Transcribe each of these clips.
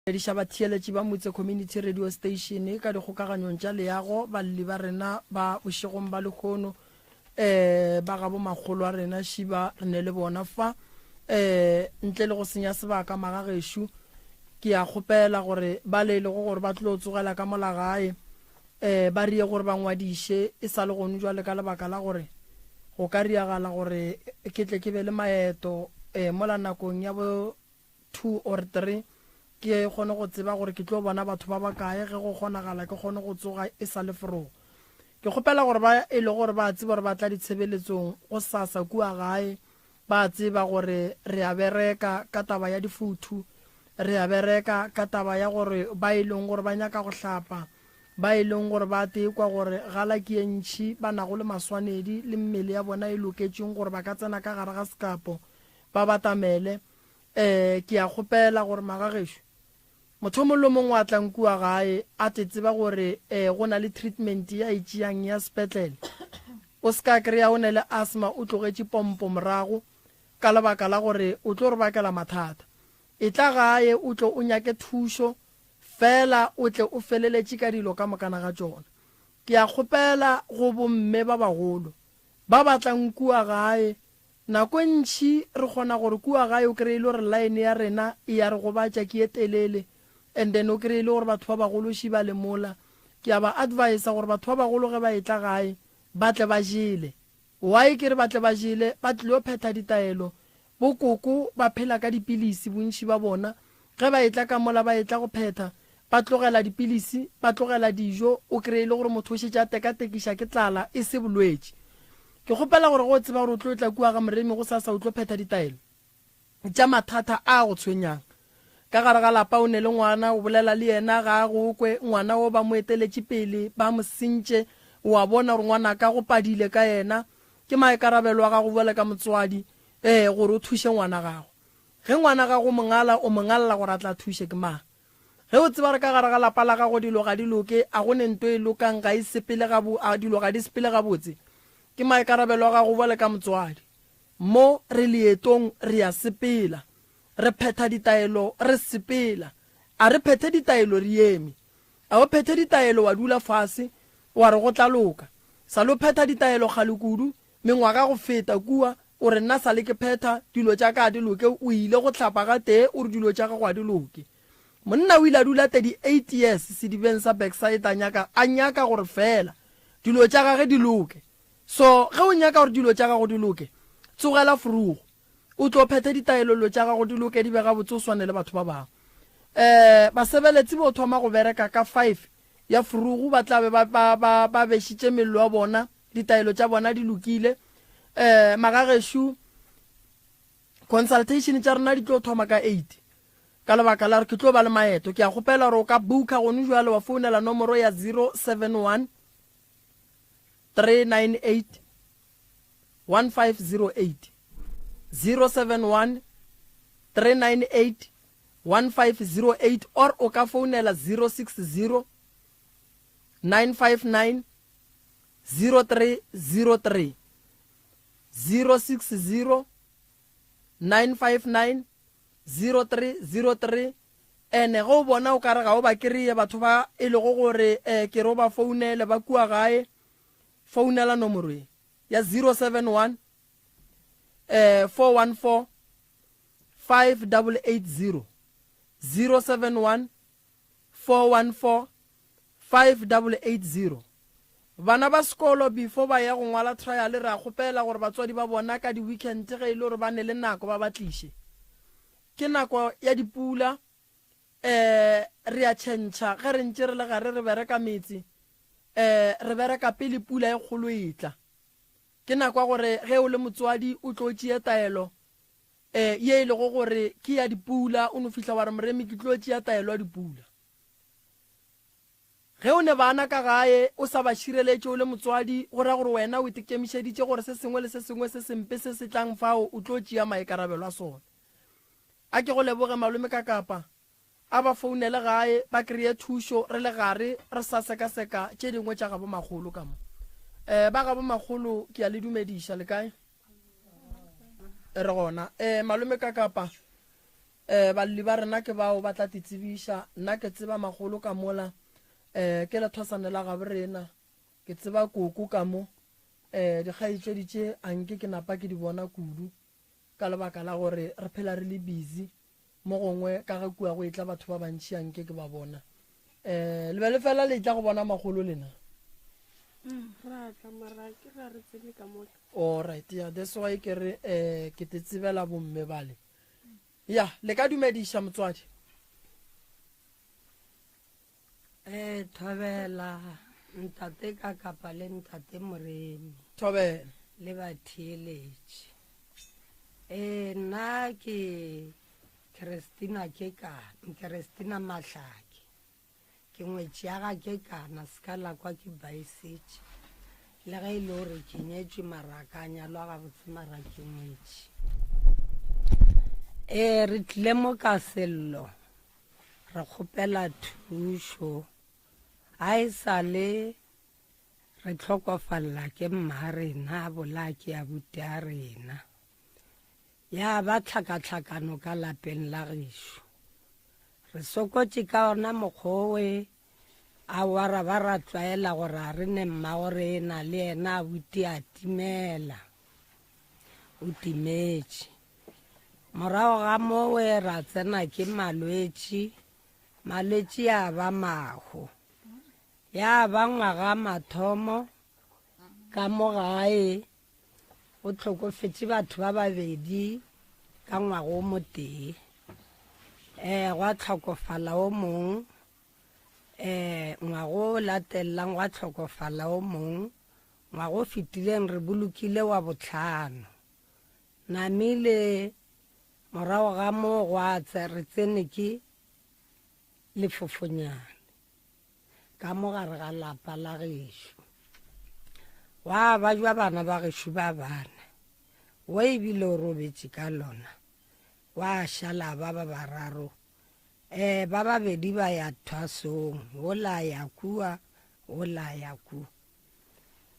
Dumediša batheeletši ba Motse Community Radio Station ka dikgokaganyong tša leago, balli ba rena ba bošegong ba lehono, um ba gabo makgolo a rena šiba re ne le bona fa. Um ntle le go senya sebaka magagešo, ke a kgopela gore ba le e lego gore ba tlo tsogela ka mola gae, um ba rie gore ba ngwadiše e sa le gonu jwale ka lebaka la gore go ka riagala gore ke tle ke be le maeto um mola nakong ya bo 2 or 3 ke kgone go tseba gore ke tlo bona batho ba bakae ge go kgonagala ke kgone go tsoga e sa le forogo. Ke kgopela gore ba e le gore ba tseba gore ba tla ditshebeletsong go sasa kua gae ba tseba gore re a bereka ka taba ya difuthu, re a bereka ka taba ya gore ba e leng gore ba nyaka go hlapa, ba e leng gore ba tekwa gore gala ke ye ntšhi ba nago le maswanedi le mmele ya bona e loketšeng gore ba ka tsena ka gare ga sekapo ba batamele. Ee, ke a kgopela gore magagešo, motho o mongwe le o mongwe a tlang kua gae a te tseba gore ee go na le treatment ya e tšeang ya sepetlele. O se ka kry-a o ne le asthma o tlogetše pompo morago ka lebaka la gore o tlo re bakela mathata. Etla gae o tlo o nyake thušo fela o tle o feleletše ka dilo ka mokana ga tšona. Ke a kgopela go bomme ba bagolo ba ba tlang kua gae Nako e ntši re kgona gore kua gae o kry-e le gore line ya rena e ya re gobatša ke ye telele and then o kry-e le gore batho ba bagolo ši ba le mola. Ke a ba advisa gore batho ba bagolo ge ba etla gae ba tle ba jele. Why ke re ba tle ba jele? Ba tlilo phetha ditaelo. Bo koko ba phela ka dipilisi bontši ba bona. Ge ba etla ka mola ba etla go phetha ba tlogela dipilisi, ba tlogela dijo, o kry-e le gore motho o šetše a tekatekiša ke tlala e se bolwetši. Ke kgopela gore ge o tseba gore o tlo tla kua ga Moremi gosasa o tlo phetha ditaelo tša mathata a a go tshwenyang. Ka gare ga lapa o ne le ngwana, o bolela le yena ga a go kwe, ngwana wo ba mo eteletše pele, ba mo sentše, o a bona gore ngwanaka go padile ka yena. Ke maikarabelo a gago bjale ka motswadi ee gore o thuše ngwana gago. Ge ngwana gago o mo ngala, o mo ngalla gore a tla thuše ke mang? Ge o tseba gore ka gare ga lapa la gago dilo ga di loke, a go ne nto e lokang, ga e sepele gabo, a dilo ga di sepele gabotse, ke maikarabelo a gago bjale ka motswadi. Mo re leetong re a sepela. Re phetha ditaelo re sepela. A re phethe ditaelo re eme. A o phethe ditaelo wa dula fase wa re go tla loka. Sa lo phetha ditaelo kgale kudu, Mengwaga go feta kua, o re nna sa le ke phetha, dilo tša ka a di loke, o ile go hlapa gatee, o re dilo tša gago a di loke. Monna o ile a dula 38 years sedibeng sa Backside a nyaka, a nyaka gore feela dilo tša gage di loke. So ge o nyaka gore dilo tša gago di loke, tsogela frugo, o tlo phethe ditaelo dilo tša gago di loke di be gabotse o swane le batho ba bangwe. Um basebeletsi bo thoma go bereka ka five ya frugu ba tla be ba, ba, ba, ba bešitše mello ya bona, Ditaelo tša bona di lokile. Um magagešo, consultation tša rena di tlo thoma ka eight ka lebaka la gore ke tlo ba le maeto. Ke a kgopela gore o ka booka gone jwale wa founela nomoro ya 071 398 1508 071 398 1508 or o ka founela 060 959 0303 060 959 0303 Ene ge o bona o ka re ga o ba kry-e batho ba e lego gore um ke re o ba founele ba kua gae, founela nomoro e ya 071 um 414 5880 071 414 5880 Bana ba sekolo before ba ya go ngwala trial re a kgopela gore batswadi ba bona ka di weekend ge e le gore ba ne le nako ba ba tliše. Ke nako ya dipula eh re a tšhentšha ge re ntše re le gare re bereka metse eh re bereka pele pula e kgolo e tla. Ke nako ya gore ge o le motswadi o tlo tšee taelo eh ye e lego gore ke ya dipula o no fihla wa re moremi ke tlo tšea taelo ya dipula. Ge o ne bana ka gae o sa ba šireletše o le motswadi, go ra gore wena o itekemišeditše gore se sengwe le se sengwe se sempe se se tlang fao o tlo tšea maikarabelo a sona. A ke go leboge malome ka kapa. A ba founele gae ba kreye thušo re le gare re sa sekaseka tše dingwe tša gabo makgolo ka mo. Eh, ba gabo makgolo ke a le dumediša, le kae? Re gona. Eh, malome ka kapa. Um balli ba rena ke bao ba tla te tsebiša. Nna ke tseba makgolo ka mola, um ke lethwasane la gabo rena. Ke tseba koko ka mo. Um dikgaetšedi tše a nke ke napa ke di bona kudu ka lebaka la gore re phela re le busy mo gongwe ka ge kua go etla batho ba bantši a nke ke ba bona. Um le be le fela le etla go bona makgolo lena? Mm, ra tla mara ke ra re tsene ka mola. All right, yeah, that's why ke re um ke te tsebela bomme bale. Ya, le ka dumediša motswadi. Eh, thobela ntate ka kapa le ntate Moremi. Thobela. Le batheeletši. Eh, nna ke Christina ke ka, Christina Mahlake. Ke ngwetši ya ga ke kana se ka lakwa ke baesetše. Le ge e le gore ke nyetšwe mara ka nyalwa gabotse mara ke ngwetši. Ee, re tlile mo ka sello re kgopela thušo. Ga e sa le re tlhokofalela ke mma rena a bolaya ke abuti a rena. Ya ba tlhakatlhakano ka lapeng la gešo. Re sokotše ka ona mokgwa owe, aowa ra ba ra tlwaela gore a re ne mmago rena le yena abuti a timela. O timetše. Morago ga mowe ra tsena ke malwetši, malwetši ya ba mahu. Ya ba ngwaga mathomo ka mo gae Go hlokofetše batho ba babedi ka ngwaga o motee. Um gwa hlokofala o mong, um ngwaga o latelelang gwa hlokofala o mong, ngwaga o fetileng re bolokile wa bohlano. Namile morago ga moo gwa re tsene ke lefofonyane. Ka mo gare ga lapa la gešo gwa bajwa bana ba gešo ba bane, wo e bile o robetše ka lona, gwa šala ba ba bararo. Um ba babedi ba ya thwasong, wola a ya kua, wola a ya kua.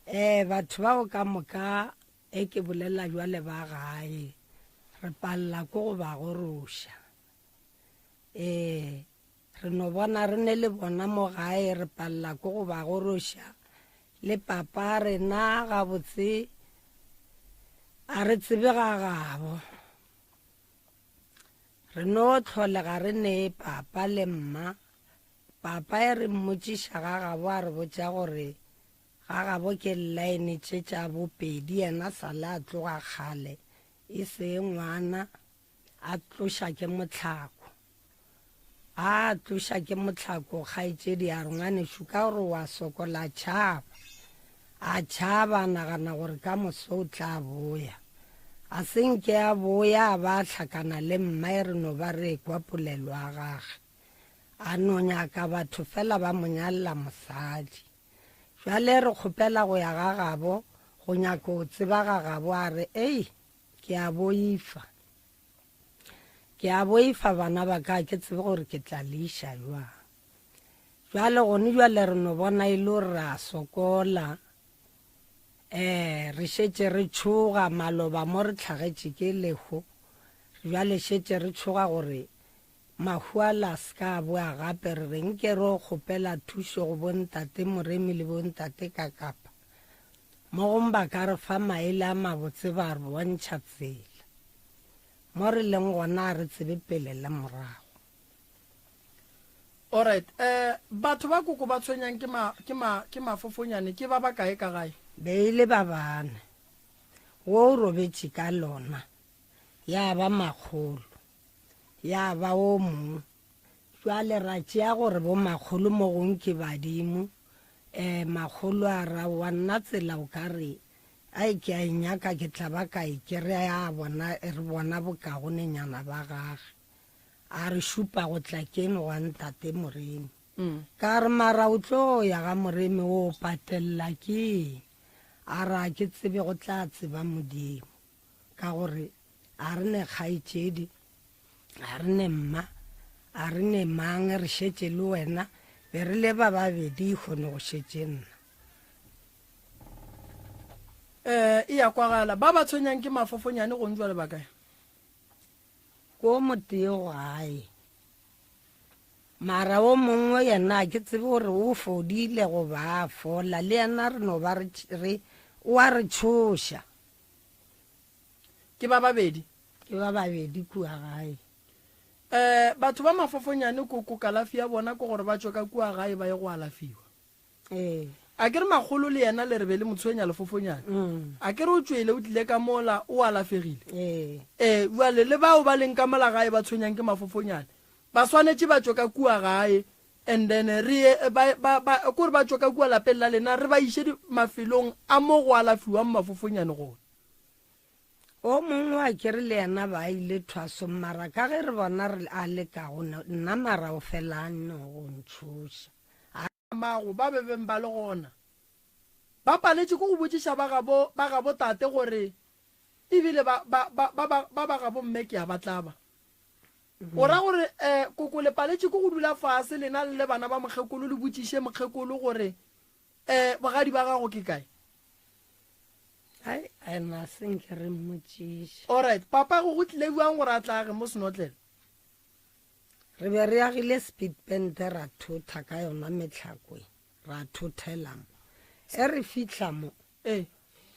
Um batho bao ka moka e ke bolela bjale ba gae, re palela ke go ba goroša. Um Re no bona re ne le bona mo gae re palela ko go ba goroša le papa rena gabotse a re tsebe ga gabo. Re no tlholega re ne papa le mma. Papa e re mmotšiša ga gabo a re botša gore ga gabo ke llaene tše tša bopedi yena sale a tloga kgale e se ngwana a tloša ke mohlako. A tloša ke mohlako kgaetšedi a re ngwanešu ka gore wa sokola tšhaba. A tšhaba a nagana gore ka moso o tla boya. A se nke a boya a ba a hlakana le mma e re no ba re ekwa polelo ya gage. A no nyaka batho fela ba mo nyalela mosadi. Bjale re kgopela go ya ga gabo go nyaka go tseba ga gabo a re ei Ke a boifa. Ke a boifa bana ba ka, ke tsebe gore ke tla le iša jwang. Jwale gone jwale re no bona e le gore re a sokola. Um re šetše re tšhoga maloba mo re hlagetše ke lehu. Jwale šetše re tšhoga gore mahu a la se ka a boa gape. Re re nke re o kgopela thušo go bontate Moremi le bontate Kakapa. Mo gongwe ba ka re fa maele a mabotse ba re bontšha tsela. Mo re leng gona a re tsebe pele le morago. Alright, eh batho ba koko ba tshwenyang ke ma ke ma ke mafofonyane ke ba bakae ka gae? Be e le ba bane. Wo o robetše ka lona ya ba makgolo, ya ba o mong. Bjale ra tšea gore bo makgolo mo gong ke badimo. Um makgolo a ra wa nna tsela o ka re ai ke a e nyaka ke tla ba ka e kry-a a bona re bona bokagonenyana ba gage. A re šupa go tla keno gwa ntate Moremi. Ka re mara o tlo ya ga Moremi o patelela ke eng? A re a ke tsebe go tla tseba Modimo. Ka gore a re ne kgaetšedi, a re ne mma, a re ne mang, re šetše le wena, be re le ba babedi kgone go šetše nna. Eh, e ya kwagala. Ba ba tshwenyang ke mafofonyane gong jwale ba kae? Ko motee gae. Mara o mongwe yena a ke tsebe gore o fodile goba a fola, le yena re no ba re, re, o a re tšhoša. Ke ba babedi? Ke ba babedi kua gae. Um batho ba mafofonyane koko kalafi ya bona ke gore ba tšwe ka kua gae ba ye go alafiwa. Ee. A ke re makgolo le yena le re be le mo tshwenya lefofonyane. Mm. A ke re o tšwele o tlile ka mola o alafegile. Ee. Ee, bjale le bao ba leng ka mola gae ba tshwenyang ke mafofonyane ba swanetše ba tšwe ka kua gae and then re ye ba, ba, ba, kore ba tšwe ka kua lapeng la lena re ba iše mafelong a mo go alafiwang mafofonyane gona. O mongwe a ke re le yena ba ile thwasong mara ka ge re bona re a le ka go nna mara o fela a nno go ntšhoša. A. Mago ba be beng ba le gona ba paletše ke go botšiša ba gabo ba gabo tate gore ebile ba ba ba ba ba ba ba gabo mme ke a ba tlaba. O ra gore eh koko le paletše ke go dula fase lena le le bana ba mokgekolo le botšiše mokgekolo gore eh bogadi ba gago ke kae? Ai ena se nke re mmotšiše. Alright, papa go go tlile bjang gore a tlage mo senotlelo? Re be re agile speed pente ra thotha ka yona mehlako e, ra thothela mo. E re fihla mo, Ee.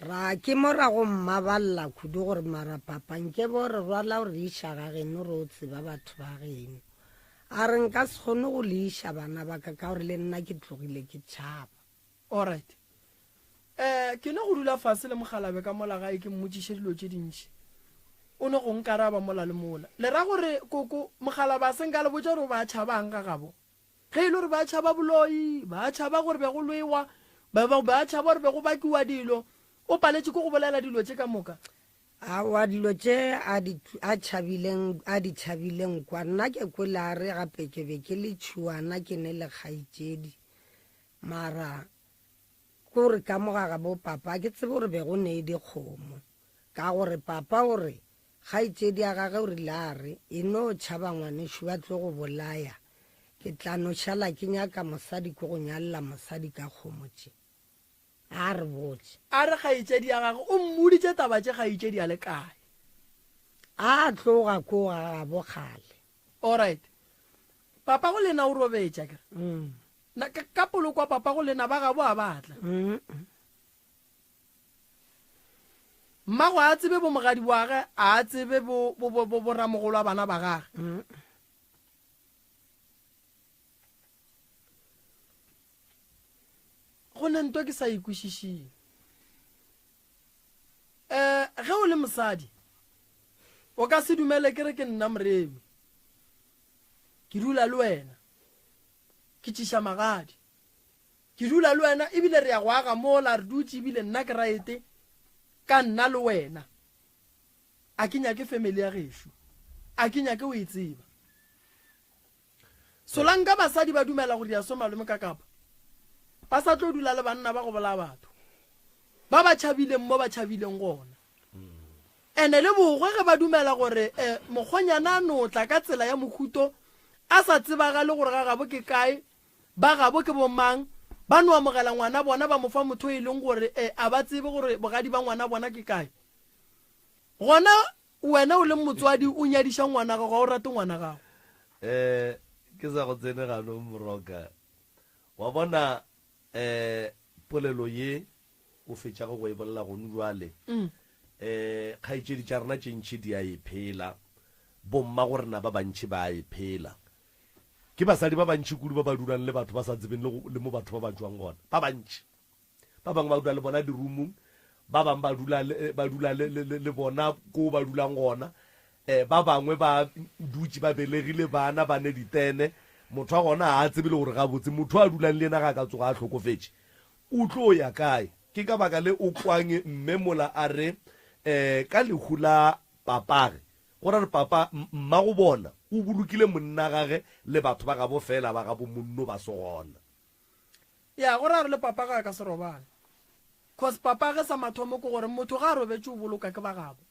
ra ke mo ra go mmaballa kudu gore mara papa nke bo re rwala o re iša ga geno re o tseba batho ba geno. A re nka se kgone go le iša bana ba ka ka gore le nna ke tlogile ke tšhaba. Alright. Eh, ke no go dula fase le mokgalabje ka mola gae ke mmotšiše dilo tše dintši. O no go nkaraba mola le mola. Le ra gore koko mokgalabje a se nka le botša gore o ba tšhabang ga gabo? Ge e le gore ba tšhaba boloi, ba tšhaba gore be go lwewa, ba ba ba tšhaba gore be go bakiwa dilo, o paletše ke go bolela dilo tše ka moka. Aowa dilo tše a di a tšhabileng a di tšhabileng kwa nna ke kwele a re gape ke be ke le tšhuana ke ne le kgaetšedi mara Ke gore ka mo ga gabo papa a ke tsebe gore be go ne dikgomo. Ka gore papa o re kgaetšedi ya gage o rile a re e no tšhaba ngwanešu ba tlo go bolaya, ke tla no šala ke nyaka mosadi ke go nyalela mosadi ka kgomo tše. A re botše. A re kgaetšedi ya gage o mmoditše taba tše kgaetšedi a le kae. A tloga ko ga gabo kgale. Alright. Papa go lena o robetše akere? Na ka, ka polokwa papa go lena ba gabo a ba tla. Mmago a tsebe bo mogadi wa ge, a tsebe bo bo bo bo boramogolo a bana ba gage. Go ne nto ke sa e kwešišing. Eh, ge o le mosadi, o ka se dumele ke re ke nna moremi. Ke dula le wena. Ke tšiša magadi. Ke dula le wena ebile re ya go aga mola re dutše ebile nna ke raete ka nna le wena. A ke nyake family ya gešo. A ke nyake o e tseba. Solanka basadi ba dumela go dia so malome ka kapa ba sa tlo dula le banna ba go bolaya batho ba ba tšhabileng mo ba tšhabileng gona. Ene le bogwe ge ba dumela gore eh, mokgonyana a no tla ka tsela ya mohuto a sa tsebagale gore ga gabo ke kae, ba gabo ke bomang, ba no amogela ngwana bona ba mo fa motho e leng gore eh, a ba tsebe gore bogadi ba ngwana bona ke kae. Gona wena o leng motswadi o nyadiša ngwana gago, ga o rate ngwana gago. Eh, ke sa go tsene ganong Moroka. Wa bona eh polelo ye o fetšago go e bolela gonu bjale, um kgaetšedi tša rena tše ntši di a e phela, bomma go rena ba bantši ba a e phela. Ke basadi ba bantši kudu ba ba dulang le batho ba sa tsebeng le, le mo batho ba ba tšwang gona. Ba bantši. Ba bangwe ba dula le bona dirumung, ba bangwe ba dula le, ba dula le, le, le, le bona ko ba dulang gona. Um ba bangwe ba dutše ba belegile bana, ba ne ditene. Motho wa gona ga a tsebe le gore gabotse motho a dulang le yena ga a ka tsoga a hlokofetše, O tlo ya kae? Ke ka baka le o kwang mme mola a re, um ka lehu la papage, go ra re papa, mmago bona, o bolokile monna gage le batho ba gabo feela ba gabo monno ba se gona. Ya, go ra re le papa ga a ka se robale. Cause papage sa mathomo ke gore motho ga a robetše o boloka ke ba gabo.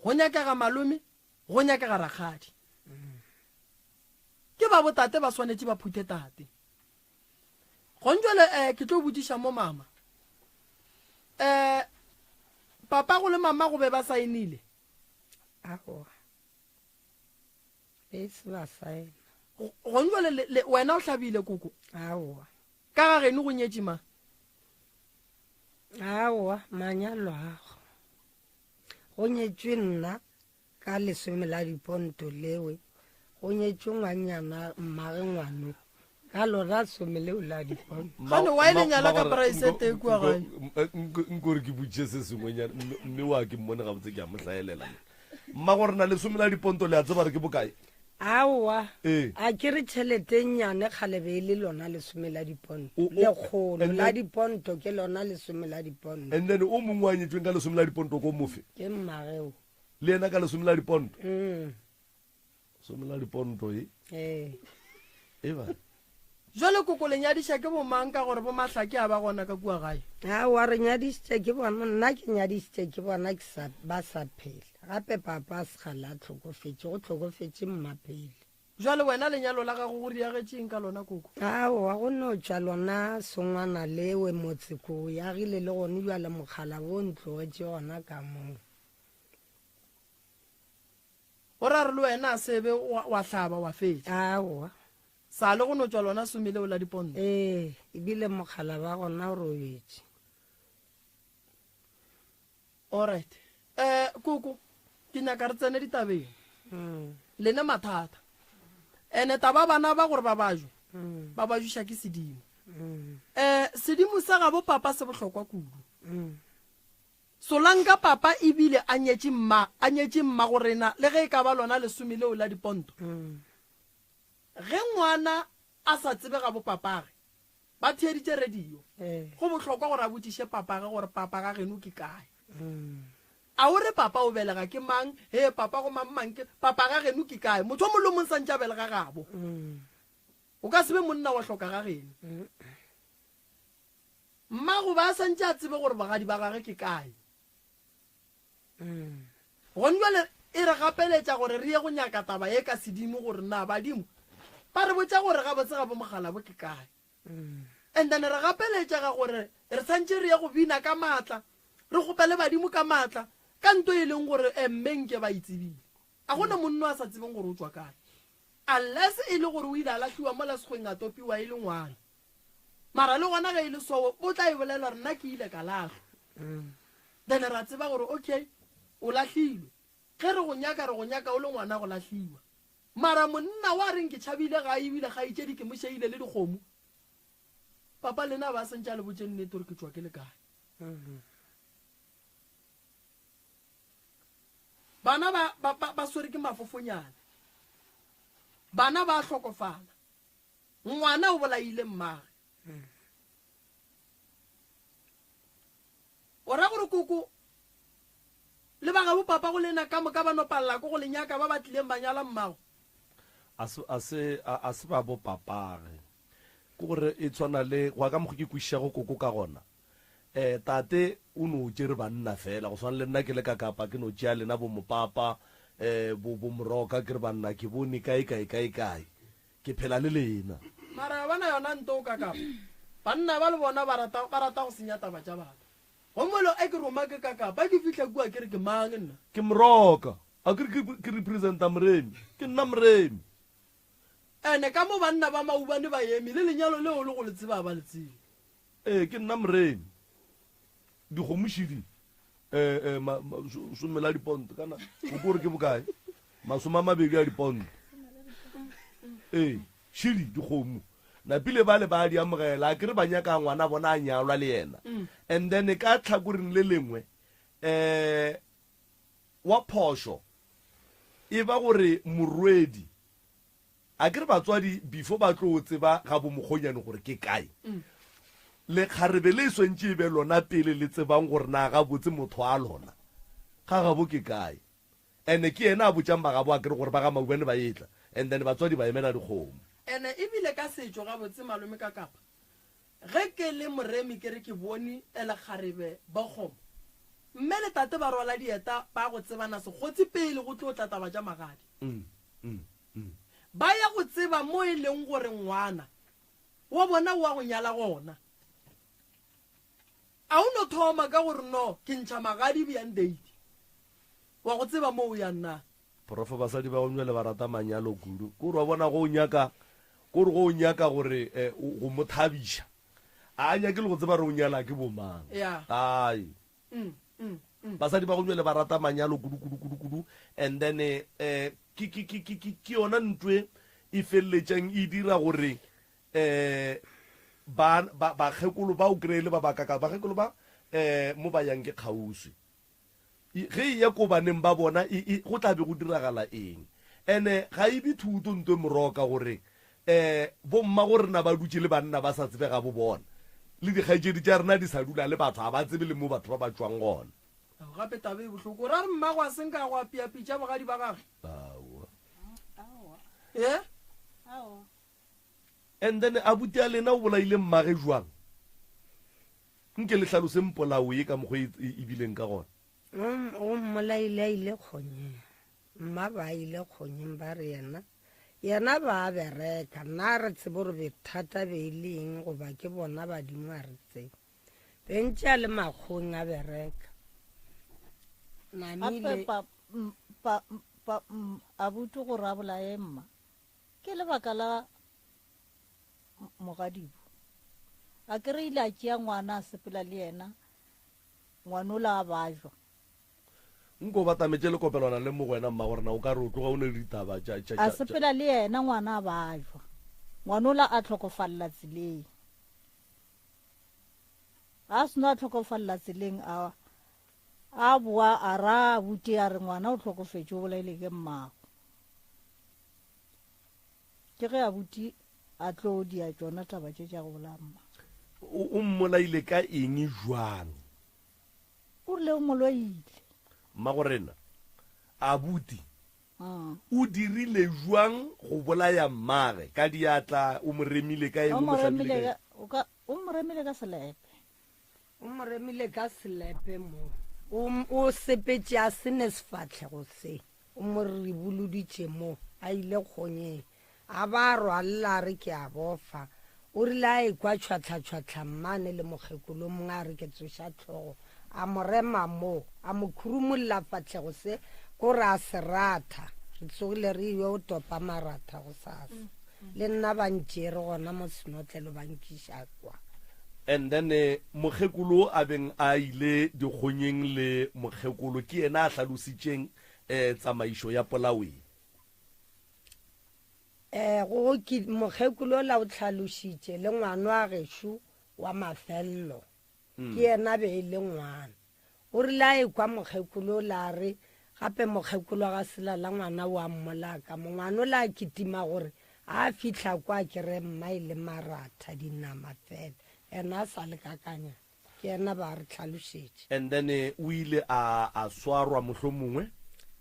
Go nyakega malome, go nyakega rakgadi. Ke ba botate ba swanetše ba phuthe tate. Gonjwale eh ke tlo botšiša mo mama. Eh papa go le mama go be ba saenile? Aowa. Be se ba saena. Gone jwale wena o hlabile koko? Aowa. Ka ga geno go nyetše mang? Aowa, manyalo ago. Go nyetšwe nna ka lesome la diponto lewe, go nyetšwe ngwanyana mmage ngwano ka lona some leo la diponto. Gane wa e le nyala ka price e tee kua gae? Nko re ke botšiše se sengwenyana, mme wa ke mmone gabotse ke a mo hlaelela. Mma gore na lesome la diponto le a tseba re ke bokae? Aowa, Ee. a ke re tšhelete e nnyane kgale be e le lona lesome la diponto. O- o- Lekgolo and la then- diponto ke lona lesome la diponto. And then o mongwe a nyetšweng ka lesome la diponto ko mofe? Ke mmageo. Le yena ka lesome la diponto? Lesome la diponto e? Ee. E ba. Jwale koko le nyadiša ke bomang ka gore bomahlake a ba gona ka kua gae? Aowa re nyadišitše ke bona, nna ke nyadišitše ke bona ke sa, ba sa phela. Gape papa a se kgale a hlokofetše, go hlokofetše mma pele. Jwale wena lenyalo la gago go diagetše eng ka lona koko? Aowa go no tšwa lona sengwana lewe motse ko o yagile le gone bjale mokgalabo o ntlogetše gona ka moo. Go ra re le wena a se be wa, wa hlaba wa fetša. Aowa. Sa le go no tšwa lona some leo la diponto. Ee, ebile mokgalabo wa gona o robetše. Alright. Eh, koko, ke nyaka re tsene ditabeng. Mm. Lene mathata. Ene taba bana ba gore ba bajwe, Mm. ba bajuša ke sedimo. Mm. Eh, sedimo sa gabo papa se bohlokwa kudu. Mm. Solanka papa ebile a nyetše mma, a nyetše mmagorena le ge e ka ba lona lesome leo la diponto. Mm. Ge ngwana a sa tsebe gabo papage, ba theeditše radio, go bohlokwa gore a botšiše papage gore papa ga geno ke kae. A o re papa o belega ke mang, hee papa go mang mang ke, papa ga geno ke kae? Motho o mongwe le o mongwe santše a belega gabo. O ka se be monna wa hloka ga geno. Mmago ba a santše a tsebe gore bogadi ba gage ke kae. Gone bjale e re gapeletša gore re ye go nyaka taba ye ka sedimo gore na badimo ba re botša gore gabotse gabo Mokgalabo ke kae. And then re gapeletšega gore re santše re ye go bina ka maatla, re kgopele badimo ka maatla ka nto e leng gore mme nke ba e tsebile. A go na monno a sa tsebeng gore o tšwa kae. Unless e le gore o ile a lahliwa mola sekgweng a topiwa e le ngwana. Mara le gona ge e le so, o tla e bolela gore nna ke ile ka lahlwa. Then ra tseba gore okay, o lahlilwe. Ge re go nyaka, re go nyaka o le ngwana go lahliwa. Mara monna wa reng ke tšhabile gae ebile kgaetšedi ke mo šeile le dikgomo. Papa lena a ba sentše a le botše nnete gore ke tšwa ke le kae. Bana ba, ba, ba, ba swere ke mafofonyana. Bana ba hlokofala. Ngwana o bolaile mmagwe. O ra gore koko le ba gabo papa go lena ka moka ba no palela ko go le nyaka ba ba tlileng ba nyala mmago? A se, a se, a se ba bo papage. Ke gore e tshwana le, go ya ka mokgo ke kwešišago koko ka gona, um tate o no tšere banna fela, go swana le nna ke le ka Kapa ke no tšea lena bo mopapa, um bo, bo moroka, ke re banna ke bone kae, kae, kae, kae. Ke phela le lena. Mara wa bona yona nto ka kapa. Banna ba le bona ba rata ba rata go senya taba tša batho. Gomolo e ke roma ke ka kapa ke fihla kua ke re ke mang nna? Ke moroka. A ke re ke ke representa Moremi. Ke nna Moremi. Ene ka mo banna ba maubane ba eme le lenyalo leo le go le tseba ba le tsebe. Ee, ke nna Moremi. Dikgomo šidi eh, eh, ma, ma, some la diponto kana o kore ke bokae masome a mabedi a diponto ee šidi dikgomo napile ba le ba di amogela a kere ba nyaka ngwana bona a nyalwa le yena mm. and then ka tlhakoring le lengwe um wa phošo e ba gore morwedi Akere batswadi before ba tlo tseba ga bo mokgonyane gore ke kae, lekgarebe le swantše e be lona pele le tsebang gore na gabotse motho a lona ga gabo ke kae. And ke yena a botšang ba gabo akere gore ba ga Maubane ba etla and then batswadi ba emela dikgomo. Ene ebile ka setšo gabotse malome ka kapa ge ke le moremi ke re ke bone lekgarebe ba kgomo mme le tate ba rwala dieta ba go tsebana sekgotsi pele go tlo tla taba tša magadi. Ba ya go tseba mo e leng gore ngwana wa bona o a go nyala gona. A o no thoma ka gore no ke ntšha magadi bjang date. Wa go tseba mo o yang na? Prof basadi ba gomjwale ba rata manyalo kudu. Kore wa bona go o nyaka, kore go o nyaka gore eh, go mo thabiša. A a nyake le go tseba re o nyala ke bo mang. Yeah. Ai. Mm, mm, mm. Basadi ba gomjwale ba rata manyalo kudu kudu kudu kudu and then eh, eh ke ke ke ke ke ke yona ntwe e feleletšang e dira gore eh ba ba bakgekolo ba o kry-e le ba ba kaka bakgekolo ba eh mo ba yang ke kgauswi. Ge e eya ko baneng ba bona, e, e, go tla be go diragala eng? Ene ga e be thuto ntwe moroka gore um bomma go rena ba dutše le banna ba sa tsebe ga bo bona, le dikgaetšedi tša rena di sa dula le batho, ga ba tsebe le mo batho ba ba tšwang gona. Ao, gape taba e bohloko. O ra re mmago a se nka go apea pitša bogadi ba gagwe? Aowa. Aowa. E? Aowa. And then abuti a lena o bolaile mmage jwang? Nke le hlaloseng polao ye ka mokgwa e, e, e bileng ka gona. O mmolaile a ile kgonyeng. Mma ba ile kgonyeng ba re yena yena ba bereka nna re tsebe gore bothata be e le eng goba ke bona badimo a re tsebe. Bentše a le makgong a bereka. Namile. Pa, pa, pa, abuti gore a bolaye mma Ke lebaka la mogadibo. A ke re ile a tšea ngwana a sepela le yena, ngwanola a bajwa. Nko batametše lekopelwana le mo go wena mmagorena, o ka re o tloga o ne le ditaba tša, tša, A tša, tša. sepela le yena ngwana a bajwa, ngwanola a hlokofalela tseleng. A seno a hlokofalela tseleng a, a boa a ra abuti a re ngwana o hlokofetše o bolaile ke mmago. Ke ge abuti a tlo dia tšona taba tše tša go bolaya mma. O, o mmolaile ka eng jwang? O rile o mo loile. Mmagorena, abuti o dirile jwang go bolaya mmage? Ka diatla, o mo remile ka eng, O o mo mo hlabile remile ka ka, eng? o ka, o mo remile ka selepe. O mo remile ka selepe mo. O, o sepetše a se ne sefahlego se. O mo riboloditše mo, a ile kgonyeng. A ba a rwalla a re ke a bofa. O rile a ekwa tšhwahla-tšhwahla mmane le mokgekolo mongwe a re ke tsoša hlogo. A mo rema mo, a mo khurumolla fahlego se, ko re a se ratha. Re tsogile re yo topa maratha gosasa. Le nna ba ntšere gona mo senotlelo ba nkiša kwa. And then mokgekolo o a beng a ile dikgonyeng le mokgekolo ke yena a hlalositšeng tsamaišo ya polao ye. Go ke mokgekolo ola o hlalošitše le ngwano a gešo wa mafello ke yena be e le ngwana. O rile a ekwa mokgekolo ola a re gape mokgekolo ga selala ngwana o a mmolaya ka mo. Ngwana ola a kitima gore a fihla kwa a kere mma e le maratha dinama fela yena a sa le kakanyana. Ke yena ba re hlalošetše. And then o ile a a swarwa mohlomongwe.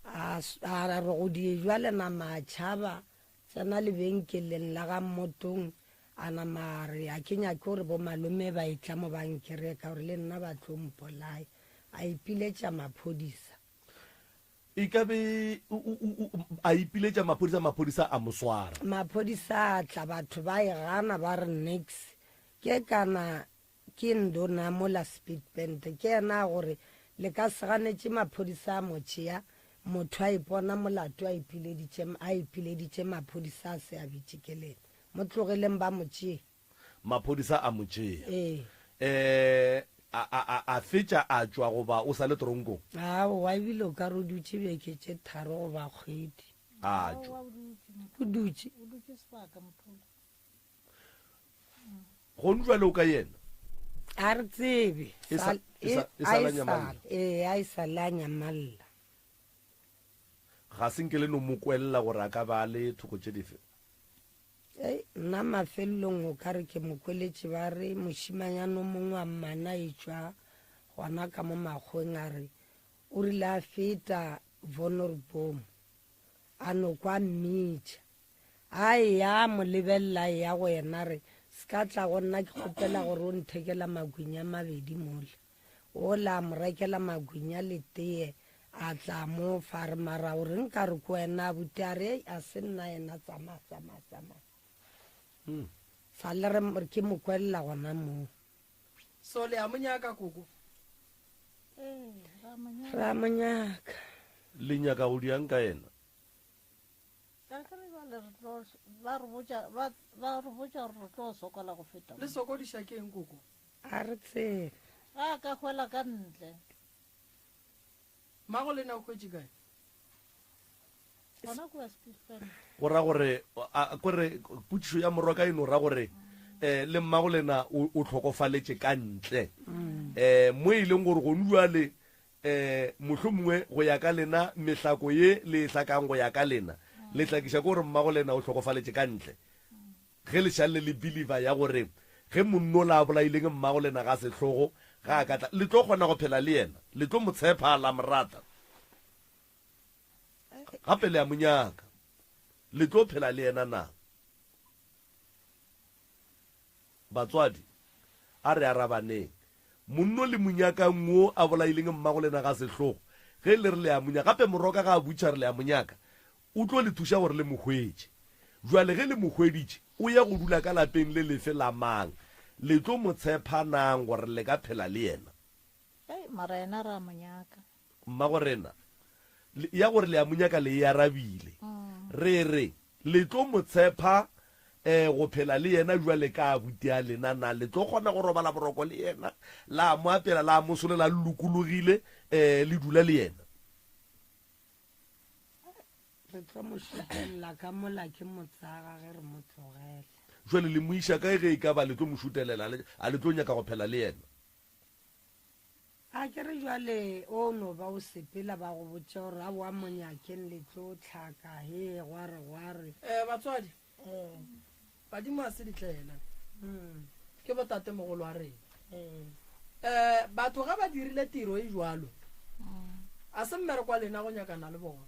A a re go di ejwa le nama a tšhaba tsena lebenkeleng la ga Mmotong a nama a re a ke nyake gore bo malome ba etla mo ba nkereye ka gore le nna ba tlo mpolaya. A ipiletša maphodisa. E ka be a ipiletša maphodisa, maphodisa a mo swara. Maphodisa a tla batho ba e gana ba re nix ke kana Ke ndona mola Speedband ke yena a gore le ka se ganetše maphodisa a mo tšea, motho a ipona molato a ipileditše a ipileditše maphodisa a se a bitše ke lena. Mo tlogeleng ba mo tšee. Maphodisa a mo tšea. Ee. Eh, a, a, a, a fetša a tšwa goba o sa le toronkong? Aowa, ebile o ka re o dutše beke tše tharo goba kgwedi. A tšwa. O dutše. O dutše sebaka motho ola. Gonu jwale o ka yena? A re tsebe. E sa, e sa, e sa la nyamalla. Ee, a e sa la nyamalla. Ga se nke le no mo kwella gore a ka ba le thoko tše dife? Ei, nna mafelelong o ka re ke mo kweletše ba re mošimanyana o mongwe wa mmana e tšwa gona ka mo makgoweng a re o rile a feta Vonnorboom a no kwa mmitša. A eya a mo lebelela, a eya go yena, a re, Se ka tla go nna, ke kgopela gore o nthekela magwinya a mabedi mola. Wola a mo rekela magwinya le teye, a tla a mo fa, a re, Mara o reng ka re ke wena abuti? A re, Ei, a se nna yena, tsamaya, tsamaya, tsamaya. Sa le re ke mo kwelela gona moo. So le a mo nyaka, koko? Ee, ra mo nyaka. Ra mo nyaka. Le nyaka go diang ka yena? Ka ke re bjale re tlo, ba re botša, ba, ba re botša gore re tlo sokola go feta Le mo. sokodiša ke eng koko? A re tsebe. Ga a ka hwela ka ntle. Mmago lena o hwetše kae? Gona kua Spispend. Go ra gore, a, kore potšišo ya morwa ka e no ra gore eh, le mmago lena o, o hlokofaletše ka ntle. Eh, mo e leng gore gonu bjale eh, mohlomongwe go ya ka lena mehlako ye le e hlakang go ya ka lena, le hlakiša ke gore mmago lena o hlokofaletše ka ntle. Ge le šalle le believer ya gore ge monnola a bolaileng mmago lena ga sehlogo ga a ka tla, le tlo kgona go phela le yena? Le tlo mo tshepa la mo rata? Gape le a mo nyaka. Le tlo phela le yena na? Batswadi, a re arabaneng. Monno le mo nyakang wo a bolaileng mmago lena ga sehlogo, ge le re le a mo nyaka, gape moroka ga a butšha re le a mo nyaka, o tlo le thuša gore le mo hwetše. Bjale ge le mo hweditše, o ya go dula ka lapeng le lefe la mang? Le tlo mo tshepa nang gore le ka phela le yena? Hei, mara yena re a mo nyaka. Mmagorena, le, ya gore le a mo nyaka le e arabile. Re re, le tlo mo tshepa eh, go phela le yena bjale ka abuti a lena? Na le tlo kgona go robala boroko le yena, la mo apela, la mo solela le lokologile, eh, le dula le yena? Re tlo mo šutelela ka mola ke motsaga ge re mo tlogela. Jwale le mo iša kae ge e ka ba le tlo mo šutelela, a le tlo nyaka go phela le yena? A ke re jwale o no ba o sepela ba go botše gore aowa monyakeng le tlo hlaka hee gware gware. Eh batswadi, badimo a se ditlaela, ke botatemogolo wa rena. Eh batho ga ba dirile tiro e jwalo, a se mmereko wa lena go nyakana le bona.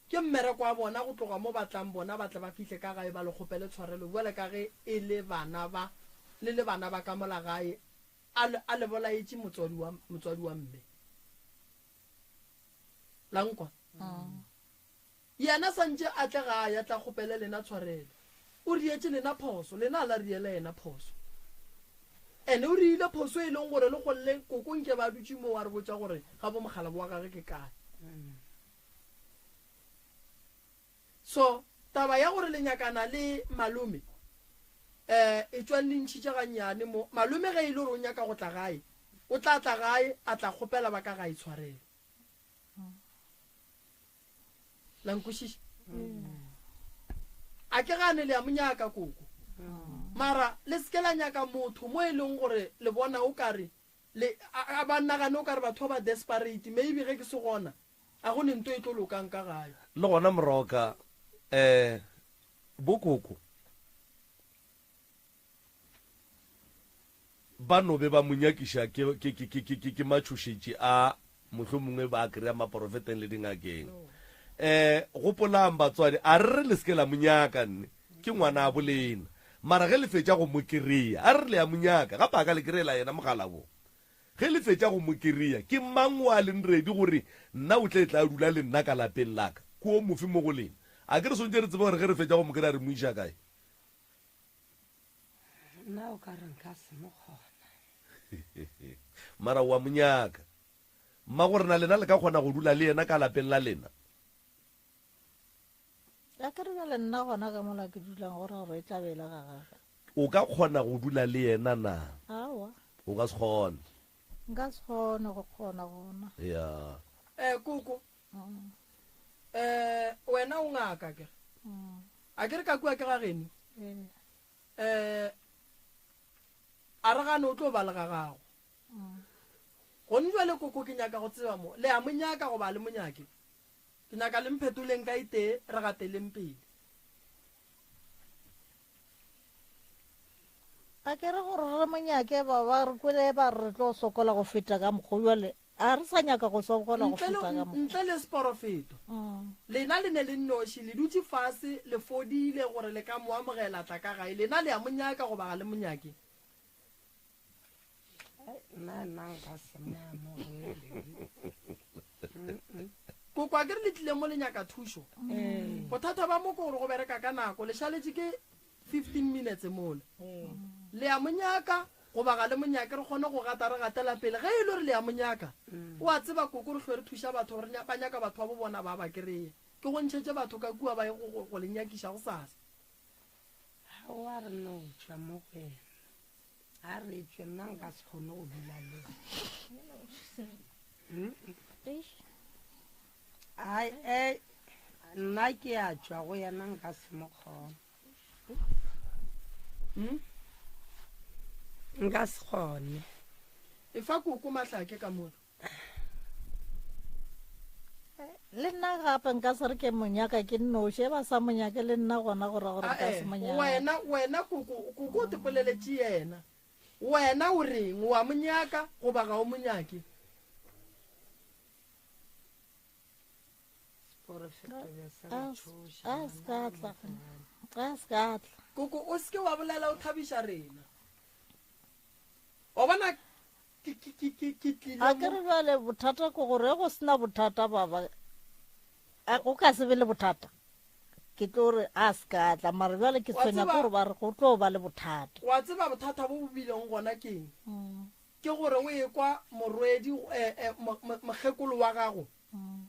Ke mmereko wa bona go tloga mo ba tlang bona ba tle ba fihle ka gae ba le kgopele tshwarelo bjale ka ge e le bana ba le le bana ba ka mola gae. A le, a le bolaetše motswadi wa, motswadi wa mme. La nkwa? Yena santše a tle gae a tla kgopele lena tshwarelo. O rietše lena phoso, lena a la riela yena phoso. Ene o riile phoso e leng gore le golle koko nke ba dutše moo a re botša gore ga bo mokgalabo wa gage ke kae. So, taba ya gore le nyakana le malome, eh, etšwang le ntšhitše gannyane mo. Malome ge e le gore o nyaka go tla gae, o tla tla gae a tla kgopela ba ka gae tshwarelo. La nkwešiša? A ke gane le a mo nyaka koko. Mara le se ke la nyaka motho mo e leng gore le bona o kare le a, a ba nagane o kare batho ba ba desperate, maybe ge ke se gona A go ne nto e tlo lokang ka gae. Le gona moroka eh bo koko ba no be ba mo nyakiša ke ke ke ke ke ke matšhošetši a mohlomongwe ba a kry-a maporofeteng le dingakeng. Eh gopolang batswadi a re re le seke la mo nyaka nne ke ngwana a bolena mara ge le fetša go mo kry-a a re re le ya mo nyaka gape a ka le kry-ela yena mogala wo. Ge le fetša go mo kereya, ke mang o a leng ready gore nna o tle tla dula le nna ka lapeng la ka? Ke o mofe mo go lena? A ke re swantše re tsebe gore ge re fetša go mo kereya re mo iša kae? Nna o ka re nka se mo kgona. Mara o a mo nyaka. Mmagorena lena le ka kgona go dula le yena ka lapeng la lena? A ke re bjale nna gona ka mola ke dulang go ra gore e tla be e le ga gagwe. O ka kgona go dula le yena na? Aowa. O ka se kgone. Nka se kgone go kgona gona. Ya. Eh, koko. Eh, wena o ngaka akere? Akere ka kua ke ga geno? Ee. Eh, a re gane o tlo ba le ga gago. Gone jwale koko ke nyaka go tseba mo, le a mo nyaka goba a le mo nyake? Ke nyaka le mphetoleng ka e tee, re gateleng pele. A ke re gore re mo nyake ba ba re kwele ba re re tlo sokola go feta ka mokgo bjale a re sa nyaka go sokola go Ntle le, feta ka mokgo. ntle le seporofeto, lena le ne le nnoši, le dutše fase, le fodile gore le ka mo amogela tla ka gae. Lena le a mo nyaka goba ga le mo nyake? Nna nna nka se mo amogele. Koko a ke re le tlile mo le nyaka thušo. Bothata ba mo ke gore go bereka ka nako, le šaletše ke 15 minutes mola. Le a mo nyaka goba ga le mo nyake re kgone go gata re gatela pele. Ge e le gore le a mo nyaka, o a tseba koko re hlwe re thuša batho gore ba nyaka batho ba bo bona ba ba kereye. Ke go ntšhetše batho ka kua ba ye go, go, go le nyakiša gosasa. Aowa re no tšwa mo go yena. A re tšwe, nna nka se kgone go dula le. Ai, e, nna ke a tšwa go yena nka se mo kgone. Hmm? Nka se kgone. Efa koko mahlake ka mola. Le nna gape nka se re ke monyaka ke nnoši, e ba sa monyake le nna gona go ra gore nka se monyake. Wena, wena koko, koko o tepoleletše yena. Wena o reng, o a monyaka goba ga o monyake? A se ka tla, a se ka tla. Koko, o se ke wa bolela o thabiša rena. Wa bona Ke, ke, ke, ke, ke tlile A ke re bjale bothata ke gore go sena bothata baba, a go ka se be le bothata. Ke tlo re a se ka tla, mara bjale ke tshwenya ke gore ba re go tlo ba le bothata. Wa tseba bothata bo bo bileng gona keng? Ke gore o ekwa morwedi, eh, eh, mo, mo, mokgekolo wa gago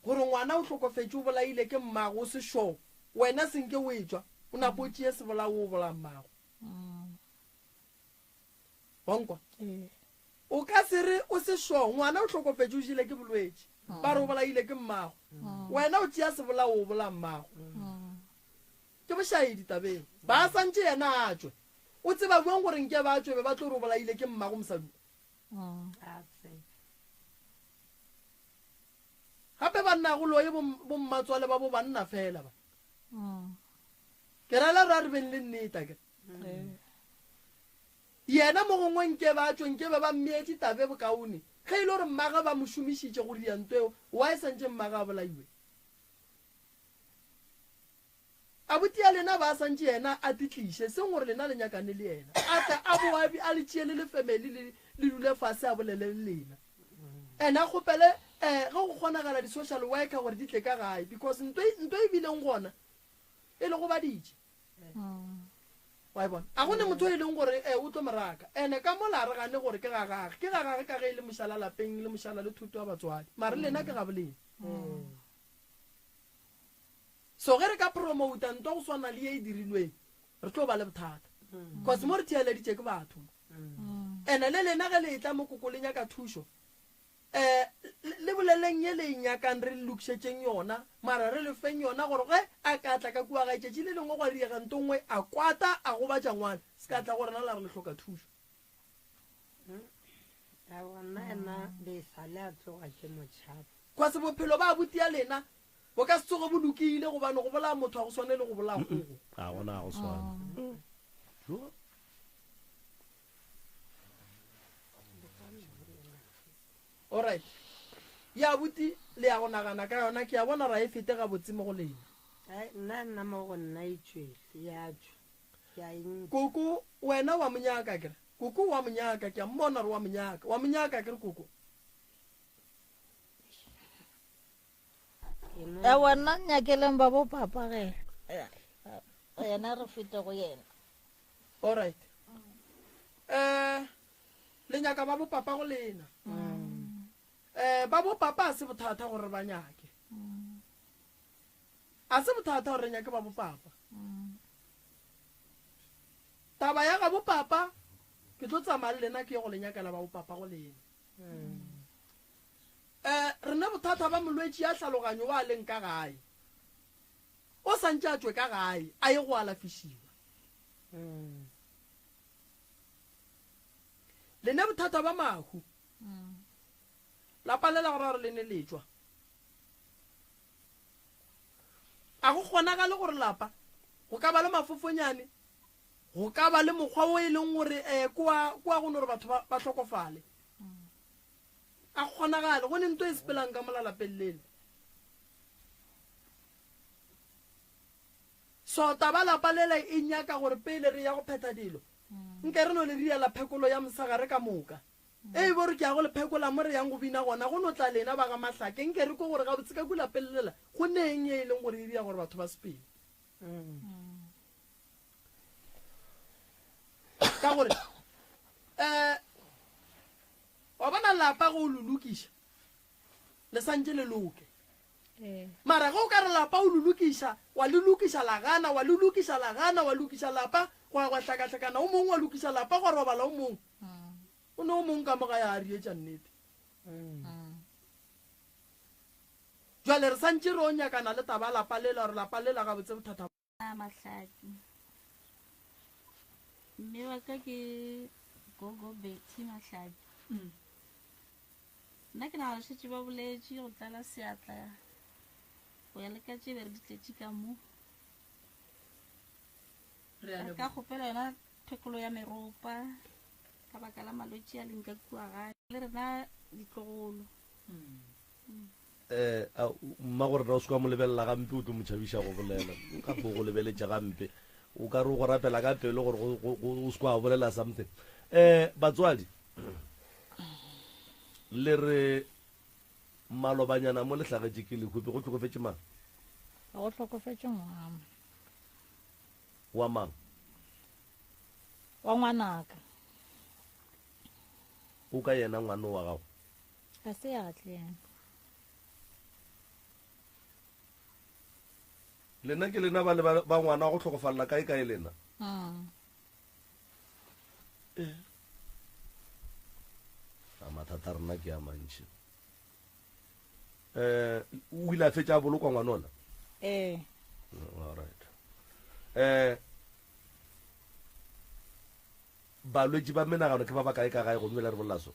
gore ngwana o hlokofetše o bolaile ke mmago o se sure. Wena senke o etšwa, o napo o tšee sebolao o bolaya mmago. Wa nkwa? O ka se re o se sure ngwana o hlokofetše o jele ke bolwetši. Ba re o bolaile ke mmago. Wena o tšea sebolao o bolaya mmago. Ke bošaedi tabeng. Ba santše yena a tšwe. O tseba bjang gore nke ba tšwe be ba tlo re o bolaile ke mmago mosadi o? Gape banna go loye bommatswale ba bo banna fela ba. Ke rela re a re beng le nnete akere. Yena mo gongwe nke ba tšwe, nke be ba mmeetše tabe bokaone. Ge e le gore mmagwe ba mo šomišitše go ria nto eo, why santše mmagwe a bolaiwe? Abuti ya lena ba santše yena a titliše, seng gore lena le nyakane le yena. A tle a boa a le tšee le le family le le dule fase a bolele le lena. And a kgopele eh ge go kgonagala di social worker gore di tle ka gae because nto nto e bileng gona e le gobaditše. Wa e bona? A go ne motho e leng gore eh, o tlo mo raka. Ene ka mola a re gane gore ke ga gage. Ke ga gage ka ge e le mošala lapeng, le mošala le thoto ya batswadi. Mare lena ke gabo lena. So ge re ka promota ntwa go swana le ye e dirilweng, re tlo ba le bothata. Cause mo re theeleditše ke batho mo. Ene le lena ge le etla mo koko le nyaka thušo, Um le boleleng ye le e nyakang re le lokišetšeng yona, mara re le feng yona gore ge a ka tla ka kua gae tšatši le lengwe gwa diega nto nngwe a kwata a gobatša ngwana, se ka tla go rena la re le hloka thušo. Aowa, nna ena be sa le a tloga ke mo tšhaba. Cause bophelo ba abuti ya lena bo ka se tsoge bo lokile gobane go bolaya motho ga go swane le go bolaya kgogo. Ga gona go swana. Jo. Alright. Ya abuti le ya go nagana ka yona ke a bona ra e fete gabotse mo go lena. Ai, nna nna mo go nna e tšwele, ya tšwa. Ke a e ntšha. Koko wena wa mo nyaka akere? Koko wa mo nyaka ke a mmona gore wa mo nyaka. Wa mo nyaka akere koko? Ke no. Ewa nna nyakeleng ba bo papa ge. Yena re fete go yena. Alright. Eh le nyaka ba bo papa go lena. Eh ba bo papa a se bothata gore ba nyake. A se bothata gore re nyake ba bo papa. Taba ya ga bo papa ke tlo tsamaya le lena ke ye go le nyakela ba bo papa go lena. Eh rena bothata ba molwetši ya hlaloganyo wa leng ka gae. O sa ntše a tšwe ka gae a ye go alafišiwa. Le ne bothata ba mahu. La palela go ra gore le ne le tšwa. A go kgonagale gore lapa go ka ba le mafofonyane, go ka ba le mokgwa wo e leng gore um kwa kwa go no gore batho ba ba hlokofale. A go kgonagale go ne nto e sepelang ka mola lapeng lele. So taba lapa lela e nyaka gore pele re ya go phetha dilo, nke re no le riela phekolo ya mosegare ka moka. E bo re ke ya go le phekola mo re yang go bina gona, go no tla lena ba ga Mahlake. Nke re kwe gore gabotse ka kua lapeng lela go ne eng ye e leng gore e dira gore batho ba sepele. Ka gore Um wa bona lapa go lo lokiša le santše le loke. Mara ge o ka re lapa o le lokiša, wa le lokiša la gana, wa le lokiša la gana, wa lokiša lapa gwa ya gwa hlakahlakana o mongwe, wa lokiša lapa gwa robala o mongwe. O ne o mongwe ka mo gae a rietša nnete. Jwale re santše re o nyakana le taba ya lapa lela, gore lapa lela gabotse bothata. A Mahlaki. Mme wa ka ke Gogo Betty Mahlaki. Nna ke nagana šetše ba boletše go tlala seatla go ya le ka tše be re di tletše ka mo. Re ka kgopela yona phekolo ya meropa ka baka la malwetši a leng ka kua gae le rena ditlogolo. Eh, a, mma gore na o se kwa mo lebelela gampe o tlo mo tšhabiša go bolela. O ka bo go lebeletša gampe. O ka re o go rapela ka pelo gore go, go, go, o se kwa bolela something. Eh, batswadi, le re malobanyana mo le hlagetše ke lehu, be go hlokofetše mang? Go hlokofetše ngwana. Wa mang? Wa ngwanaka. O ka yena ngwano wa gago? Ga se ya tle yena. Lena ke lena ba le ba, ba ngwana wa go hlokofalela kae kae lena? Mm. Eh. A mathata a rena ke a mantši. Eh, o ile a fetša a bolokwa ngwanola? Ee. All right. Eh, balwetši ba menagano ke ba bakae ka gae gomme la re bolela so?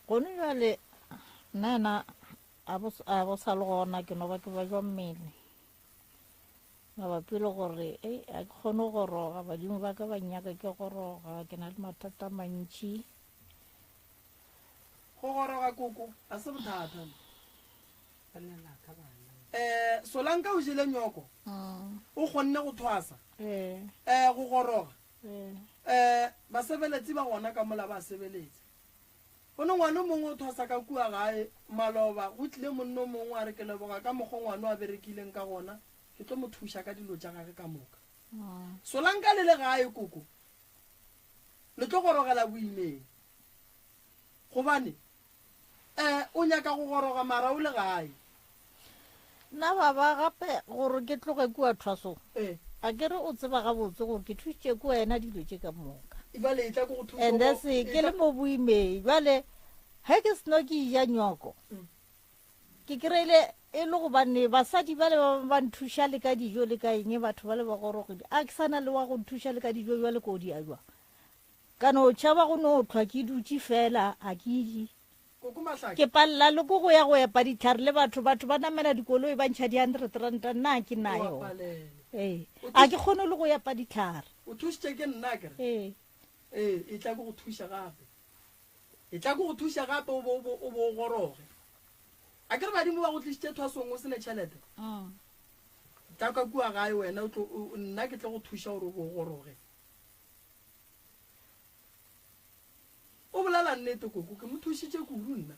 Gone jwale nna yena a bo a bo sa le gona ke no ba ke bajwa mmele mabapi le gore ei a ke kgone go goroga badimo ba ka ba nnyaka ke goroga ke na le mathata a mantši. Go goroga koko ga se bothata. Um Solanka o jele nyoko o kgonne go thwasa Ee. um go goroga Ee. Um basebeletsi ba gona ka mola ba sebeletsa. Go ne ngwana o mongwe o thwasa ka kua gae maloba, go tlile monna o mongwe a re ke leboga ka mokgwa ngwana a berekileng ka gona, ke tlo mo thuša ka dilo tša gage ka moka. Solanka le le gae koko, le tlo gorogela boimeng. Gobane Eh, o nyaka go goroga mara o le gae. Nna baba gape gore ke tloge kua thwasong. Eh. A ke re o tseba gabotse gore ke thušitše ke wena dilo tše ka moka. Bjale etla ke go thuše. And se ke le mo boimeng. Bjale ge ke seno ke ja nyoko. Ke kry-ile e le gobane basadi bale ba ba nthuša le ka dijo le ka eng batho bale ba gorogile. A ke sana le wa go nthuša le ka dijo bjale ko di a jwang. Ka no tšhaba go no hlwa ke dutše fela ga ke je. Ke palela le ko go ya go epa dihlare le batho, batho ba namela dikoloi ba ntšha di-hundred ranta, nna ga ke na yona. Ee, ga ke kgone le go epa dihlare. O thušitše ke nna akere? Ee. Ee, etla ke go thuše gape. Etla ke go thuše gape o bo, o bo, o bo o goroge. Akere badimo ba go tlišitše thwasong o se ne tšhelete? Tla ka kua gae wena o tlo, o, nna ke tle go thuša gore o bo o goroge. O bolela nnete koko, ke mo thušitše kudu nna.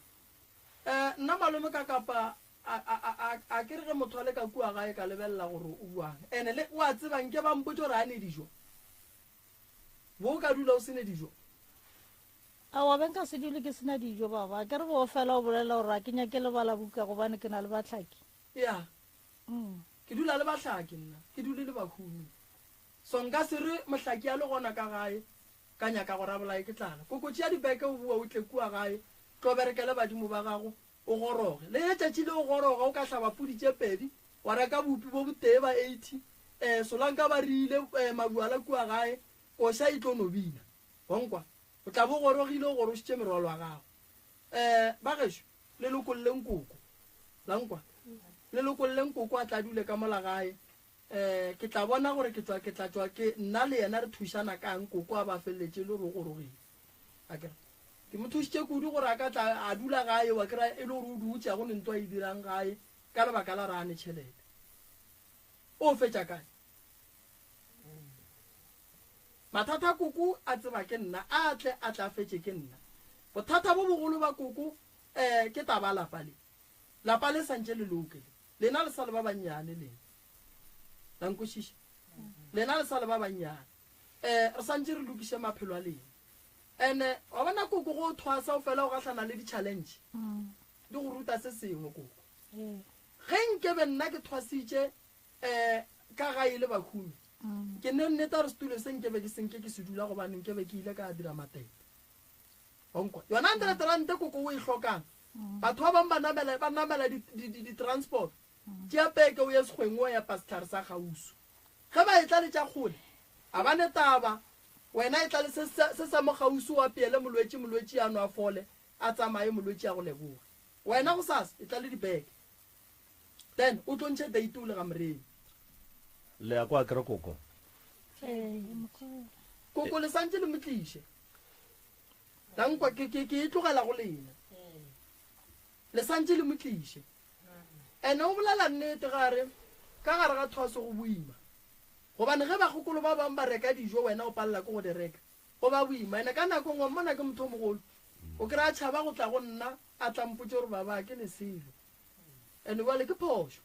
Eh, nna malome ka kapa a, a, a, a, a ke re ge motho a le ka kua gae ka lebelela gore o buang. Ene le, o a tseba nke ba mpotše gore a ne dijo. Bo o ka dula o se ne dijo. Aowa, be nka se dule ke se na dijo baba. A ke re bo fela o bolela gore a ke nyake le bala buka gobane ke na le bahlaki. Ya. Mm. Ke dula le bahlaki nna, ke dule le bahumi. So nka se re mohlaki a le gona ka gae, ka nyaka gore a bolaye ke tlala. Koko tšea dibeke o boe o tle kua gae, tlo berekele badimo ba gago, o goroge. Le ge tšatši le o goroga o ka hlaba pudi tše pedi, wa reka bupi bo botee ba 80, eh, solanka ba rile, eh, mabuala kua gae, koša e tlo no bina. Wa nkwa? O tla bo gorogile o gorošitše merwalo ya gago. Eh, ba gešo, le lokolleng koko. La nkwa? Le lokolleng koko a tla dule ka mola gae, Eh, ke tla bona gore ke tšwa, ke tla tšwa ke, nna le yena re thušana ka'ng, koko a ba feleletše e le gore o gorogile. Akere? Ke mo thušitše kudu gore a ka tla a dula gae, wa kry-a e le gore o dutše, ga go ne nto a e dirang gae, ka lebaka la gore a ne tšhelete. O fetša kae? Mathata a koko a tseba ke nna, a tle a tle a fetše ke nna. Bothata bo bogolo ba koko, eh, ke taba ya lapa le. Lapa le santše le loke le. Lena le sa le ba bannyane, lena. La nkwešiša? Lena le sa le ba bannyane. Um re santše re lokiše maphelo a lena. Ene wa bona koko go o thwasa o fela o gahlana le di-challenge di go ruta se sengwe koko. Ge nkebe nna ke thwasitše um ka gae le bahumi ke ne nneta gore setulo se nkebe ke senke ke se dula gobane nkebe ke ile ka dira matepe. Onkwa yona hundred rand koko o e hlokang batho ba bangwe ba namela ba namela di-transport tšea peke o ye sekgweng o epa sehlare sa kgauswi. Ge ba etla le tša kgole, a ba ne taba. Wena etla le se, se sa mo kgauswi o apeele molwetši, molwetši a nwe a fole, a tsamaye, molwetši a go leboge. Wena gosasa etla le dibeke. Then o tlo ntšhe date o le ga Moremi. Le ya kwa kere koko? Koko le santše le mo tliše. La nkwa ke, ke, ke e tlogela go lena. Le santše le mo tliše. Ene o bolela nnete ge a re, Ka gare ga thwaso go boima. Gobane ge bakgokolo ba bangwe ba reka dijo wena o palela ke go di reka, go ba boima. Ene ka nako nngwe mmona ke motho o mogolo, o kry-a a tšhaba go tla go nna a tla mpotša gore baba ke ne selo. Ene bjale ke phošo.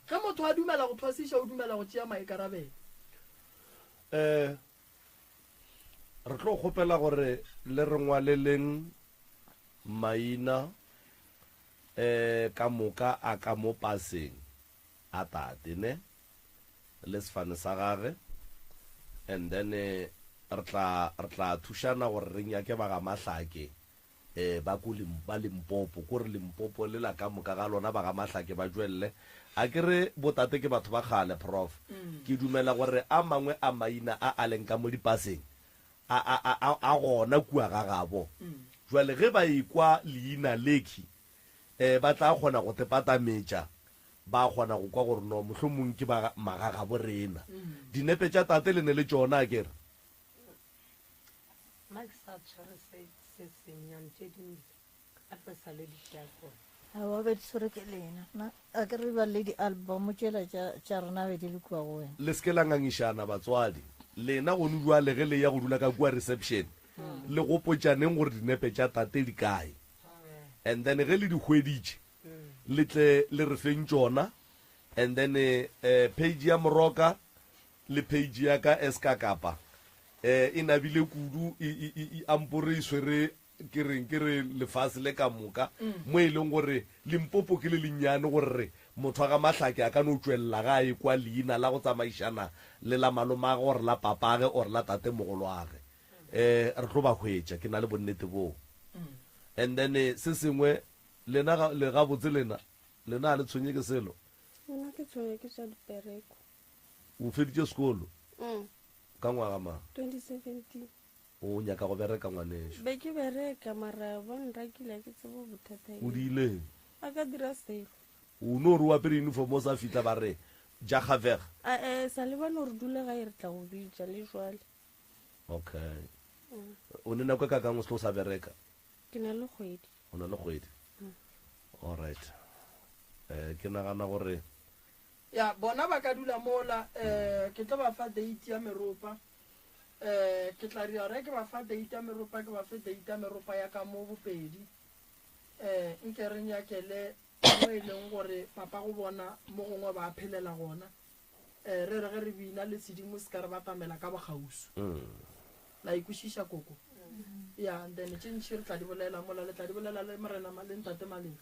Ge motho a dumela go thwasiša o dumela go tšea maikarabelo. Um re tlo kgopela gore le re ngwaleleng maina Eh, ka moka a ka mo paseng a tate, ne? Le sefane sa gage. And then re tla, re tla thušana gore re nyake ba ga Mahlake, eh, ba ko Lim, ba Limpopo. Ko re Limpopo lela ka moka ga lona ba ga Mahlake ba tšwelele. A ke re botate ke batho ba kgale, Prof. Ke dumela gore a mangwe a maina a a leng ka mo dipaseng a, a, a, a, a gona kua ga gabo. Bjale ge ba ekwa leina lekhi, eh, ba tla kgona go tepatametša, ba kgona go kwa gore no, mohlomong ke ba magagabo rena. Dinepe tša tate le ne le tšona, a ke re? Nna ke sa tshwere se, se sennyane, tše dingwe A tlo sa le di tšea gona. Aowa be di tshwere ke lena. Na a ke re ba le di-album tšela tša tša rena be di le kua go wena. Le se ke la ngangišana batswadi. Lena gonu bjale ge le eya go dula ka kua reception, le gopotšaneng gore dinepe tša tate di kae. And then ge le di hweditše, le tle le re feng tšona. And then eh, page ya Moroka le page ya ka Eskakapa eh, e nabile kudu, e, e, e, e ampore e swere Ke reng? Ke re lefase le ka moka, mo e leng gore Limpopo ke le lennyane gore re motho wa ga Mahlake a ka no tšwelela ge a ekwa leina la go tsamaišana le la malomagwe or la papage or la tatemogolwage. Um re tlo ba hwetša, ke na le bonnete boo. And then se sengwe, lena ga, le gabotse lena, lena ga le tshwenye ke selo? Nna ke tshwenya ke tša dipereko. O feditše sekolo? Ka ngwaga mang? 2017. O nyaka go bereka ngwanešu. Be ke bereka mara ba nrakile a ke tsebe bothata O eng. diileng? A ka dira selo. O no re o apere uniform o sa fihla ba re ja gaveg. Ae sa le ba no re dula gae re tla go bitša le jwale. Okay. O ne nako e kakang o se tlo sa bereka? Ke na le kgwedi. O na le kgwedi? Alright. Eh ke nagana gore Ya bona ba ka dula mola eh ke tlo ba fa date ya meropa. Um ke tla dira gore ke ba fa date ya meropa, ke ba fe date ya meropa ya ka mo Bopedi. Um nke re nyakele mo e leng gore papa go bona mo gongwe ba phelela gona. Um re re ge re bina le sedimo se ka re batamela ka bokgauswi. La e kwešiša koko? Ya, and then tše ntši re tla di bolela mola, le tla di bolela le Morena le Ntate Malefi.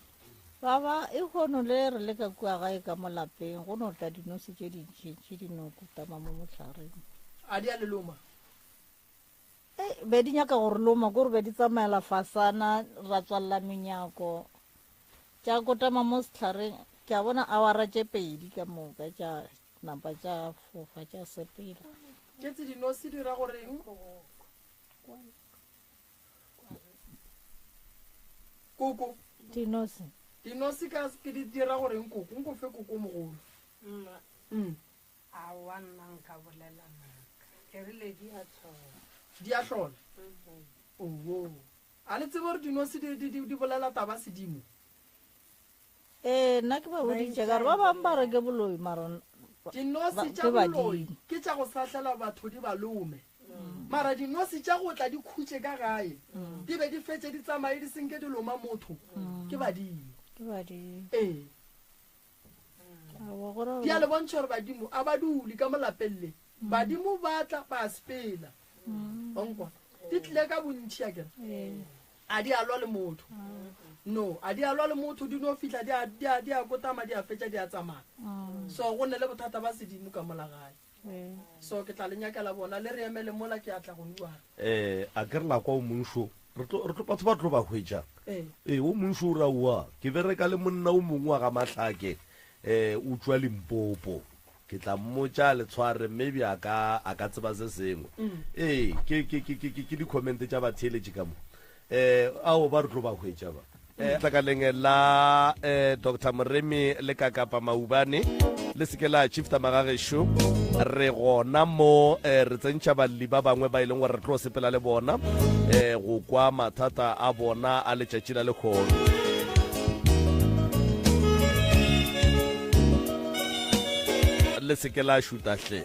Baba, e hono le re le ka kua gae ka mo lapeng, go no tla dinose tše dintšintši di no kotama mo mohlareng. A di a le loma? Ei, be di nyaka go re loma, kore be di tsamaela fasana, ra tswalela menyako, tša kotama mo sehlareng, ke a bona awara tše pedi ka moka tša napa tša fofa tša sepela. Tše dinose di ra goreng? Koko. Dinose. Dinose ka ke di dira goreng koko? Nko fe koko mogolo. Mma. Aowa nna nka bolela maaka. Ke rile di a hlola. Di a hlola? Owo. A le tsebe gore dinose di, di, di, di bolela taba sedimo? Ee, nna ke ba boditše ka re ba bangwe ba re ke boloi mara Dinose tša boloi ke tša go sahlela batho di ba lome. Mara dinose tša go tla di khutše ka gae di be di fetše di tsamaye di senke di loma motho ke badimo. Ke badimo. Ee. Aowa, go ra Di a le bontšha gore badimo a ba dule ka mo lapeng le. Badimo ba tla ba sepela. Wa nkwa? Di tlile ka bontši a kere. A di a lwa le motho. No, a di a lwa le motho, di no fihla di a, di a, di a kotama, di a fetša, di a tsamaya. So go ne le bothata ba sedimo ka mola gae. So ke tla le nyakela bona, le re emele mola ke a tla go nuana. Eh, a ke re la kwa o mongšo, re tlo, re tlo, batho ba tlo ba hwetša. Ee. Ee, o mongšo o re aowa, ke bereka le monna o mongwe wa ga Mahlake, eh, o tšwa Limpopo. Ke tla mmotša a le tshware, maybe a ka, a ka tseba se sengwe. Ee, ke, ke, ke, ke, ke, ke di-comment tša batheeletši ka mo. Eh, ao ba re tlo ba hwetša ba. Eh, tlakaleng la eh, Doctor Moremi le Kakapa Maubane, le se ke la shifta magagešo, re gona mo eh, re tsentšha balli ba bangwe ba e leng gore re tlo sepela le bona eh, go kwa mathata a bona a letšatši la lekgono. Le se ke la šuta hle.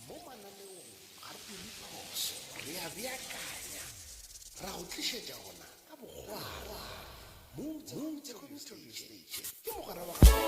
Mo mananeong ga re dire phoso, re a beakanya, ra go tlišetša ona ka bokgwari. Moutse Community Radio Station ke mogwera wa gago.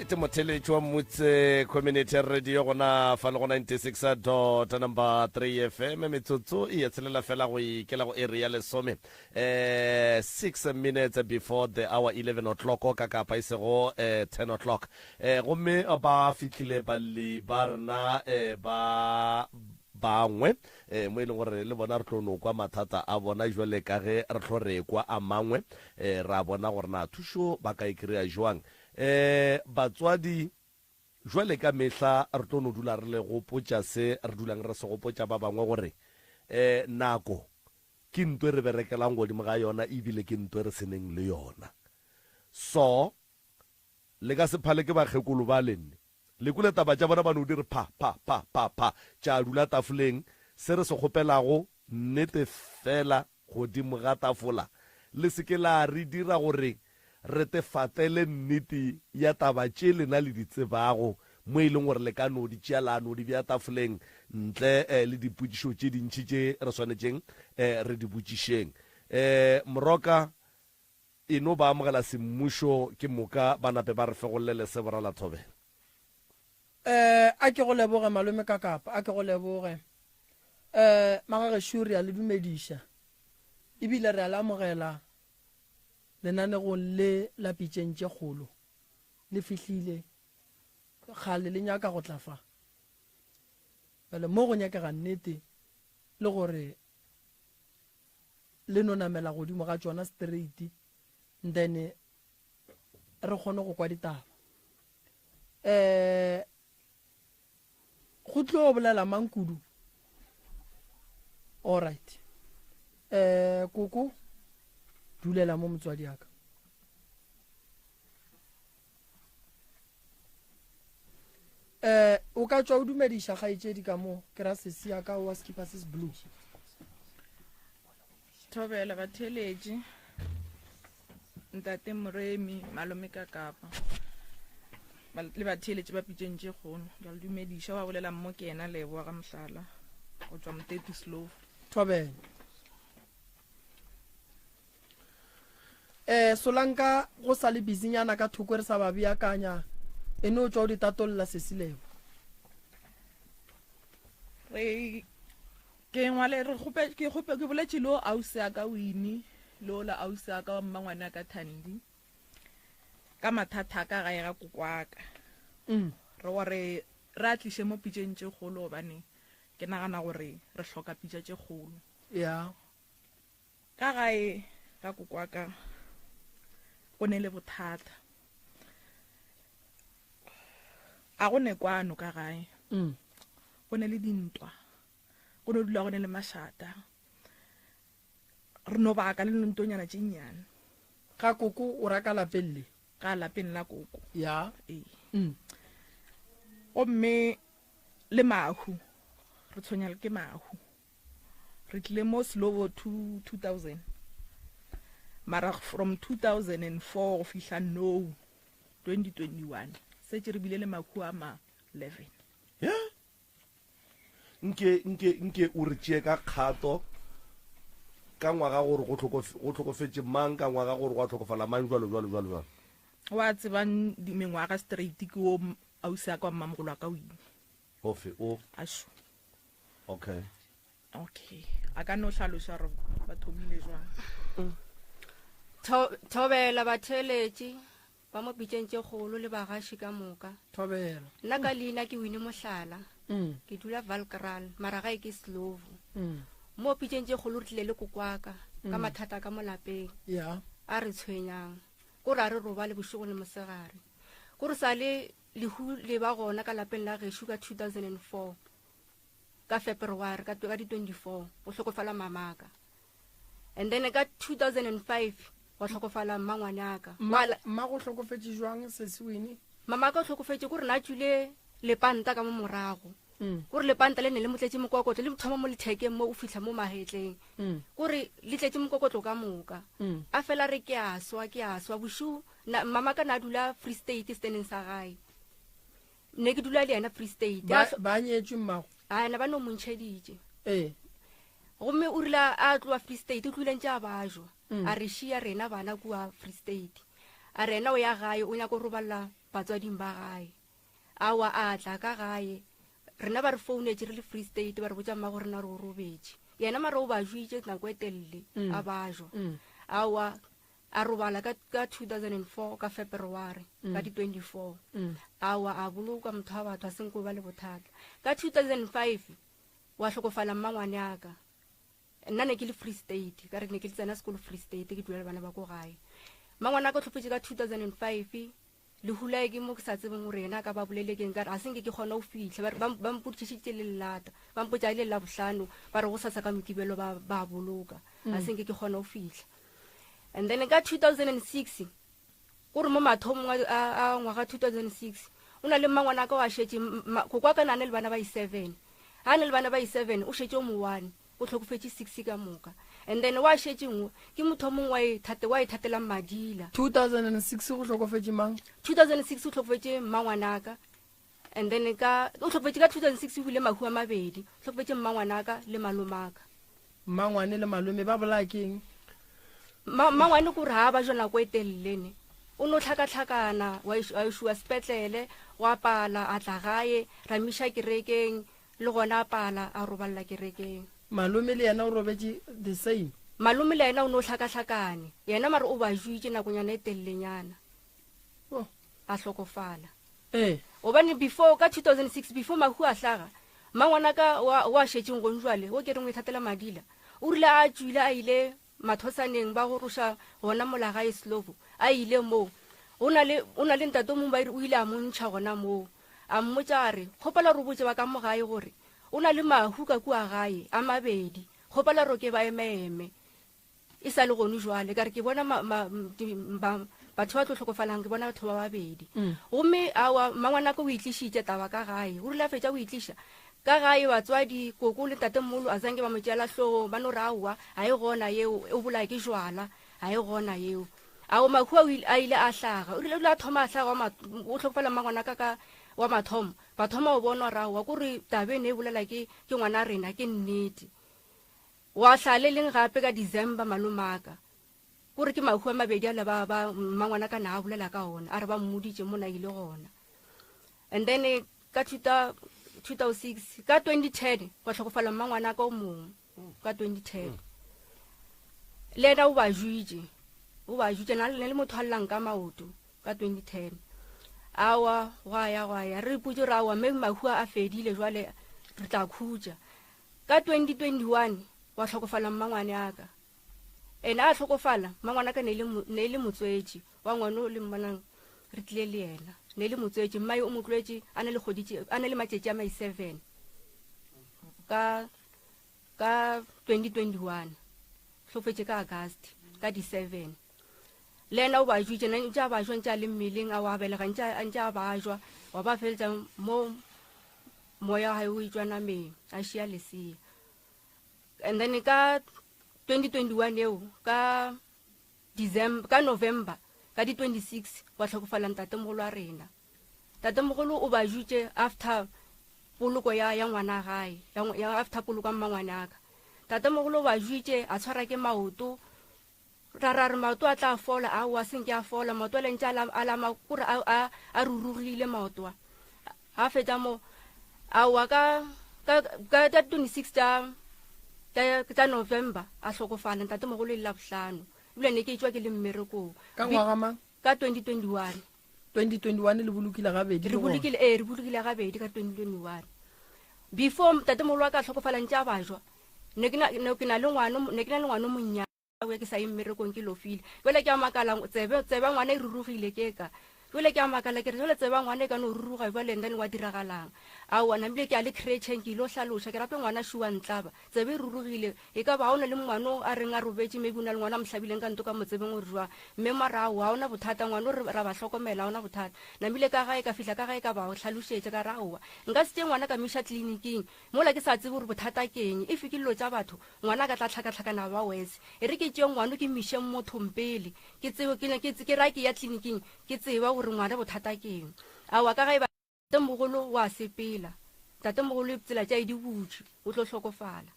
Alright, motheletši wa Mmutse Community Radio gona fa le go 96 dot number 3 FM metsotso e ya tshelela fela go ikela go area ya lesome eh 6 minutes before the hour 11 o'clock ka kapa e sego eh 10 o'clock eh gomme ba fihlile balli ba rena eh ba bangwe eh mo e leng gore le bona re tlo no kwa mathata a bona jwale ka ge re tlo re kwa a mangwe eh ra bona gore na thušo ba ka e kry-a jwang eh batswadi jwale ka mehla re tlo no dula re le gopotša se re dulang re se gopotša ba bangwe gore eh nako ke nto e re berekelang godimo ga yona ebile ke nto e re seneng le yona so le ka se phale ke bakgekolo ba lenne Le kwele taba tša bona ba no di re pha, pha, pha, pha, pha, tša dula tafoleng. Se re se kgopelago, nnete feela godimo ga tafola, le se ke la re dira gore re te fatele nnete ya taba tše lena le di tsebago, mo e leng gore le ka no di tšea la no di bea tafoleng ntle le dipotšišo tše dintši tše re swanetšeng re di botšišeng. Moroka E no ba amogela semmušo ke moka ba nape ba re fegollele se borala thobela. Eh, a ke go leboge malome Kakapa, a ke go leboge. Eh, magagešo re a le dumediša ebile re a le amogela lenanegong le la Pitšeng tše Kgolo. Le fihlile kgale le nyaka go tla fa. Bjale mo go nyakega nnete le gore le no namela godimo ga tšona straight then re kgone go kwa ditaba um go tlo bolela mang kudu alright um koko dulela mo motswadi yaka Eh, o ka tšwa o dumediša kgaetšedi ka mo ke ra sesi ya ka wa sekipa se se blue. Thobela batheeletši, ntate Moremi, malome ka Kapa le batheeletši ba pitšeng tše kgolo. Ke a le dumediša, wa bolela mmo ke yena Leboa ga Mohlala go tšwa Motetu Slovo. Thobela. Eh, Solanka go sa le busynyana ka thoko re sa ba beakanya e no tšwa o di tatolla Sesilebo. Re ke ngwale re kgope ke kgope ke boletše le o ausi a ka Winnie le ola ausi a ka wa mmangwane a ka Thandi ka mathata a ka gae ga kokwaka. Mm. Re gore re a tliše mo pitšeng tše kgolo gobane ke nagana gore re hloka pitša tše kgolo. Yeah. Ka gae ga kokwaka go ne le bothata. A go ne kwano ka gae. Mm. Go ne le dintwa. Go no dula go ne le mašata. Re no baka le ntonyana tše nnyane. Ga koko o ra ka lapeng le? Ka lapeng la koko. Ya. Ee. Mm. Gomme le mahu. Re tshwenya ke mahu. Re tlile mo Slovo 2000 mara from 2004 go fihla now 2021 setše re bile le mahu a ma 11. Yeah. Nke nke nke o re tšee ka kgato ka ngwaga gore go go hlokofetše mang ka ngwaga gore gwa hlokofala mang jwalo jwalo jwalo jwalo. Wa tseba mengwaga straight ke o ausi a ka wa mmamogolo wa ka o ile. Ofe o? Ašo. Okay. Okay. A ka no hlaloša gore ba thomile jwang. Tho, thobela batheeletši ba mo pitšeng tše kgolo le bagaši ka moka. Thobela. Nna ka leina ke Winnie Mohlala. Mm. Ke dula Valkraal, mara gae ke Slovo. Mm. Mo pitšeng tše kgolo re tlile le kokwaka ka Mm. mathata ka mo lapeng. Yeah. A re tshwenyang. Ko re a re robale bošego le mosegare. Ko re sa le Lehu le ba gona ka lapeng la gešo ka 2004 ka February ka ka di 24 go hlokofala mamaka and then ka 2005 gwa hlokofala mmangwanaka. Mma mma go hlokofetše jwang sesi Winnie? Mamaka o hlokofetše ko re na tšwile lepanta ka mo morago. Mm. Ko re lepanta le ne le mo tletše mokokotlo le thoma mo lethekeng mo o fihla mo mahetleng. Mm. Ko re le tletše mokokotlo ka moka. Mm. A fela re ke a swa ke a swa bošego Na, mama ka na dula Free State steneng sa gae. Ne ke dula le yena Free State. Ba, ba nyetšwe mmago? A na ba no mo ntšheditše. Ee. Gomme o rile a tloa Free State, o tloile ntše a bajwa. Mm. A re šia rena bana kua Free State. A re yena o ya gae, o nyaka go roballa batswading ba gae. Aowa a tla ka gae. Rena ba re founetše re le Free State ba re botša mmago rena gore o robetše. Yena mara o ba jwitše nako e telele a bajwa. Aowa a robala ka, ka 2004 ka Feperware ka di 24. Aowa a bolokwa motho wa batho a senko ba le bothata. Ka 2005 wa hlokofala mmangwane a ka. Nna ne ke le Free State, ka re ne ke tsena sekolo Free State ke dula le bana ba ko gae. Mmangwane a ka o hlokofetše ka 2005 Lehu lae ke mo ke sa tsebeng gore yena a ka ba bolele keng, ka re a se nke ke kgona go fihla. Ba re ba, ba mpotšišitše le lelata, ba mpotša e le Labohlano, ba re gosasa ka Mokibelo ba, ba boloka. A se nke ke kgona go fihla. And then ka 2006, ko re mo mathomong a, a, a ngwaga 2006, o na le mmangwana ka wa šetše, koko wa ka na ne le bana ba i-seven. Ha ne le bana ba i-seven, o šetše o mo one. O hlokofetše six ka moka. And then wa šetše nngwe, ke motho o mongwe wa e thate, wa e thatelang madila. 2006 go hlokofetše mang? 2006 go hlokofetše mmangwanaka. And then ka, o hlokofetše ka 2006 o hwile mahu a mabedi. O hlokofetše mmangwanaka le malomaka. Mmangwane le malome ba bolaya ke eng? Ma, mmangwane ke gore ha ba ja nako e telele ne. O no hlakahlakana, wa iš-, wa išwa sepetlele, gwa pala, a tla gae, ra miša kerekeng, Le gona a pala a roballa kerekeng. Malome le yena o robetše the same. Malome le yena o no hlakahlakane. Yena mare o ba juitše nakonyana e telelenyana. Oh. A hlokofala. Ee. Gobane before ka 2006 before mahu a hlaga, mmangwanaka wa wa šetšeng gong jwale, wo ke reng o ithatela madila, o rile a tšwile a ile Mathosaneng ba goroša gona mola gae Slovo a ile moo. Go na le, o na le ntate o mongwe ba o ile a mo ntšha gona moo. A mmotša a re, Kgopela re botše ba ka mo gae gore o na le mahu ka kua gae a mabedi, kgopela ro ke ba emeeme. E sa le gone jwale, ka re ke bona ma, ma, di, ba, batho ba tlo hlokofalang, ke bona batho ba babedi. Gomme aowa, mmangwanaka o itlišitše taba ka gae. O rile a fetša go itliša, Ka gae batswadi, koko le ntatemogolo a zange ba mo tšeela hlogong, ba no re aowa, ga e gona yeo, o bolaya ke jwala, ga e gona yeo. Ao mahu a a ile a hlaga, o rile o ile a thoma a hlaga wa o hlokofala mmangwanaka ka wa mathomo, ba thoma go bona gore aowa, ko re taba e ne e bolela ke ke ngwana rena, ke nnete. Wa hlaga le leng gape ka December malomaka, ko re ke mahu a mabedi ale ba ba mmangwanaka na a bolela ka ona, a re ba mmoditše mo na ile gona. And then Ka 2006, ka 2010 gwa hlokofala mmangwanaka o mongwe ka 2010. Le yena o ba juitše, o ba juitše na le motho a llang ka maoto ka 2010. Awa gwa ya gwa ya re ipotše gore awa mme mahu a fedile jwale re tla khutša. Ka 2021 gwa hlokofala mmangwane aka. Ene a hlokofala mmangwanaka ne e le motswetši wa ngwana o le mmonang re tlile le yena ne le motswetši mmae o mo tloetše a ne le kgoditše a ne le matšatši a mai seven ka ka 2021 hlofetše ka august ka di-seven le yena o ba jwitše ntše a bajwa ntše a le mmeleng a wa belega ntše a bajwa wa ba feletša mo moya wa gae o etswa nameng a šia lesea and then ka 2021 eo ka December, ka November ka di 26 gwa hlokofala ntatemogolo wa rena. Ntatemogolo o ba jutše after poloko ya, ya ngwana gae, ya, ya after poloko ya mmangwanaka. Ntatemogolo o ba jutše a tshwara ke maoto, ra ra re maoto a tla fola, aowa a senke a fola, maoto a le ntše a lama kore a, a, a rurugile maoto a. Ga fetša mo, aowa ka, ka, ka, ka 26 tša, tša, tša November a hlokofala ntatemogolo e le Labohlano. Ebile ne ke etšwa ke le mmerekong. Ka ngwaga mang? Ka 2021. 2021 le bolokile gabedi Re bolokile, ee, re bolokile gabedi ka 2021. Before ntatemogolo wa ka a hlokofala ntše a bajwa, ne ke na, ne ke na le ngwana, ne ke na le ngwana o monnyane. Ke sa ye mmerekong ke lofile. Jwale ke a makala, tsebe, tsebe ngwana e rurugile ke ka. Jwale ke a makala ke re jwale tsebe ngwana e ka no ruruga jwale and then wa diragalang. Aowa namile ke a le creche ke ilo hlaloša ke rape ngwana shuwa ntlaba. Tsebe e rurugile e ka ba ga ona le ngwano a reng a robetše maybe o na le ngwana a mo hlabileng ka nto ka mo tsebeng gore jwang. Mme mara aowa ga ona bothata ngwano re ra ba hlokomela ga ona bothata. Namile ka gae ka fihla ka gae ka ba hlalošetša ka re aowa nka se tšee ngwana ka mo iša cliniking mola ke sa tsebe gore bothata ke eng. If ke dilo tša batho Ngwana a ka tla hlakahlakana ba worse. E re ke tšee ngwano ke miše mothong pele ke tsebe ke ke ke ra ke ya tleliniking ke tseba gore ngwana bothata ke eng. Aowa ka ga e ba Ntatemogolo wa sepela. Ntatemogolo tsela tša e di butšwe o tlo hlokofala.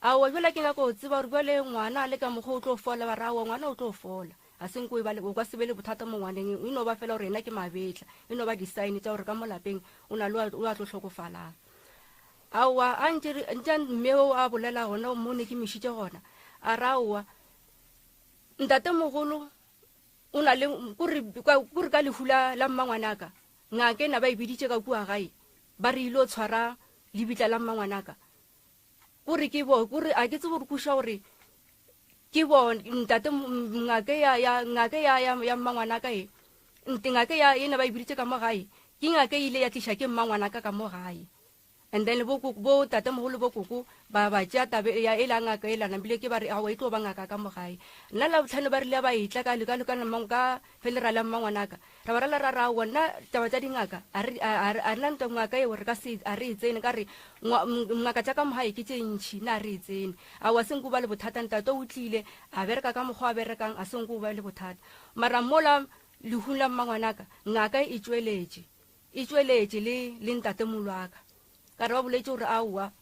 Aowa bjale ke nyaka go tseba gore bjale ngwana a le ka mokgwa o tlo fola ba re aowa ngwana o tlo fola. A se nko e ba le, o ka se be le bothata mo ngwaneng, e no ba fela gore yena ke mabetla, e no ba di-sign tša gore ka mo lapeng o na le o a tlo hlokofalang. Aowa, a ntše re, ntše mme o a bolela gona mo ne ke mišitše gona, a re aowa, ntatemogolo o na le, kore, kore ka lehu la, la mmangwanaka, ngaka e na ba e biditše ka kua gae, ba re ile o tshwara lebitla la mmangwanaka. Kore ke bo, kore a ke tsebe gore kuša gore ke bo ntate ngake ya ya ngake ya ya ya mmangwanaka e nte ngake ya ena ba e biditše ka mo gae ke ngake ile ya tliša ke mmangwanaka ka mo gae and then bo bo tate mogolo bo koko ba ba tšea tabe ya e la ngaka e lana bile ke ba re awa e tlo ba ngaka ka mo gae nna la botlhano ba rile ba etla ka ka ka ka fele ra la mmangwanaka Ra ba ra la ra ra aowa nna taba tša dingaka a re a re a rena ntwa ngaka eo re ka se a re e tsene ka re ngaka tša ka mogae ke tše ntšhi nna a re e tsene aowa se nko ba le bothata ntate o tlile a bereka ka mokgwa a berekang a se nko ba le bothata mara mola lehung la mmangwanaka ngaka e tšweletše e tšweletše le le ntate molwaka ka re ba boletše gore aowa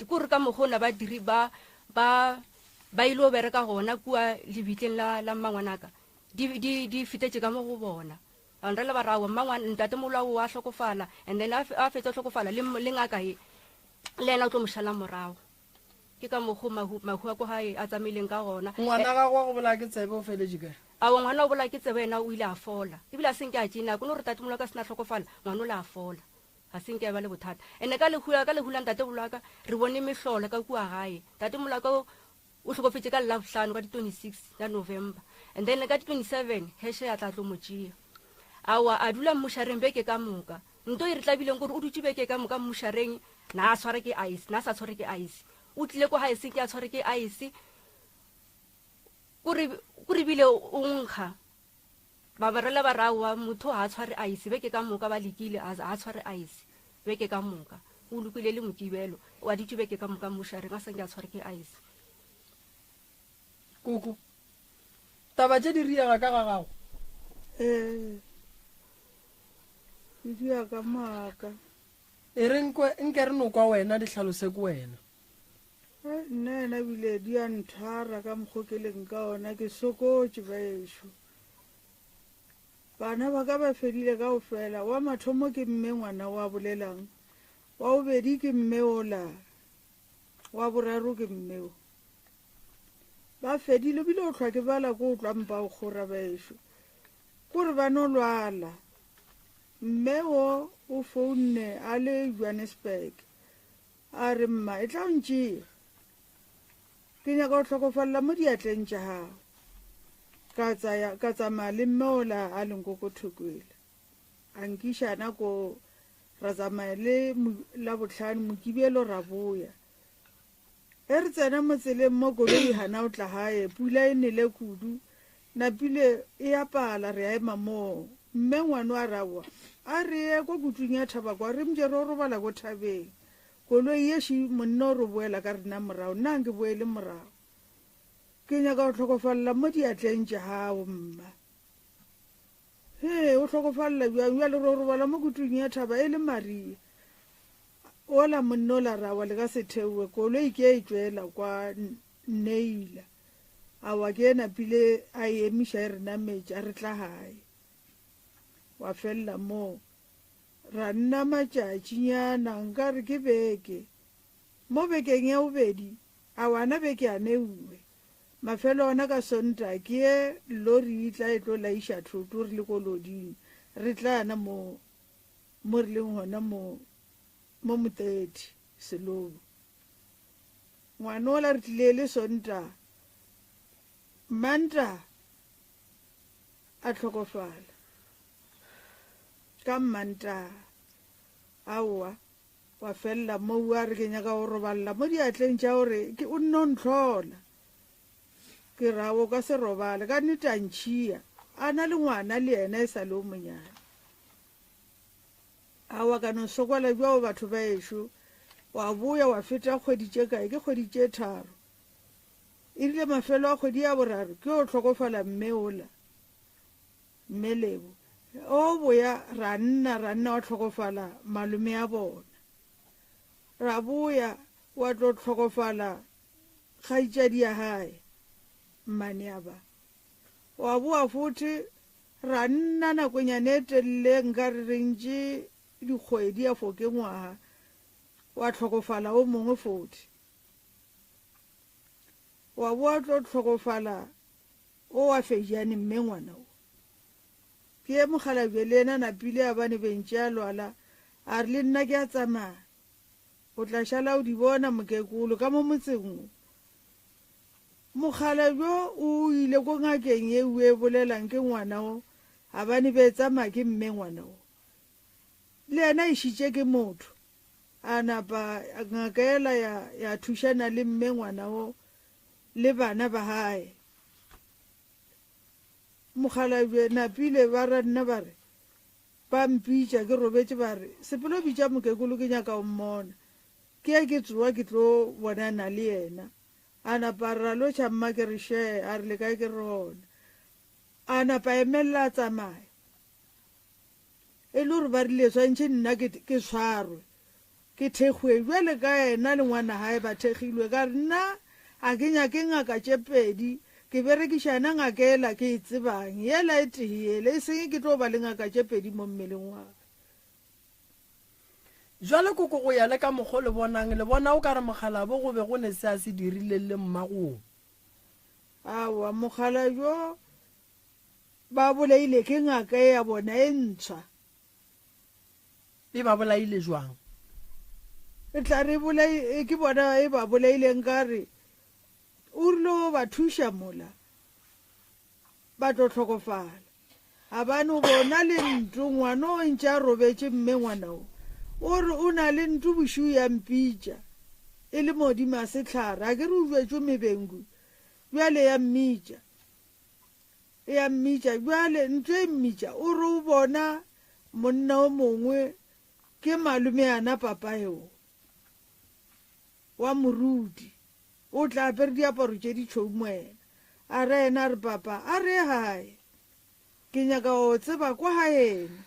kore ka mokgona ba diri ba ba ba ile go bereka gona kua lebitleng la la mmangwanaka di, di, di fetetše ka mo go bona. Ba nrela ba re, Aowa, mmangwane, ntatemolo o a hlokofala, and then a, a fetsa go hlokofala, le, le ngaka ye, le yena o tlo mo šala morago. Ke ka mokgo mahu, mahu a ko gae a tsamaileng ka gona. Ngwana gago wa go bolaya ke tsebe o feletše kae? Aowa, ngwana wa go bolaya ke tsebe yena o ile a fola. Ebile a se nke a tšee nako, no re tatemolo wa ka a se na hlokofala, ngwana o le a fola. Ga se nke a ba le bothata. And-e ka lehu, ka lehu la ntatemolo wa ka, re bone mehlolo ka kua gae. Tatemolo wa ka o, O hlokofetše ka Labohlano ka di 26 tša November and then ka di 27 Heshe ya tla tlo mo tšea. Aowa a dula mmušareng beke ka moka. Nto e re tlabileng kore o dutše beke ka moka mmušareng na a tshware ke ice, na sa tshware ke ice. O tlile ko gae seng ke a tshware ke ice. Kore kore bile o nkga. Ba ba rela ba re aowa motho ga a tshware ice beke ka moka ba lekile a a tshware ice beke ka moka. O lokile le Mokibelo wa dutše beke ka moka mmušareng a sa nke a tshware ke ice. Koko, taba tše di riega ka ga gago? Ee, di dia ka maaka. E re nkwe nke re no kwa wena di hlalose ke wena. Nna yena bile di a nthwara ka mokgo ke leng ka ona, ke sokotše baešo. Bana ba ka ba fedile kaofela, wa mathomo ke mme ngwana wa bolelang, wa bobedi ke mme ola, wa boraro ke mme o. Ba fedile bile o hlwa ke bala ko o tlwa mpa o kgora baešo. Kore ba no lwala. Mme o o founne a le Johannesburg. A re, Mma, etla o ntšee. Ke nyaka go hlokofalela mo diatleng tša gago. Ka tsaya, ka tsamaya le mme ola a leng ko ko Thokwela. A nkiša na ko, ra tsamaya le Labohlano, Mokibelo ra boya. Ge re tsena mo tseleng mo koloi gana o tla gae, pula e nele kudu, napile e a pala, re a ema moo. Mme ngwano a re, Aowa, a re ye ko kutung ya thaba kwa, re mje ro robala ko thabeng. Koloi ye ši, monna o re boela ka rena morago, nna nke boele morago. Ke nyaka go hlokofalela mo diatleng tša gago, mma. Hee, o hlokofalela bjang bjale ro robala mo kutung ya thaba e le Maria. Ola monna ola rawa le ka se theowe, koloi ke e tšwela kwa Neila. Awa ke e napile a e emiša e re nametša re tla gae. Wa felela moo. Ra nna matšatšinyana nka re ke beke. Mo bekeng ya bobedi, awa na beke a neuwe. Mafelo ona ka Sontaga ke ye lori e tla e tlo laiša thoto re le koloding re tla na mo mo re leng gona mo mo Motethi Selobo. Ngwanola re tlile le Sontaga Mantaga a hlokofala ka Mantaga aowa Wa felela moo a re ke nyaka go robalela mo diatleng tša gore ke o nno ntlhola. Ke ra o ka se robale ka nnete a ntšhia a na le ngwana le yena e sa le o monyane. Aowa ka no sokola bjao batho ba ešo wa boya wa feta kgwedi tše kae ke kgwedi tše tharo. E rile mafelo a kgwedi ya boraro ke yo hlokofala mme ola. Mme Lebo, O boya ra nna ra nna wa hlokofala malome a bona. Ra boya wa tlo hlokofala kgaitšadi ya gae mmane a ba. Wa boa fote ra nna nakonyana e telele nka re re ntše dikgwedi ya fo ke ngwaga, wa hlokofala o mongwe fote. Wa boa tlo hlokofala o wa Fejane mme ngwana o. Ke ye mokgalabje le yena napile a bane bentše a lwala a re le nna ke a tsamaya. O tla šala o di bona mokekolo ka mo motseng wo. Mokgalabje o ile ko ngakeng ye o e bolelang ke ngwana o gabane be tsamaya ke mme ngwana o. Le yena e šitše ke motho. A napa ngaka yela ya, ya thušana le mme ngwana o le bana ba gae. Mokgalabje napile ba ra nna ba re, ba mpitša ke robetše ba re, Sepelo bitša mokekolo ke nyaka go mmona. Ke ye ke tsoa ke tlo bonana le yena. A napa a re, Ralotšha mma ke re šee, a re le kae ke re gona. A napa a emelela a tsamaya. E le gore ba rile swantšhe nna ke, ke tshwarwe, ke thekgwe bjale ka yena le ngwana gae ba thekgilwe. Ka re nna a ke nyake ngaka tše pedi, ke berekiša yena ngaka yela ke e tsebang, yela e tee yela, e seng ke tlo ba le ngaka tše pedi mo mmeleng wa ka. Bjale koko go ya le ka mokgo le bonang, le bona o ka re mokgalabo go be go ne se a se dirileng le mmagoo? Aowa, mokgalabjo Ba bolaile ke ngaka e ya bona e ntshwa. E ba bolaile jwang? E tla re bolai ke bona e ba bolaileng ka re o rile o ba thuša mola ba tlo hlokofala. Gabane o bona le nto ngwana o ntše a robetše mme ngwana o o re o na le nto bošuu ya mpitša e le modimo a sehlare a ke re o jwetšwe mebengu bjale ya mmitša. E a mmitša bjale, ntlo e mmitša, o re o bona monna o mongwe ke malomeana papa eo wa moruti, o tla apere diaparo tše ditšhweu moena. A re yena a re papa a re ye gae, ke nyaka go tseba kwa gaeno.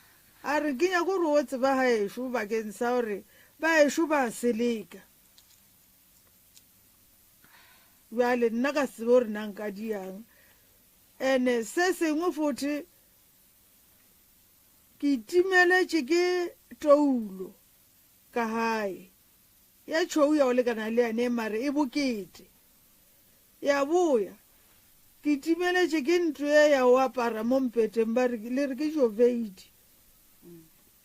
A re ke nyaka gore o tseba gaešo bakeng sa gore ba ešo ba seleka. Bjale nna ka se tsebe gore na nka diang. Ene se sengwe fothe ke timeletše ke toulo ka gae ya tšhou ya go lekana le yane mare e bokete. Ya boya ke timeletše ke ntlo ye ya go apara mo mpeteng ba re le re ke joveidi.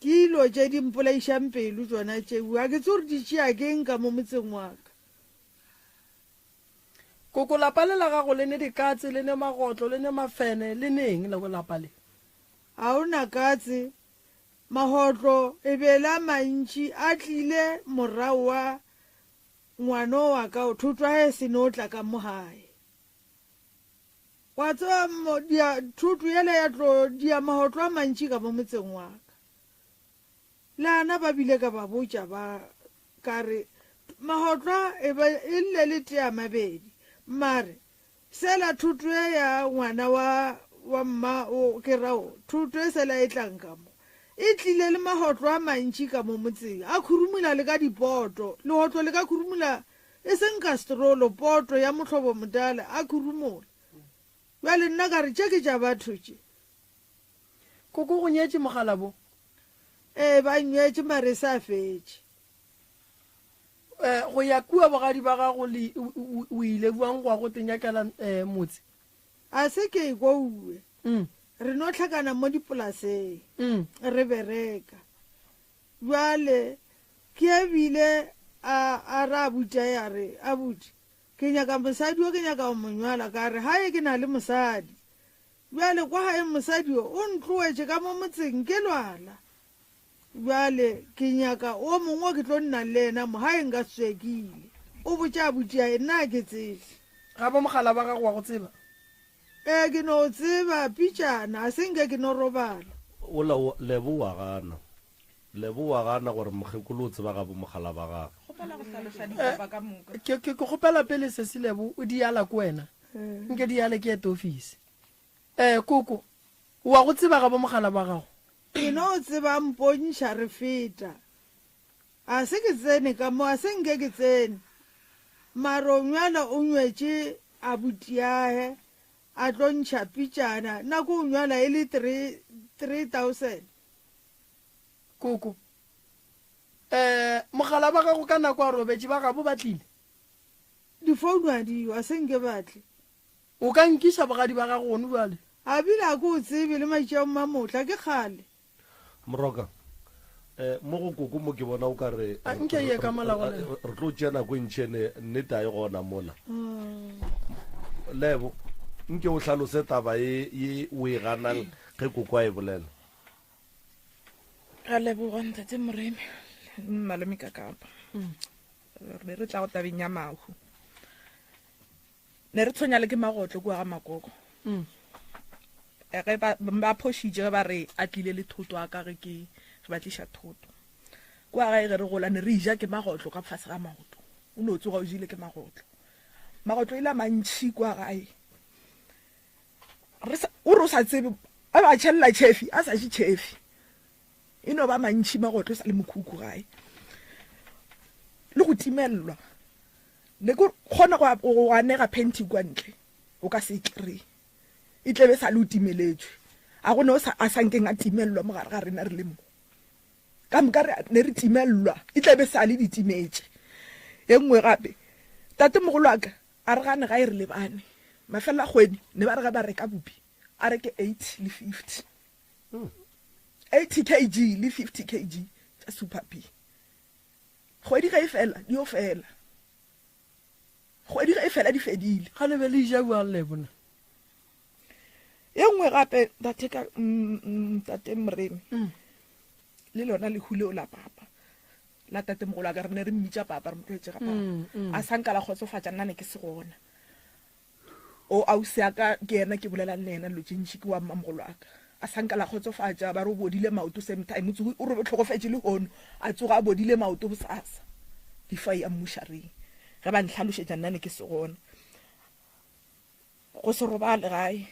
Ke ilo tše di mpolaišang pelo tšona tšeo ga ke tsebe gore di tšea keng ka mo motseng wa ka. Koko lapa le la gago le ne dikatse, le ne magotlo, le ne mafene, le ne eng le lapa le? Ga o na katse, magotlo e be e le a mantši a tlile morago wa ngwano wa ka o thotwa ge se no tla ka mo gae. Wa tseba dia, thoto yela ya tlo dia magotlo a mantši ka mo motseng wa ka. Le ana ba bile ka ba botša ba ka re, Mahotlwa e be e lle le tea mabedi. Mare, sela thoto e ya ngwana wa, wa mma o, ke ra o, thoto e sela e tlang ka mo, e tlile le mahotlwa a mantši ka mo motseng, a khurumula le ka dipoto, lehotlo le ka khurumula e seng ka strolo, poto ya mohlobo motala, a khurumola. Bjale nna ka re, Tše ke tša batho tše. Koko go nyetše mogalabo? Ee, ba nywetše mare e sa fetše. Eh, go ya kua bogadi ba gago le o ile bjang go ya go tenyakela eh, motse? A se ke e kouwe. Mm. Re no hlakana mo dipolaseng. Mm. Re bereka. Bjale ke ebile a a ra abuti a re abuti ke nyaka mosadi o ke nyaka go mo nywala ka re gae ke na le mosadi. Bjale kwa gae mosadi yo o ntloetše ka mo motseng ke lwala. Bjale ke nyaka o mongwe o ke tlo nna le yena mo gae nka se tswe ke ile. O botša abutiae nna ga ke tsebe. Ga bo mogala wa gago wa go tseba? Ee ke no tseba pitšana a se nke ke no robala. Ola o, Lebo wa gana. Lebo wa gana gore mokgekolo o tseba ga bo mogala ba gagwe. Kgopela go hlaloša ditaba ka moka. Ke, ke, ke kgopela pele Sesi Lebo o di ala ko wena. Nke di ale ke ete ofisi. Eh, koko, o wa go tseba ga bo mogala ba gago? Ke no tseba mpontšha re feta. A se ke tsene ka mo, a se nke ke tsene. Mara o nywela o nywetše abutiahe. A tlo ntšha pitšana, nako o nywala e le 3000. Koko, Eh, mogala ba gago ka nako a robetše ba gabo ba tlile? Difounu a diyo, a se nke ba tle. O ka nkiša bogadi ba gago gone bjale? A bile a ke o tsebe le matši a mmamotla, ke kgale. Moroka, Eh, mo go koko mo ke bona o ka re A nke ye ka mola go lena. re tlo tšea nako e ntši ene nnete a e gona mola. Lebo, nke o hlalose taba ye ye o e ganang ge koko a e bolela. Ra leboga ntate Moremi le malome ka kapa. Re be re tla go tabeng ya mahu. Ne re tshwenya le ke magotlo kua ga makoko. Mm. Eh, ge ba ba phošitše ge ba re a tlile le thoto a ka ge ke ge ba tliša thoto. Kua gae ge re gola ne re ja ke magotlo ka fase ga maoto. O no tsoga o jile ke magotlo. Magotlo ile a mantšhi kua gae. Re sa o re o sa tsebe a ba tšhelela tšhefi a sa je tšhefi. E no ba mantšhi magotlo sa le mokhukhu gae. Le go timelelwa. Ne ke kgona go go anega panty kua ntle, o ka se e kry-e. E tle be sa le o timeletšwe. A go ne o sa a sa nkeng a timelelwa mo gare ga rena re le mo. Ka moka re ne re timelelwa, e tle be sa le di timetše. E nngwe gape, tatemogolo wa ka a re gane gae re lebane. Mafelelo a kgwedi ne ba re ge ba reka bupi a reke 80 le 50. 80 kg le 50 kg tša super P. Kgwedi ge e fela, di yo fela. Kgwedi ge e fela, di fedile. Ga le be le ja bjang le bona? Ye nngwe gape, tate ka mm, mm, tate Moremi. Mm. Le lona lehu leo la papa. La tate mogolo wa ka re ne re mmitša papa, re mo tlwaetše ga papa. Mm, mm. A sa nka la kgotsofatša nna ne ke se gona. O ausi ya ka ke yena ke bolelang le yena dilo tše ntši ke wa mmamogolo wa ka. A sa nka la kgotsofatša ba re o bodile maoto same time o tsoge o re hlokofetše lehono a tsoga a bodile maoto bosasa before a eya mmušareng. Ge ba ntlhalošetša nna ne ke se gona. Go se robale gae,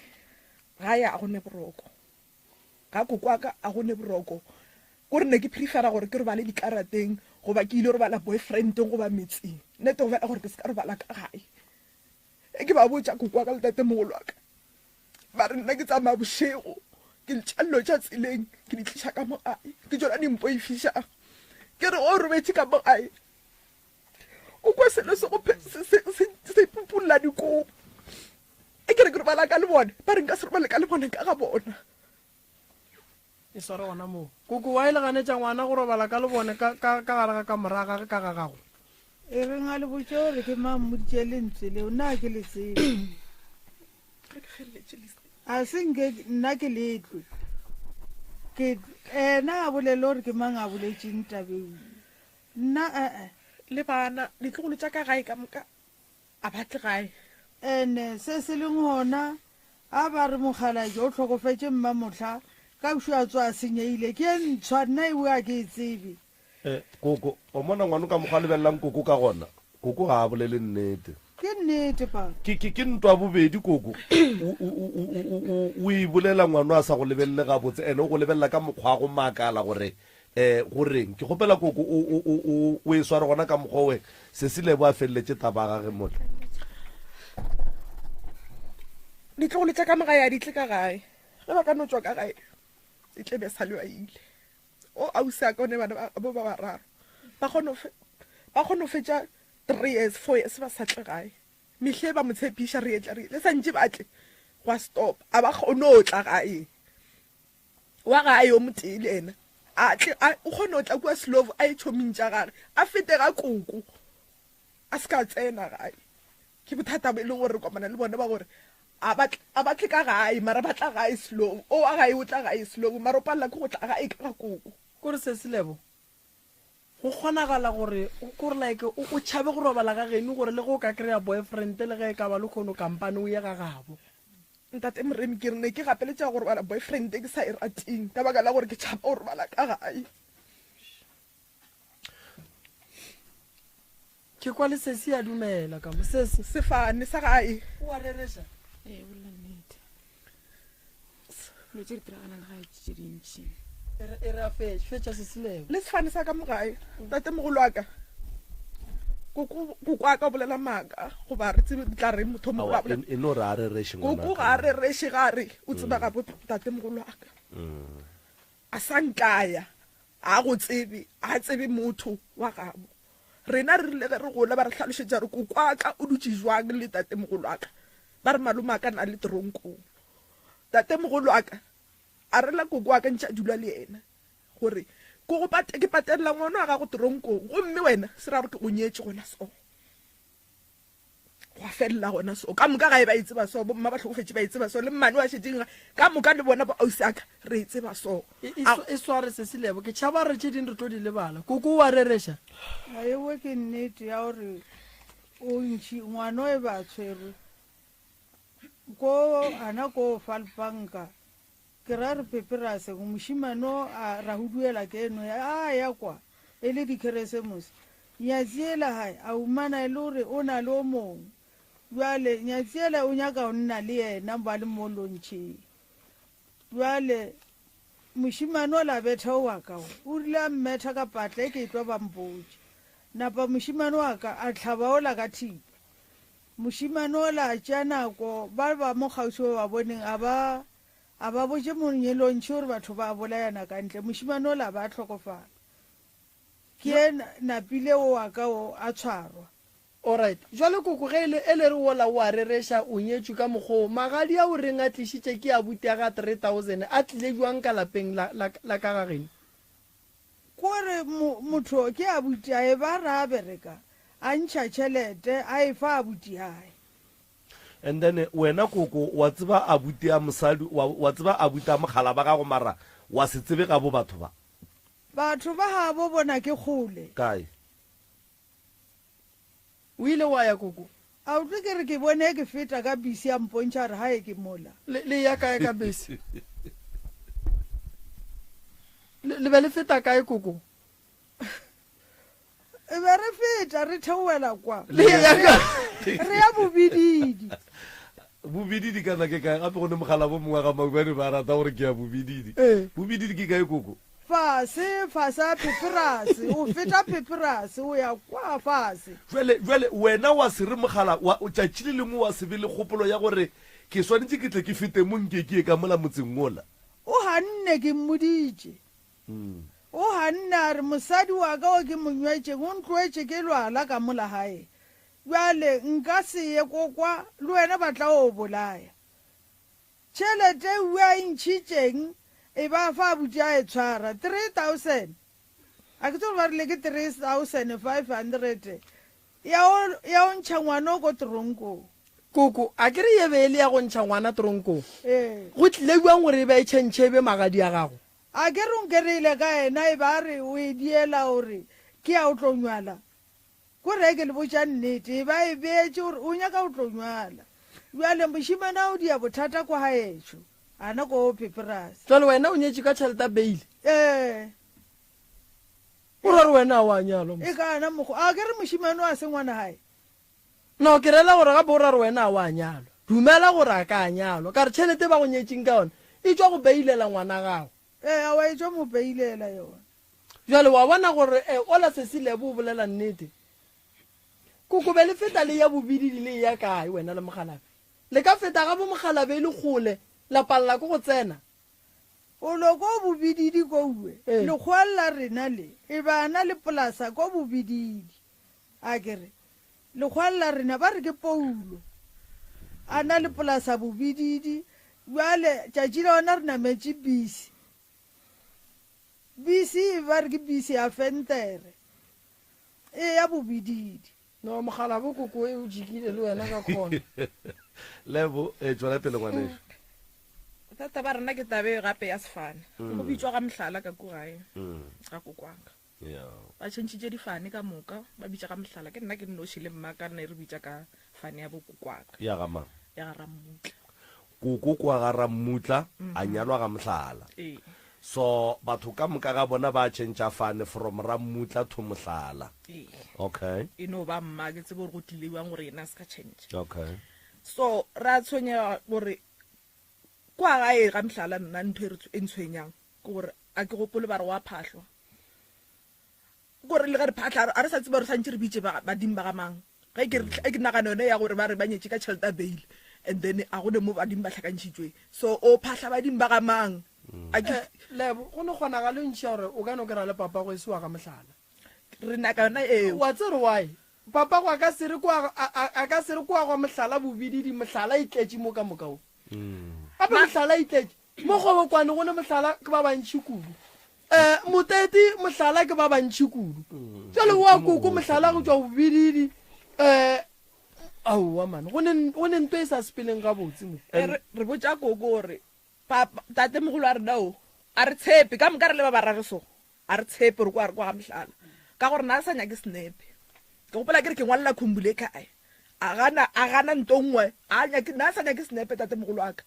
gae a go ne boroko. Ga koko wa ka a go ne boroko. Ko re ne ke prefera gore ke robale dikarateng goba ke ile robala boyfriendeng goba metseng. Nnete go fela gore ke se ka robala ka gae. Ge ke ba botša koko wa ka le tatemogolo wa ka, ba re nna ke tsamaya bošego, ke ntšha dilo tša tseleng ke di tliša ka mo gae, ke tšona di mpoifišago. Ke re o robetše ka mo gae, o kwa selo se go se pupulla dikobo. E ke re ke robala ka le bone, ba re nka se robale ka le bone ka ga bona. E sware gona moo. Koko, wa e le ganetša ngwana go robala ka lebone ka, ka, ka gare ga kamora ya gage ka ga gago? E reng a le botše gore ke mang mmoditše lentswe leo, nna ga ke le tsebe. A se nke nna ke le tlwe. Ke, ena a bolele gore ke mang a boletšeng tabeng. Nna, e-e. Le bana, ditlogolo tša ka gae ka moka A ba tle gae. Ene se se leng gona, a ba re mokgalabje o hlokofetše mmamohla, ka bšo a tsoa a senyehile, ke ye ntshwa, nna ewe a ke e tsebe. Eh, koko, wa mona ngwano ka mokgwa a lebelelang koko ka gona? Koko ga a bolele nnete. Ke nnete, papa. Ke, ke, ke ntwa bobedi, koko. O, o, o, o, o, o, o e bolela ngwano a sa go lebelele gabotse, ene o go lebelela ka mokgwa wa go makala gore Eh, go reng? Ke kgopela koko o, o, o, o, o e sware gona ka mokgwa owe Sesi Lebo a feleletše taba ya gage mola. Ditlogolo tša ka mo gae a di tle ka gae. Ge ba ka no tšwa ka gae, e tle be sa le ba ile. O ausi a ka o ne bana ba bo ba bararo. Ba kgone go ba kgone go fetša 3 years, 4 years ba sa tle gae. Mehle ba mo tshepiša re etla re etla sa ntše ba tle. Gwa stop. A ba kgone go tla gae. Wa gae yo motee le yena a tle a o kgone go tla kua Slovo a ye tšhoming tša gage a fete ga koko a se ka tsena gae. Ke bothata bo e leng gore re kopana le bona ba gore a ba a ba tle ka gae mara ba tla gae Slovo. O wa gae o tla gae Slovo mara o palela ke go tla gae ka ga koko. Kore sesi Lebo, go kgonagala gore kore like o o tšhabe go robala ga geno gore le ge o ka kry-a boyfriend le ge e ka ba lehono kampane o ye ga gabo. Ntate Moremi, ke re ne ke gapeletšega go robala boyfriend e ke sa e rateng ka baka la gore ke tšhaba go robala ka gae. Ke kwa le sesi a dumela ka mo. Sesi. Sefane sa gae. O a rereša? Ee, o bolela nnete. Dilo tše di diragalang gae ke tše dintši. E re, e re a fetše. Fetša sesi Lebo. Le sefane sa ka mo gae, tatemogolo wa ka. Koko koko a ka bolela maaka goba re tsebe re tla reng motho o mogolo Aowa, a bolela. e, e no re a rereše Koko ngwanaka. ga a rereše ga a re o tseba gabo tatemogolo wa ka. A sa ntlaya, a go tsebe, a tsebe motho wa gabo. Rena re rile ge re gola ba re hlalošetša gore koko wa ka o dutše jwang le tatemogolo wa ka. Ba re malome wa ka na le teronkong. Tatemogolo wa ka a rela koko wa ka ntše a dula le yena gore ke go pate, ke patelela ngwana wa gago teronkong gomme wena se ra gore ke go nyetše gona so. Gwa felela gona so. Ka moka gae ba e tseba so, bomma ba hlokofetše ba e tseba so, le mmane wa šetšeng ka moka le bona bo ausi aka re e tseba so. E, e, e sware se se lebo. Ke tšhaba re tše ding re tlo di lebala. Koko wa rereša? Aewe ke nnete ya gore o ntšhi ngwana o e ba tshwerwe ko ana ko falpanka Ke ra re Peperase, mošemane o a ra huduela ke eno ya a ya kwa e le dikeresemose. Nyatsi yela hae a humana e le gore o na le o mongwe. Bjale nyatsi yela o nyaka go nna le yena ba le mo lontšheng. Bjale mošemane ola a betha o wa ka o, o rile a mmetha ka patla e ke e tlo ba mpotše. Napa mošemane wa ka a hlaba ola ka thipa. Mošemane ola a tšea nako ba ba mo kgauswi ba ba boneng a ba A ba botše monyelontšhi gore batho ba a bolayana ka ntle. Mošemane ola a ba a hlokofala. Ke ye napile o wa ka o a tshwarwa. Alright. Jwale koko ge e le e le re wola o a rereša o nyetšwe ka mokgwa wo, magadi a o reng a tlišitše ke abuti a ga 3000 a tlile jwang ka lapeng la, la, la ka ga geno? Kore mo, motho ke abuti a e ba ra bereka a ntšha tšhelete a e fa abuti ae. And then wena koko wa tseba abuti a mosadi wa, wa tseba abuti a mogala ba gago mara wa se tsebe gabo batho ba. Batho ba gabo bona ke kgole. Kae? O ile wa ya koko? A utlwe ke re ke bone ke feta ka bese a mpontšha a re hae ke mola. Le, le ya kae ka bese? Le, le be le feta kae koko? E be re feta re theoela kwa. Le ya ka. Re ya bobididi. Bobididi kana ke kae? Gape go ne mogala bo mongwe ga maubane ba rata gore ke ya bobididi. Ee. Bobididi ke kae koko? Fase, fase a Peperase. O feta Peperase o ya kwa fase. Jwale, jwale wena wa se re mogala wa tšatši le lengwe wa se be le kgopolo ya gore ke swanetše ke tle ke fete mo nke ke ye ka mola motseng wola. O ganne ke mmoditše. O ganne a re, Mosadi wa ka o ke mo nywetšeng o ntloetše ke lwala ka mola gae. Bjale nka se ye ko kwa, le wena ba tla o bolaya. Tšhelete ewe a e ntšhitšeng e ba fa abuti a e tshwara, 3000. A ke tsebe gore ba rile ke 3500 ya o, ya o ntšha ngwana o ko toronkong. Koko, a ke re ye be e le ya go ntšha ngwana toronkong? Ee. Go tlile bjang gore e be e tšhentšhe e be magadi a gago? A ke re o nkereile ka yena e ba re o e diela o re ke ya o tlo nywala? Ko re ke le botša nnete e ba e beetše gore o nyaka o tlo nywala. Bjale mošemane a o dia bothata kwa gaešo ana ko Peperase. Jwale wena o nyetše ka tšhelete ya beile? Ee. O ra re wena a wa nyalwa mos? E ka ana mokgwa. A ke re mošemane o a se ngwana gae? No, ke rela gore gape o ra re wena a wa nyalwa. Dumela gore a ka nyalwa. Ka re tšhelete ba go nyetšeng ka yona e tšwa go beilela ngwana gago. Ee, aowa e tšwa mo beilela yona. Bjale wa bona gore eh, ola sesi Lebo o bolela nnete. Kokobe le feta le ya bobididi le eya kae wena le Mokgalabe? Le ka feta ga bo Mokgalabe e le kgole la palela ke go tsena. O lo ko bobididi kouwe, Ee. lekgowa la rena le e ba na le polasa ko bobididi. A ke re, Lekgwang la rena ba re ke Paulo, a na le polasa bobididi. Bjale tšatši la gona re nametše bisi. Bisi e ba re ke bisi ya fentere e ya bobididi. No, mogala bo koko e o jikile le wena ka khona. Lebo, e tšwela pele ngwanešu. Bothata ba rena ke tabe gape ya sefane. Go bitšwa ga mohlala ka ko gae, ga kokwaka. Yeah. Ba tšhentšhitše difane ka moka, ba bitša ka mohlala. Ke nna ke nnoši le mma ka nne re bitša ka fane ya bokokwaka. Ya ga mang? Ya ga Rammutla. Koko kwa ga Rammutla a nyalwa ga Mohlala. Ee. So batho ka moka ga bona ba tšhentšha fane from Rammutla to Mohlala. Ee. Okay. E no ba mma ke tsebe gore go tlile bjang gore yena a se ka tšhentšha. Okay. So ra tshwenyega gore kwa gae ga Mohlala nna ntho e re e ntshwenyang ke gore a ke gopole ba re wa phahlwa. Kore le ge re phahla a re sa tseba gore santše re bitše badimo ba ga mang. Ge ke re ke nagana yone ya gore ba re ba nyetše ka tšhelete ya bail and then a go ne mo badimo ba hlakantšhitšweng. So o phahla badimo ba ga mang? A ke Eh, Lebo, go ne kgonagalo e ntši ya gore o ka no kry-a le papago e se wa ga mohlala. Re nyaka yona eo. Wa tsere why? Papago a ka se re kwa, a, a, a ka se re kwa gwa mohlala bobididi, mohlala e tletše mo ka moka wo. Gape mohlala e tletše. Mo Kgobokwane go ne mohlala ke ba bantši kudu. Um Moteti mohlala ke ba bantši kudu. Jwale wa koko mohlala go tšwa bobididi. Um aowa man, go ne, go ne nto e sa sepeleng gabotse mo. E re, re botša koko gore papa, tatemogolo wa rena o, a re tshepe, ka moka re le ba bararo so, a re tshepe gore kwa re kwa ga mohlala. Ka gore na re sa nyake senepe. Ke gopola ke re ke ngwalela Khumbule kae. A gana, a gana nto nngwe, a nyake, na sa nyake senepe tatemogolo wa ka.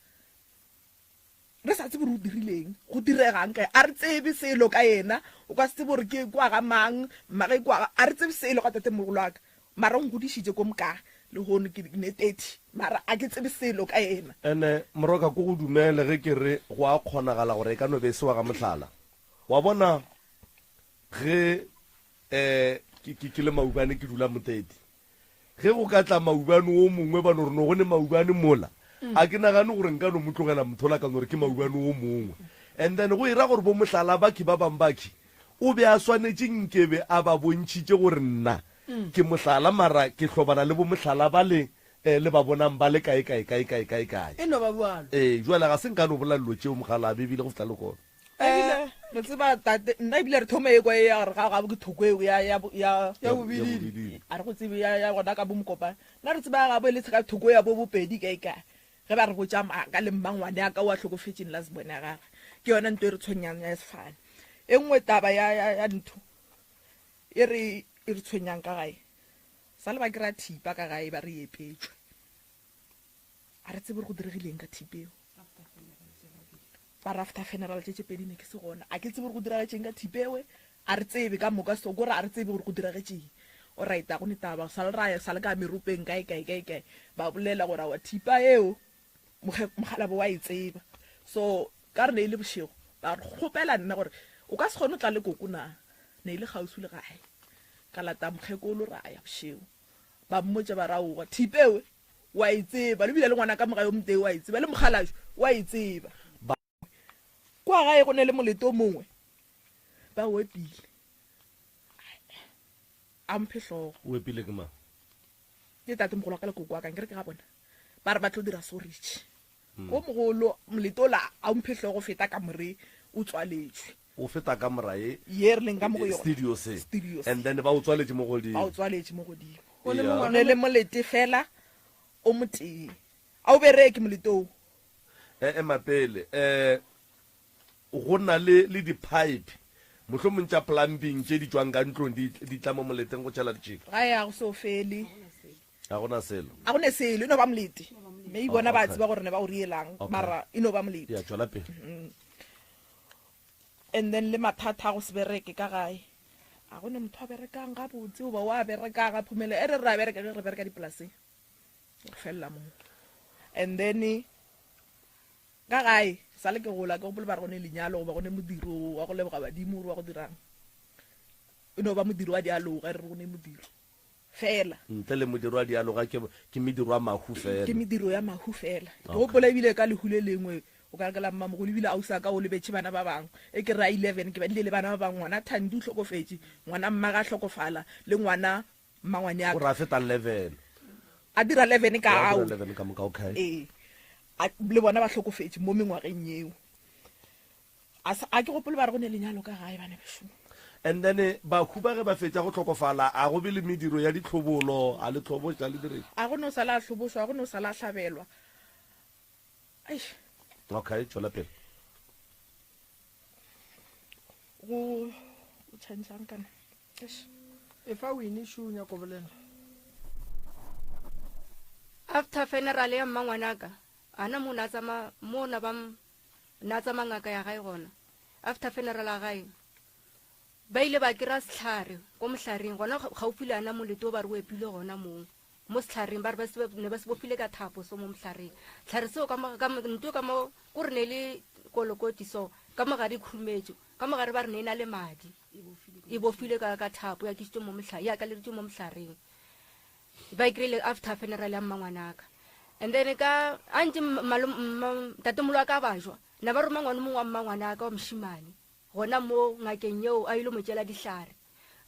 Re sa tsebe gore o dirileng, go diregang ka A re tsebe selo ka yena. O ka se tsebe gore ke kwa ga mang, mmage kwa ga. A re tsebe selo ka tatemogolo wa ka. Mara o nkgodišitše ko moka, lehono ke ne 30, mara a ke tsebe selo ka yena. Ene Moroka ko go dumele ge ke re go a kgonagala gore e ka no be e se wa ga Mohlala. Wa bona ge um ke, ke, ke le maubane ke dula Moteti. Ge go ka tla maubane wo mongwe ba no re no go ne maubane mola, a ke nagane gore nka no mo tlogela mothola ka no re ke maubane wo mongwe. And then go e ra gore bo mohlala bakhi ba bang bakhi o be a swanetše nkebe a ba bontšhitše gore nna ke mohlala mara ke hlobana le bo mohlala ba le eh, le ba bonang ba le kae kae kae kae kae kae. E no ba bjalo. Ee, jwale ga se nka no bolela dilo tšeo mogalabe ebile go fihla lehono. Ebile re tseba tate nna ebile re thoma e kwa e ya gore ga ga ke thoko eo ya ya ya Ya bobididi. A re go tsebe ya ya gona ka bo mokopane. Nna re tseba ga bo e le ka thoko ya bo bopedi kae kae. Ge ba re botša maaka le mmangwane ya ka o a hlokofetšeng last born ya gagwe. Ke yona nto e re tshwenyang ya sefane. E nngwe taba ya ya ya ntho e re e re tshwenyang ka gae. Sa le ba kry-a thipa ka gae ba re epetšwe. A re tsebe gore go diregileng ka thipa eo. Ba re after funeral tše tše pedi ne ke se gona. A ke tsebe gore go diragetšeng ka thipa ewe. A re tsebe ka moka so kore a re tsebe gore go diragetšeng. Alright a go ne taba sa le ra ya sa le ka meropeng kae kae kae kae ba bolela gore aowa thipa eo mokgalabje wa e tseba. So ka re ne e le bošego ba re kgopela nna gore o ka se kgone go tla le koko na. Ne e le kgauswi le gae. Ka lata mokgekolo ra ya bošego. Ba mmotša ba re aowa thipa ewe Wa e tseba, le bile le ngwana ka moga yo motee wa e tseba, le mokgalajwe wa e tseba. Ba. Kwa gae go ne le molete o mongwe, ba o epile. A mphe hlogo. O epile ke mang? Ke tatemogolo wa ka le koko wa ka, nkere ke ga bona. Ba re ba tlo dira sorage. O mogolo, molete ola a o mphe hlogo feta kamore o tswaletšwe. O feta kamora ye. Ye re leng ka mo go yona. Studio se. Studio se. And then ba o tswaletše mo godimo. Ba o tswaletše mo godimo. Go ne Yeah. Go ne le molete fela o motee. A o bereke molete oo. E, ema pele. Eh, go na le, le di-pipe, mohlomong tša plumbing tše di tšwang ka ntlong di, di tla mo moleteng go tšhela ditšhila. Gae ga go so fele. Ga go na selo. Ga go ne selo, e no ba molete. Maybe bona Oh, ba okay. tseba gore ne ba o rielang, Okay. mara e no ba molete. Ya, tšwela pele. And then le mathata a go se bereke ka gae. A go ne motho a berekang gabotse goba wa berekang a phumele. E re re a bereka ge re bereka dipolaseng. Go felela moo. And then ka gae sa le ke gola ke gopola ba re go ne lenyalo goba go ne modiro wa go leboga badimo gore wa go dirang. E no ba modiro wa dialoga e re re go ne modiro. Fela. Ntle le modiro wa dialoga ke, ke mediro wa mahu fela. Ke mediro ya mahu fela. Ke Okay. gopola ebile ka lehu le lengwe, o ka re ke la mmamogolo ebile ausi wa ka o lebetše bana ba bangwe. E ke re a 11 ke badile le bana ba bangwe, ngwana Thandi o hlokofetše, ngwana mmage a hlokofala, le ngwana mmangwane O ka. re a feta 11. A dira 11 ka O a ao. dira 11 ka moka, okay. Ee. A, le bona ba hlokofetše mo mengwageng yeo. A sa, a ke gopole ba re go ne lenyalo ka gae, bana bešo. And then bahu ba ge ba fetša go hlokofala, a go be le mediro ya ditlhobolo, a le hloboša, le direng? A go no sala a hlobošwa, a go no sala a hlabelwa. Eish. Okay, tšwela pele. Go, go tšhentšhang kana? Eish. Efa Winnie šo o nyako bolela. After funeral ya mmangwanaka, ana mo na tsama mo na ba Na tsamaya ngaka ya gae gona. After funeral ya gae, ba ile ba kry-a sehlare ko mohlareng gona gaufi le ana molete o ba re o epile gona moo mo sehlareng ba re ne ba se bofile ka thapo so mo mohlareng. Tlhare seo ka mo, ka mo, nto ka mo, ko re ne le kolokoti so ka mo gare e khurumetšwe. Ka mo gare ba re ne e na le madi. E bofilwe ka ka thapo ya kisitšwe mo mohla ya akaleditšwe mo mohlareng. Ba e kry-ile after funeral ya mmangwanaka. And then ka a ntše ntatemolo wa ka ba jwa, na ba roma ngwana mongwe wa mmangwanaka wa mošimane gona mo ngakeng yeo a ile mo tšela dihlare.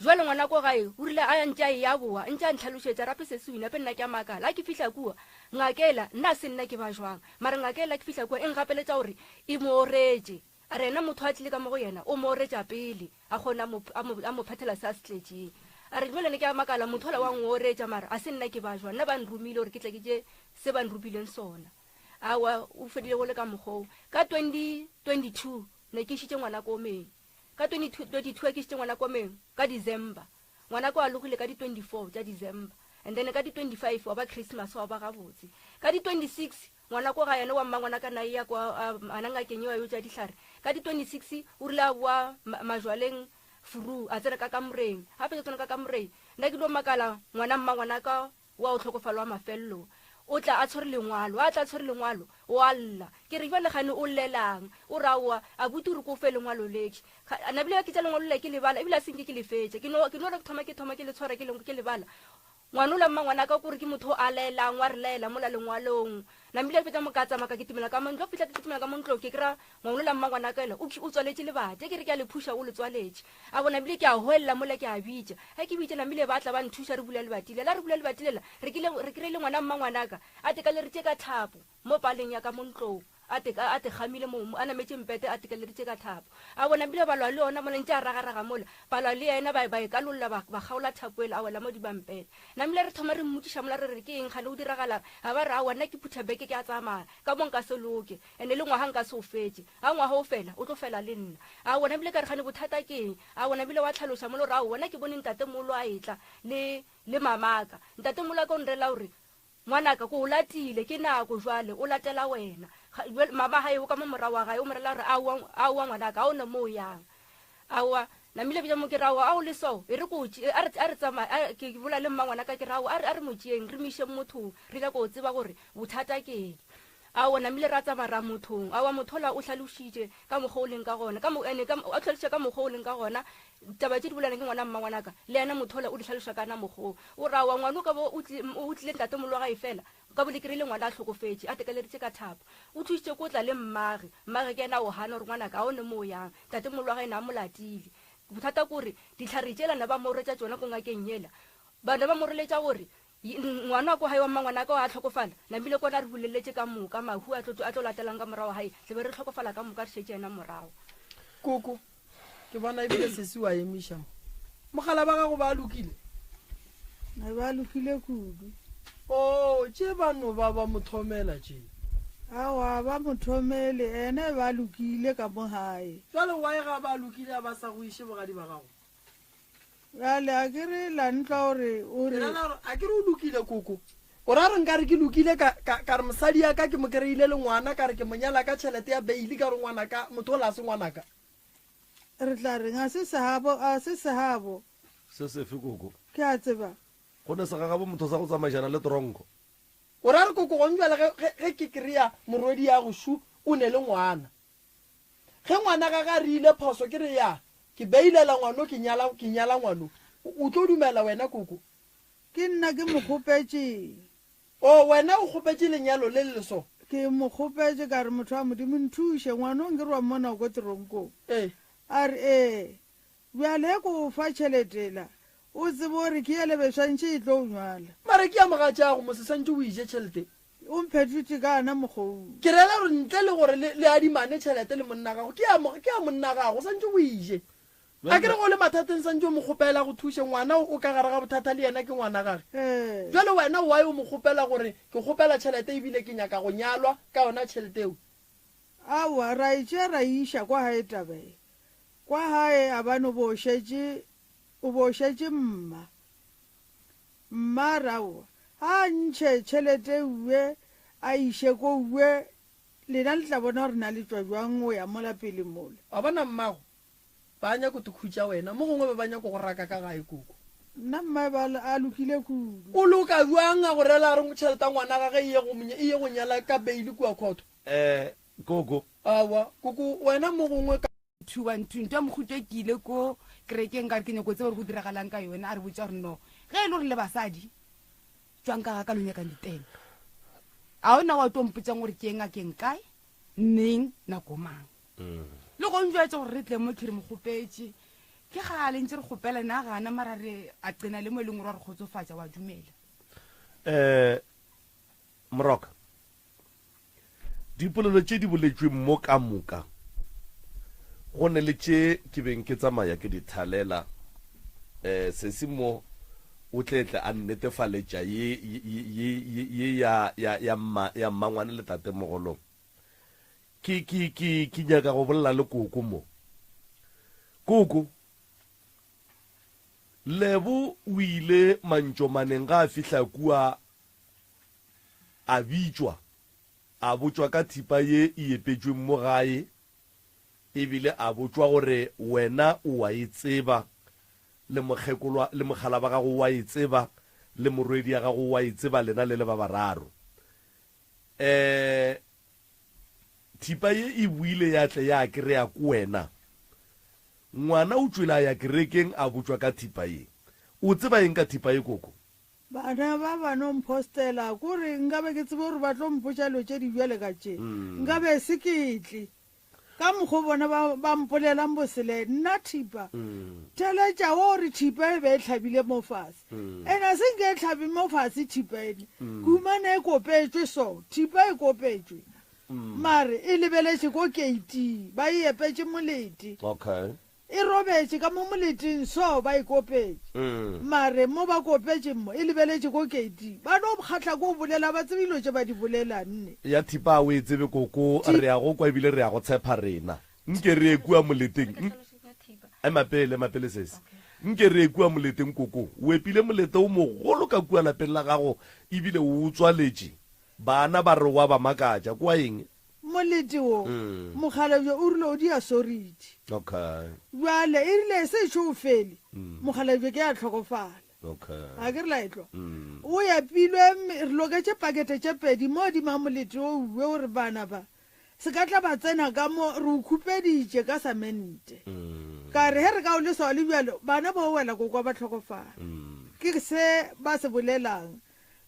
Jwale ngwana ko gae o rile a ntše a eya boa ntše a ntlhalošetša rape se se wina pe nna ke a makala a ke fihla kua ngaka ela nna a se nna ke ba jwang mara ngaka ela ke fihla kua e ngapeletša gore e mo oretše A re yena motho a tlile ka mo go yena, o mo oretša pele, a kgona a mo, a mo, a mo phethela se a se tletšeng. A re, Bjale ne ke a makala, motho ola wa ngoretša, mara a se nna ke ba jwa, nna ba nromile gore ke tle ke tše se ba nromileng sona. Aowa, o fedile go le ka mokgwa oo. Ka 2022 ne ke išitše ngwana komeng. Ka 2022 ke išitše ngwana komeng, ka December. Ngwana ko a logile ka di 24 tša December. And then ka di 25 wa ba Christmas wa ba gabotse. Ka di 26 Ngwana ko ga yena wa mmangwana ka na eya kwa ana ngakeng eo a yo tša dihlare. Ka di 26 o rile a boa majwaleng furu a tsena ka kamoreng. A fetša tsena ka kamoreng nna ke dio makala ngwana mmangwana ka wa o tlhokofalo wa mafelelo o tla a tshwere lengwalo. A tla a tshwere lengwalo o a lla. Ke re jwale gane o llelang? O re aowa abuti o re ko fe lengwalo leke. Na bile ke tša lengwalo le ke lebala ebile a senke ke le fetše. Ke no ke no re ke thoma ke thoma ke le tshwara ke le ke lebala. Ngwanola mmangwanaka kore ke motho o a laelang, wa re laela mola lengwalong. Namile a fetša mo ka tsamaya ka kitimela ka mo ntlo, fihla ke kitimela ka mo ntlong ke kry-a ngwanola mmangwanaka ela o o tswaletše lebati, ke re ke a le phuša o le tswaletše. A bona ebile ke a goelela mola ke a bitša. Ge ke bitša namile ba tla ba nthuša re bula lebati lela, re bula lebati lela re kile re kry-ile ngwana mmangwanaka a tekaleritše ka thapo mo paleng ya ka mo ntlong. A te, a te kgamile mo, a nametše mpete, a tekeleditše ka thapo. A bona bile ba lwa le yona mola ntše a ragaraga mola, ba lwa le yena, ba, ba e kalolla, ba, ba kgaola thapo ela, a wela mo diba mpete. Namile re thoma re mmotšiša mola re re ke eng kgane o diragalang, a ba re aowa nna ke phutha beke ke a tsamaya, ka mo nka se loke, ene le ngwaga nka se o fetše, a ngwaga o fela, o tlo fela le nna. Aowa namile ka re kgane bothata ke eng, aowa namile wa hlaloša mola o re aowa nna ke bone ntatemolo a etla le, le mamaka, ntatemolo a ka o nrela gore Ngwanaka, ke o latile, ke nako jwale, o latela wena. Ga, mama gae o ka mo morago wa gae, o mo rela gore, Aowa, aowa ngwanaka, ga o na mo o yang. Aowa, namile bja mo ke re, aowa, a o le so, e re ko tšee, a re, a re tsamaye, a, ke, ke bola le mma ngwanaka, ke re, aowa, a re, a re mo tšeeng, re mo išeng mothong, re nyaka go tseba gore bothata ke eng. Aowa, namile ra tsamaya ra mothong. Aowa, motho ola o hlalošitše ka mokgwa o leng ka gona, ka mo, ene, ka, a hlalošitše ka mokgwa o leng ka gona, Taba tše di bolelang ke ngwana mmangwanaka, le yena motho ola o di hlaloša ka na mokgwa wo. O ra wa ngwana o ka bo o o tlile ntatemolo wa gae fela, o ka bo le kry-ile ngwana a hlokofetše, a tekaleritše ka thapo. O thušitše ko tla le mmage, mmage ke yena a o gana gore ngwanaka ga o ne mo o yang, ntatemolo wa gae na a mo latile. Bothata ke gore dihlare tšela na ba mo retša tšona ko ngakeng yela, ba ne ba mo roletša gore ngwana wa ko gae wa mmangwanaka wa hlokofala, namile kona a re boleletse ka moka mahu a tlo a tlo latelang ka morago gae, tle be re hlokofala ka moka re šetše yena morago. Koko, ke bona ebile sesi wa emiša mo. Mogala ba gago ba lokile? Ne ba lokile kudu. O, tše ba no ba ba mo thomela tše. Aowa, ba mo thomele, ene ba lokile ka mo gae. Jwale why ga ba lokile a ba sa go iše bogadi ba gago? Bjale a ke re la ntla gore o re. A ke re o lokile koko. O ra re nkare ke lokile ka, ka, ka re mosadi ya ka ke mo kry-ile le ngwana ka re ke mo nyala ka tšhelete ya beile ka re ngwanaka motho ola a se ngwanaka. Re tla reng a se sehabo a se sehabo. Se sefe koko? Ke a tseba. Go ne segagabo motho sa go tsamaišana le tronko. O ra re koko gong bjale ge, ge, ge ke kry-a morwedi ya go šu o ne le ngwana. Ge ngwana gage a rile phoso ke re ya ke beilela ngwano ke nyala ke nyala ngwano o tlo dumela wena koko? Ke nna ke mo kgopetše. Oh wena o kgopetše lenyalo le le so? Ke mo kgopetše ka re motho wa Modimo nthuše ngwano nke re wa mmona o ko teronkong. Ee. A re ee. Bjale ge ke o fa tšhelete yela, o tsebe gore ke yele be swantše e tlo o nywala. Mara ke ya mogatšago mose swantše o ije tšhelete. O mphetotše ka ana mokgou. Ke rela gore ntle le gore le le adimane tšhelete le monna gago, ke ya ke ya monna gago, swantše o ije. A ke re ge o le mathateng swantše o mo kgopela a go thuše, ngwana o ka gare ga bothata le yena ke ngwana gage. Bjale wena why o mo kgopela gore ke kgopela tšhelete ebile ke nyaka go nyalwa ka yona tšhelete eo? Aowa, ra e tšea ra e iša kwa gae taba e. Kwa gae a ba no bo šetše, o bo šetše mma. Mma a re aowa, a ntšhe tšhelete uwe a iše ko uwe, lena le tla bona gore na le tšwa bjang go ya mola pele mola. Wa bona mmago, ba nyako te khutša wena, mo gongwe ba ba nyako go raka ka gae koko. Nna mma ba a lokile kudu. O loka bjang a go rela a re tšhelete ya ngwana gage e ye go e ye go nyala ka beile kua khotho? Eh, koko. Aowa, koko, wena mo gongwe ka. 2 1 2 Nto ya mohuta ke ile ko kerekeng ka re ke nyako tseba gore go diragalang ka yone. A re botša gore no, ge e le gore le basadi, tšwang ka ga ka lo nyakang ditene. A ona wa tlo mpotsang gore ke ye ngakeng kae, neng, nako mang. Le go njwetša gore re tle mo ke re mo kgopetše. Ke kgale ntše re kgopela na gana mara re a qena le mo e leng gore wa re kgotsofatša wa dumela. Eh, Moroka, dipolelo tše di boletšweng mo ka moka, go ne le tše ke beng ke tsamaya ke di thalela. Eh, sesi mo o tle tle a nnetefaletša ye, ye, ye, ye, ye ya, ya, ya mma, ya mmangwane le tatemogolo. Ke, ke, ke, ke nyaka go bolela le koko mo. Koko, Lebo o ile mantšomaneng ga a fihla kua a bitšwa, a botšwa ka thipa ye e epetšweng mo gae, e bile a botšwa gore wena o a e tseba, le mokgekolwa, le mokgalaba gago o a e tseba, le morwedi ya gago o a e tseba, lena le le ba bararo. Um thipa ye e boile ya tle ya krea ko wena. Ngwana o tšwele a ya kerekeng a botšwa ka thipa ye. O tseba eng ka thipa ye koko? Bana ba ba no mphostela, kore nkabe ke tsebe gore ba tlo mpotša dilo tše di bjale ka tše, nkabe se ke tle. Ka mokgo bona ba, ba mpolelang bosele, nna thipa. Theletša wo re thipa e be e hlabile mo fase. Ene a se nke e hlabe mo fase thipa ene. Ke humane e kopetšwe so, thipa e kopetšwe. Mare e lebeletše ko keiting, ba e epetše molete. Okay. E robetše ka mo moleteng so ba e kopetše. Mare mo ba kopetšeng mo, e lebeletše ko keiting. Ba no kgahla ko bolela, ba tsebe dilo tše ba di bolelang ne. Ya thipa a o e tsebe koko, re a go kwa ebile re a go tshepa rena. Nke re ye kua moleteng. Ema pele, ema pele sesi. Nke re ye kua moleteng koko. O epile molete o mogolo ka kua lapeng la gago ebile o o tswaletše. Bana ba re wa ba makatša. Kwa eng? Molete wo, mokgalabje o rile o dia sority. Okay. Bjale e rile e sešo o fele, mokgalabje ke a hlokofala. Okay. A ke re la etlwa. O epilwe, re loketše pakete tše pedi mo di ma molete o uwe o re bana ba se ka tla ba tsena ka mo re o khupeditše ka samente. Ka re he re ka o lesa o le bjalo bana ba o wela kokwa ba hlokofala. Ke se ba se bolelang.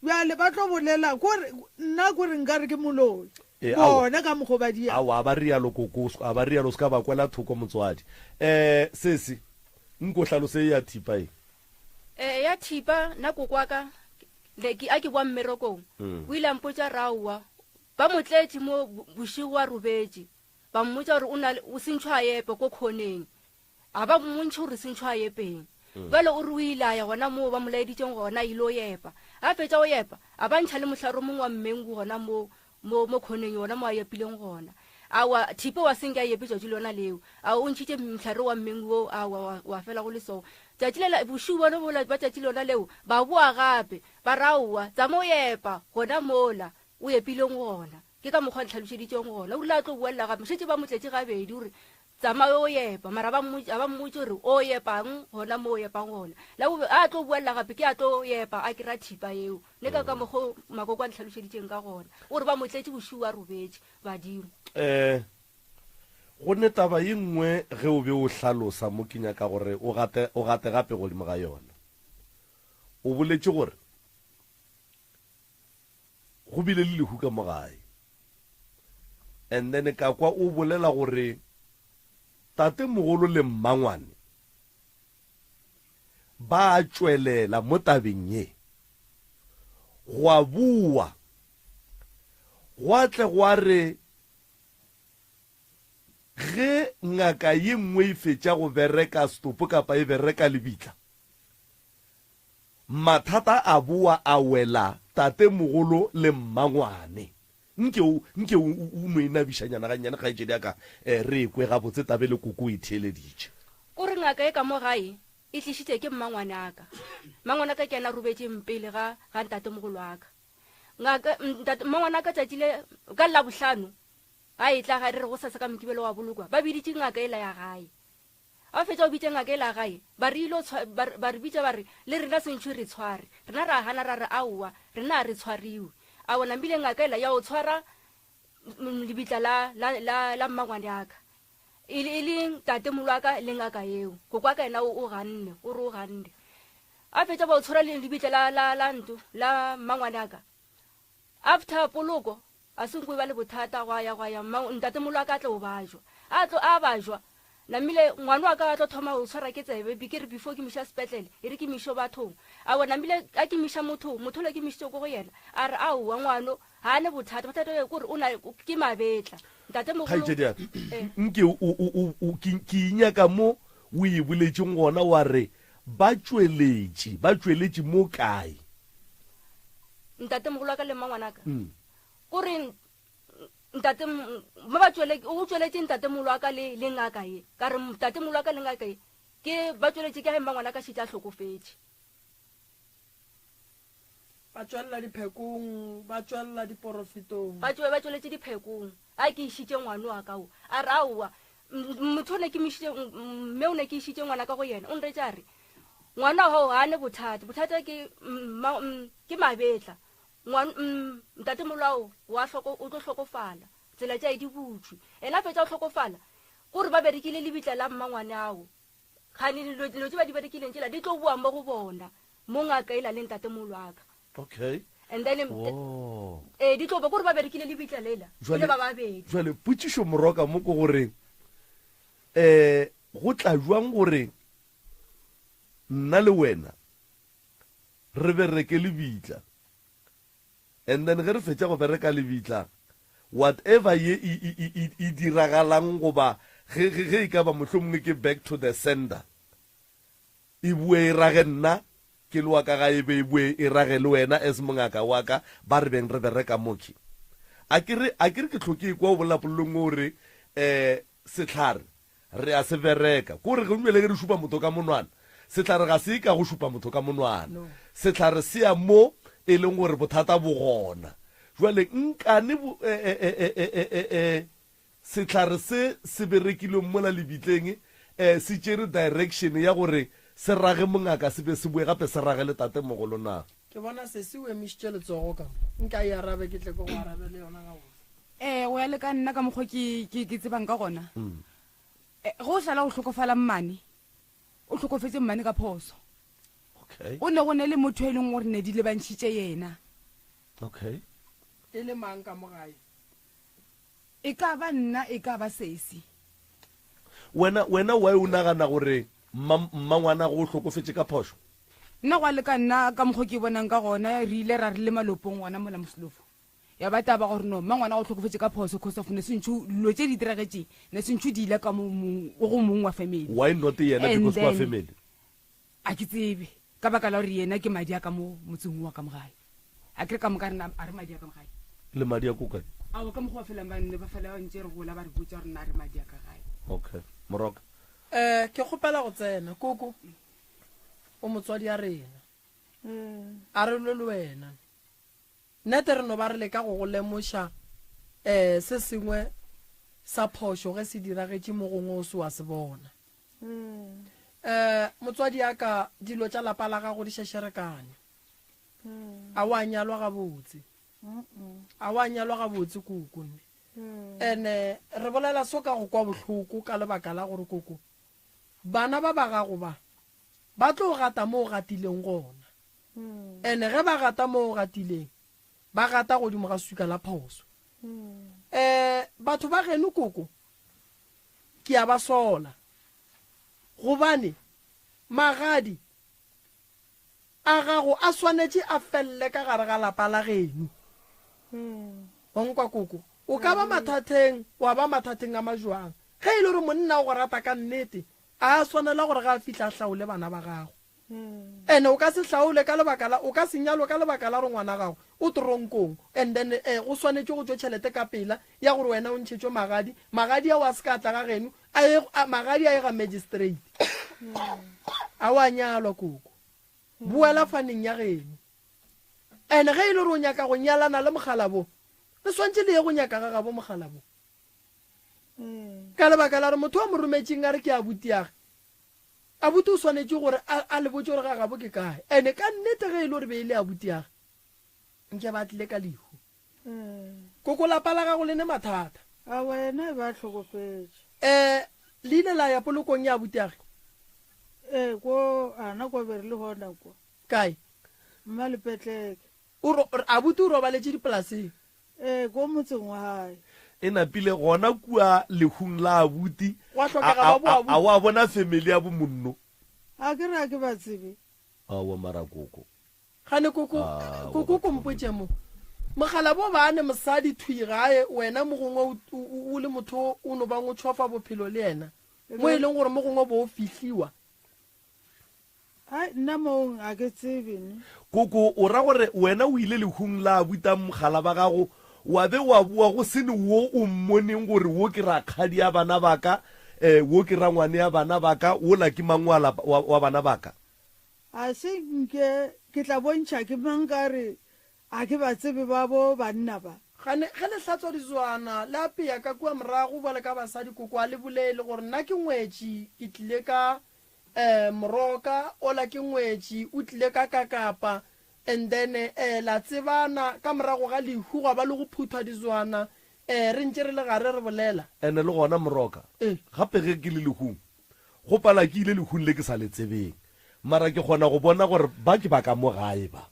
Bjale ba tlo bolela kore nna kore nka re ke moloi. E, aowa. Bona ka mokgo ba dia. Aowa, a ba rialo koko, a ba rialo, se ka ba kwela thoko motswadi. Eh, sesi, nko hlalose ye ya thipa ye. Eh, ya thipa, nna koko wa ka, ne ke, a ke boa mmerekong, o ile a mpotša re aowa, ba mo tletše mo bošego a robetše, ba mmotša gore o na le, o sentšho a epe ko khoneng. A ba mmontšhe gore sentšho a epeng. Bjale o re o ile a ya gona moo ba mo laeditšeng gona, a ile o epa. A fetša go epa, a ba ntšha le mohlare o mongwe wa mmengu gona moo, mo, mo khoneng yona mo a epileng gona. Aowa, Thipe wa se nke a epe tšatši lona leo. A o ntšhitše mohlare wa mmengu woo, aowa, wa, wa fela go le soo. Tšatši lela, bošego bona bola ba tšatši lona leo, ba boa gape, ba re, Aowa, tsama o epa gona mola o epileng gona. Ke ka mokgwa a ntlhalošeditšeng gona. O rile a tlo boelela gape, šetše ba mo tletše gabedi, o re, Tsamaya o epa. Mara ba mmotša, ba mmotše gore o epang gona mo o epang gona. La bobe, a tlo boelela gape, ke a tlo epa, a kry-a thipa yeo. Ne ka ka mokgwa o Makoko a ntlhalošeditšeng ka gona. O re ba mo tletše bošego a robetše, badimo. Um Go ne taba ye nngwe ge o be o hlalosa mo ke nyaka gore o gate, o gate gape godimo ga yona. O boletše gore Go bile le lehu ka mo gae. And then ka kwa o bolela gore tatemogolo le mmangwane ba a tšwelela mo tabeng ye. Gwa bowa gwa tle gwa re ge ngaka ye nngwe e fetša go bereka setopo kapa e bereka lebitla, Mathata a boa a wela tatemogolo le mmangwane. Nke o, nke o, o no e nabišanyana gannyane, kgaetšedi ya ka, eh, re e kwe gabotse tabe le koko o e theeleditše. O re ngaka e ka mo gae e tlišitše ke mmangwane a ka. Mmangwane a ka ke yena a robetšeng pele ga, ga ntatemogolo a ka. Ngaka, ntate, mmangwane a ka tšatši le, ka Labohlano, ga etla gae, re re gosasa ka Mokibelo wa bolokwa, ba biditše ngaka ela ya gae. Ba fetša go bitša ngaka ela gae, ba re ilo tshwa, ba, ba re bitša ba re, Le rena sentšho re tshware. Rena ra gana ra re, Aowa, rena a re tshwariwe. Aowa, namile ngaka ela ya o tshwara lebitla la, la, la, la mmangwane aka. E le e le tate molo wa ka le ngaka yeo. Koko wa ka yena o o ganne, o re o ganne. A fetša ba o tshwara le lebitla la la la nto la mmangwane a ka. After poloko a se nko e ba le bothata gwa ya gwa ya mma ntate molo wa ka a tlo bajwa. A tlo a bajwa namile ngwana wa ka a tlo thoma go tshwara ke tsebe be ke re before ke miša sepetlele e re ke mišo bathong. A wa namile a ke miša motho motho le ke mišitše ko go yena a re aowa ngwano ga a ne bothata bothata ke gore o na ke mabetla. Ntate mogolo Kgaetšedi ya ka, nke o, o, o, o, ke, ke inyaka mo o e boletšeng gona wa re ba tšweletše, ba tšweletše mo kae? Ntate mogolo wa ka le mmangwanaka. Ko re ntate ba ba tšwele o tšweletše ntate mogolo wa ka le le ngaka ye. Ka re ntate mogolo wa ka le ngaka ye ke ba tšweletše ke ge mmangwanaka šetše a hlokofetše. Ba tšwelela diphekong, ba tšwelela diporofetong. Ba tšwe ba tšweletše diphekong. A ke išitše ngwano wa ka o. A re aowa, motho o ne ke mišitše, mme o ne ke išitše ngwana ka go yena. O nretše a re, ngwana wa gago ga a ne bothata. Bothata ke, ke mabetla. Ntatemolo ao wa hloko, o tlo hlokofala. Tsela tša e di butšwe. Ena a fetša go hlokofala, kore ba berekile lebitla la mmangwane ao. Kgane dilo dilo tše ba di berekileng tšela di tlo boa mo go bona, mo ngaka ela le ntatemolo wa ka. Okay. And then Oh. eh di tlo ba kore ba berekile lebitla lela, e le ba babedi. Jwale potšišo moroka mo ke gore eh go tla jwang gore nna le wena re bereke lebitla And then ge re fetša go bereka lebitla, whatever ye e, e, e, e, e diragalang goba ge, ge, ge e ka ba mohlomongwe ke back to the sender, e boe e rage nna ke le wa ka gae, e be e boe e rage le wena as mongaka wa ka, ba re beng re bereka mokhi. A ke re, a ke re ke hloke ekwa o bolela polelong o re, eh, sehlare Re a se bereka. Ko re ge bjale ge re šupa motho ka monwana, sehlare ga se ka go šupa motho ka monwana. Sehlare se ya mo e leng gore bothata bo gona. Jwale nkane bo, e, e, e, e, e, e, e, e, sehlare se se berekilweng mola lebitleng, e, se tšere direction ya gore se rage mongaka se be se boe gape se rage le tatemogolo na? Ke bona sesi o emišitše letsogo ka mo. Nka e arabe ke tle ke go arabele yona gabotse. Ee, go ya le ka nna ka mokgwa ke, ke, ke tsebang ka gona. Eh, ge o šala go hlokofala mmane, o hlokofetše mmane ka phoso. Okay. Go ne go ne le motho e leng gore ne di lebantšhitše yena. Okay. E le mang ka mo gae? E ka ba nna, e ka ba sesi. Wena, wena why o nagana gore mma, mmangwanago o hlokofetše ka phošo? Nna go ya le ka nna ka mokgwa ke bonang ka gona, re ile ra re le malopong gona mola Moselofo. Ya ba taba gore no mmangwana o hlokofetše ka phoso cause of ne sentšho dilo tše di diragetše ne sentšho di ile ka mo mong go mong wa family. Why not yena And because kwa then family? a ke tsebe ka baka la gore yena ke madi a ka mo motseng wa ka mo gae. A ke re ka moka rena a re madi a ka mo gae. Le madi a ko kae? Aowa ka mokgwa wa felang ba nne ba fela ntše re gola ba re botša gore na re madi a ka gae. Okay. Moroka. Eh ke kgopela go tsena koko o motswadi a rena a re lwe le wena. Nnete re no ba re leka go go lemoša um se sengwe sa phošo ge se diragetše mo gongwe o se wa se bona. Um motswadi ya ka dilo tša lapa la gago di šešerekane. A wa nyalwa gabotse. A wa nyalwa gabotse koko nne. Ene re bolela so ka go kwa bohloko ka lebaka la gore koko bana ba ba gago ba ba tlo gata mo o gatileng gona. Ene ge ba gata mo o gatileng, ba gata godimo ga swika la phoso. Um batho ba geno koko, ke a ba sola, gobane magadi a gago a swanetše a felle ka gare ga lapa la geno. Wa nkwa koko? O ka ba mathatheng, wa ba mathatheng a majwang. Ge e le gore monna o go rata ka nnete, a a swanela gore ge a fihla a hlaole bana ba gago. Ene o ka se hlaole ka lebaka la, o ka se nyalwe ka lebaka la gore ngwana gago o toronkong and then eh, go swanetše go tšwe tšhelete ka pela ya gore wena o ntšhetšwe magadi, magadi ao a se ka tla ga geno, a ye, a, magadi a ye ga magistrate. A wa nyalwa koko. Boela faneng ya geno. Ene ge e le gore o nyaka go nyalana le mokgalabo, le swantše le ye go nyaka ga gabo mokgalabo. Ka lebaka la gore motho wa mo rometšeng a re ke abutiage, Abuti o swanetše gore a, a le botše gore ga gabo ke kae. Ene ka nnete ge e le gore be e le abutiage, nke ba tlile ka lehu. Koko lapa la gago le ne mathata. A wena e ba hlokofetše. Eh, Le ile la ya polokong ya abutiage? Ee, ko ana kwa be re le gona kwa. Kae? Mmalepetleke. O ro, abuti o robaletše dipolaseng? Ee, ko motseng wa gae. E napile gona kua lehung la abuti. Gwa hlokega ba bo abuti. A wa bona family ya bo monno? A ke re a ke ba tsebe. Aowa mara koko. Gane koko, koko ko mpotše mo. Mogala bo ba ne mosadi thwi gae, wena mo gongwe o, o, o le motho o no bang o tšhofa bophelo le yena. Mo e leng gore mo gongwe bo o fihliwa. Ai, nna mong a ke tsebe ne. Koko, o ra gore wena o ile lehung la abuta mogala ba gago, wa be wa boa go se ne wo o mmoneng gore wo ke rakgadi ya bana ba ka, eh, wo ke rangwane ya bana ba ka, wola ke mang wa lapa, wa, wa bana ba ka? A se nke ke tla bontšha ke mang ka re a ke ba tsebe ba bo banna ba. Gane ge le hlatswa dizwana le apea ka kua morago bjale ka basadi koko a le bolele gore nna ke ngwetši ke tlile ka um moroka ola ke ngwetši o tlile ka kakapa and then um la tsebana ka morago ga lehu gwa ba le go phuthwa dizwana um re ntše re le gare re bolela. Ene le gona moroka gape ge ke le lehung Go pala ke ile lehung le ke sa le tsebeng, mara ke kgona go bona gore ba ke ba ka mo gae ba.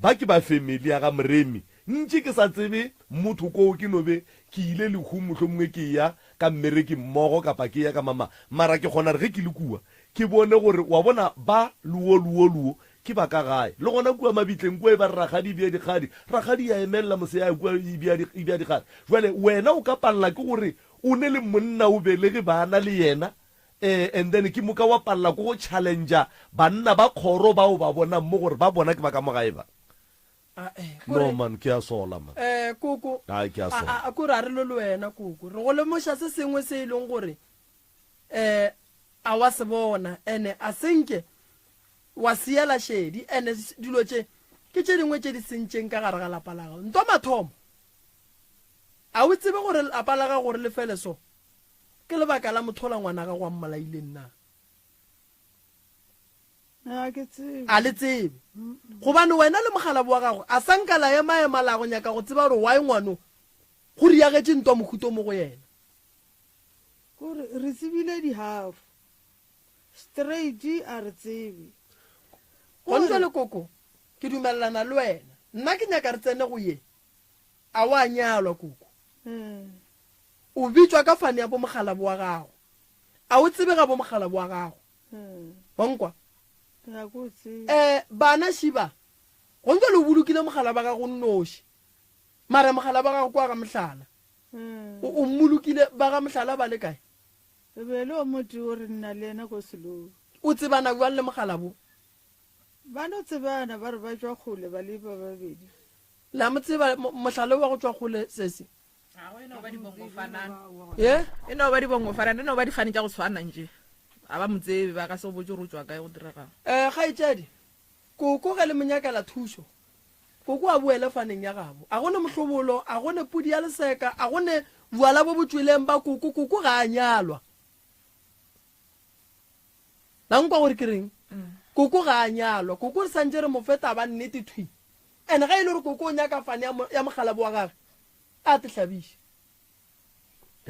Ba ke ba family ya ga Moremi. Ntše ke sa tsebe motho koo ke no be ke ile lehung mohlomongwe ke eya ka mmereki mmogo kapa ke eya ka mama, mara ke kgona gore ge ke le kua ke bone gore wa bona ba luo luo luo ke ba ka gae. Le gona kua mabitleng kua e ba re rakgadi e bea dikgadi, rakgadi ya emelela mose ya ya kua e bea e bea dikgadi. Jwale wena o ka palela ke gore O ne le monna o belege bana le yena eh and then ke moka wa palela ko go challenger banna ba kgoro ba o ba bonang mo gore ba bona ke ba ka mo gae ba. Ae, No kore man ke a sola man. eh koko Ai ke a a sola. a a kore a re lo le wena koko re go lemoša se sengwe se e leng gore eh a wa se bona ene a senke wa siela šedi ene dilo tše ke tše dingwe tše di sentšeng ka gare ga lapa la gago ntwa mathomo A o tsebe gore lapa la gago gore le fele so ke lebaka la motho ola ngwana gago a mmolaileng na? A ke tsebe. A le tsebe. Gobane wena le mokgalabo wa gago a sa nka la ema-ema la go nyaka go tseba gore why ngwano go riagetše ntwa mohuto mo go yena. Kore re tsebile di-half. Straight a re tsebe. Gone jwale koko ke dumelelana le wena. Nna ke nyaka re tsene go ye. A wa nyalwa, koko? O bitšwa ka fane ya bomokgalabo wa gago. A o tsebe ga bomokgalabo wa gago? Wa nkwa? Eh, bana šiba, go ntse le o bolokile mogala ba gago nnoši. Mara mogala ba gago kwa ga mohlala. O, o mmolokile ba ga mohlala ba le kae? E be le o motee o re nna le yena ko selong. O tsebana bjang le mogala bo? Ba no tsebana ba re ba tšwa kgole ba le ba babedi. La mo tseba mohlala wa go tšwa kgole sesi? Ago e no ba dibongo fanana. Ye? E no ba dibongo fanana, e no ba difane tša go tshwana nje. A ba mo tsebe, ba ka se go botše gore o tšwa kae go diregang. Eh, kgaetšedi, koko ge le mo nyakela thušo, koko a boele faneng ya gabo. A go ne mohlobolo, a go ne pudi ya leseka, a go ne bjala bo bo tšweleng ba koko, koko ga a nyalwa. La nkwa gore ke reng? Koko ga a nyalwa. Koko re santše re mo fe taba nnete thwi. And ge e le gore koko o nyaka fane ya, ya mokgalabo wa gage, a te hlabiše.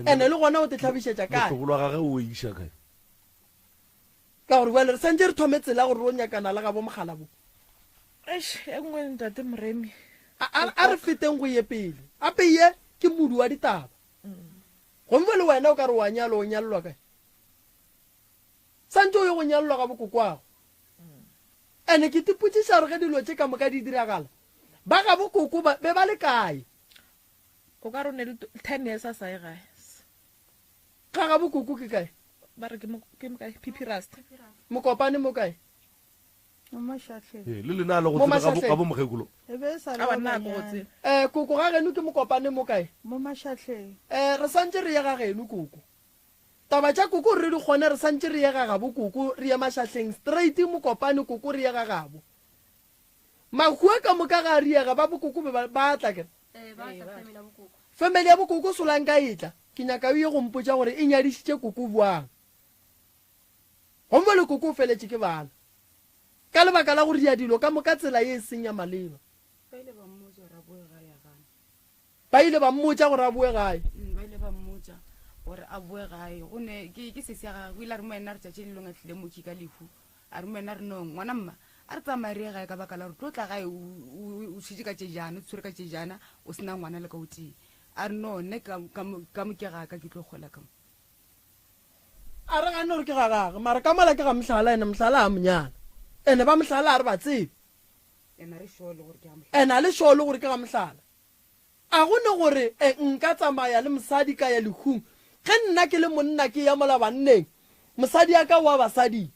And le gona o te hlabišetša kae? Mohlobolo wa gage o iša kae? Ka gore bjale re santše re thome tsela gore ro nyakana le gabo mokgalabo. Eish, e nngwe ntate Moremi. A, a, a re feteng go ye pele. Ape ye ke modu wa ditaba. Gomme le wena o ka re wa nyalwa, o nyalelwa kae? Santše o ye go nyalelwa ga bokokwago. Ene ke tipotšiša gore ge dilo tše ka moka di diragala, ba ga bokoko ba be ba le kae? O ka re o ne le 10 years a sa ye gae. Ga ga bokoko ke kae? Ba re ke mo ke mo kae? PP Rust. Mokopane mo kae? Mo Mašahleng. Ee, le lena a le go Mo tsebe ga bo- Mašahleng. ga bo mokgekolo. E be e sa le Aowa, ba nna ga ke go banyane. tsebe. Eh, koko ga geno ke Mokopane mo kae? Mo Mašahleng. Eh, re santše re ye ga geno koko. Taba tša koko re di kgone re santše re ye ga gabo koko re ye Mašahleng straight Mokopane koko re ye ga gabo. Mahua ka moka ga a riega ba bokoko be ba ba tla kere. Ee, ba tla family ya bokoko. Family ya bokoko solanka e tla ke nyaka o ye go mpotša gore e nyadišitše koko bjang. Gomme le koko o feletše ke bana ka lebaka la go ria dilo ka moka tsela ye e seng ya maleba. Ba ile ba mmotša gore a boe gae a gana. Ba ile ba mmotša gore a boe gae. Ba ile ba mmotša. Gore a boe gae. Go ne, ke, ke sesi ya gagwe, o ile a re mo yena re tšatši le lengwe a tlile moki ka lehu. A re mo yena re no, ngwana mma, a re tsamaye re ye gae ka baka la gore tlo tla gae o, o, o šetše ka tše jana, o tshwere ka tše jana, o se na ngwana le ka o tee. A re no, nne ka, ka mo, ka mo ke ga ka, ke tlo hwela ka mo. A re gane gore ke ga gagwe, mara ka mola ke ga Mohlala, ene Mohlala a mo nyala. Ene ba Mohlala a re ba tsebe. Ene a re sure le gore ke ga Mohlala. Ene a le sure le gore ke ga Mohlala. A go ne gore e nka tsamaya le mosadi ka ya lehung ge nna ke le monna ke ya mola banneng, mosadi ya ka wa basading.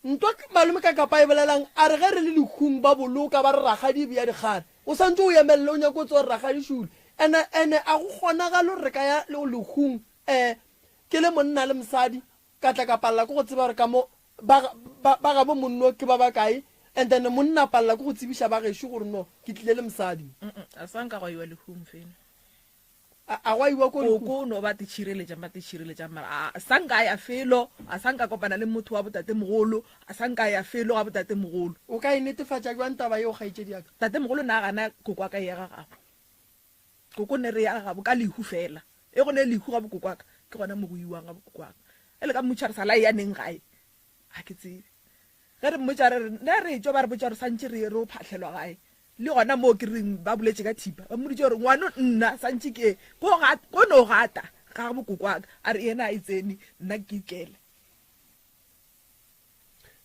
Ntwa malome ka kapa e bolelang a re ge re le lehung ba boloka ba re rakgadi e bea dikgare o santse o emelele o nyaka o tseba gore rakgadi šule ene ene a go kgonagale gore re ka ya lehung um ke le monna le mosadi Ka tla ka palela ke go tseba gore ka mo ba, ba, ba gabo monno ke ba bakae, and then monna a palela ke go tsebiša ba gešo gore no, ke tlile le mosadi. Mm-mm, a sa nka gwa iwa lehung fela. A, a gwa iwa ko lehung? Koko no ba te tšhireletšang, ba te tšhireletšang, mara a, a sa nka a ya felo, a sa nka kopana le motho wa botatemogolo, a sa nka a ya felo ga botatemogolo. O ka e netefatša bjang taba yeo, kgaetšedi ya ka? Tatemogolo na gana koko wa ka e ya ga gabo. Koko ne re ya gabo ka lehu fela. E go ne lehu ga bokoko wa ka, ke gona mo go iwang ga bokoko wa ka. E le ka mmotša re sa la eya neng gae, ga ke tsebe. Ge re mmotša re re ne re etšwa ba re botša gore santše re ye re o phahlelwa gae. Le gona moo ke reng ba boletše ka thipa, ba mmoditše gore ngwano nna santše ke ye ko ga ko no gata ga bokoko wa ka. A re yena a e tsene nna ke ikele.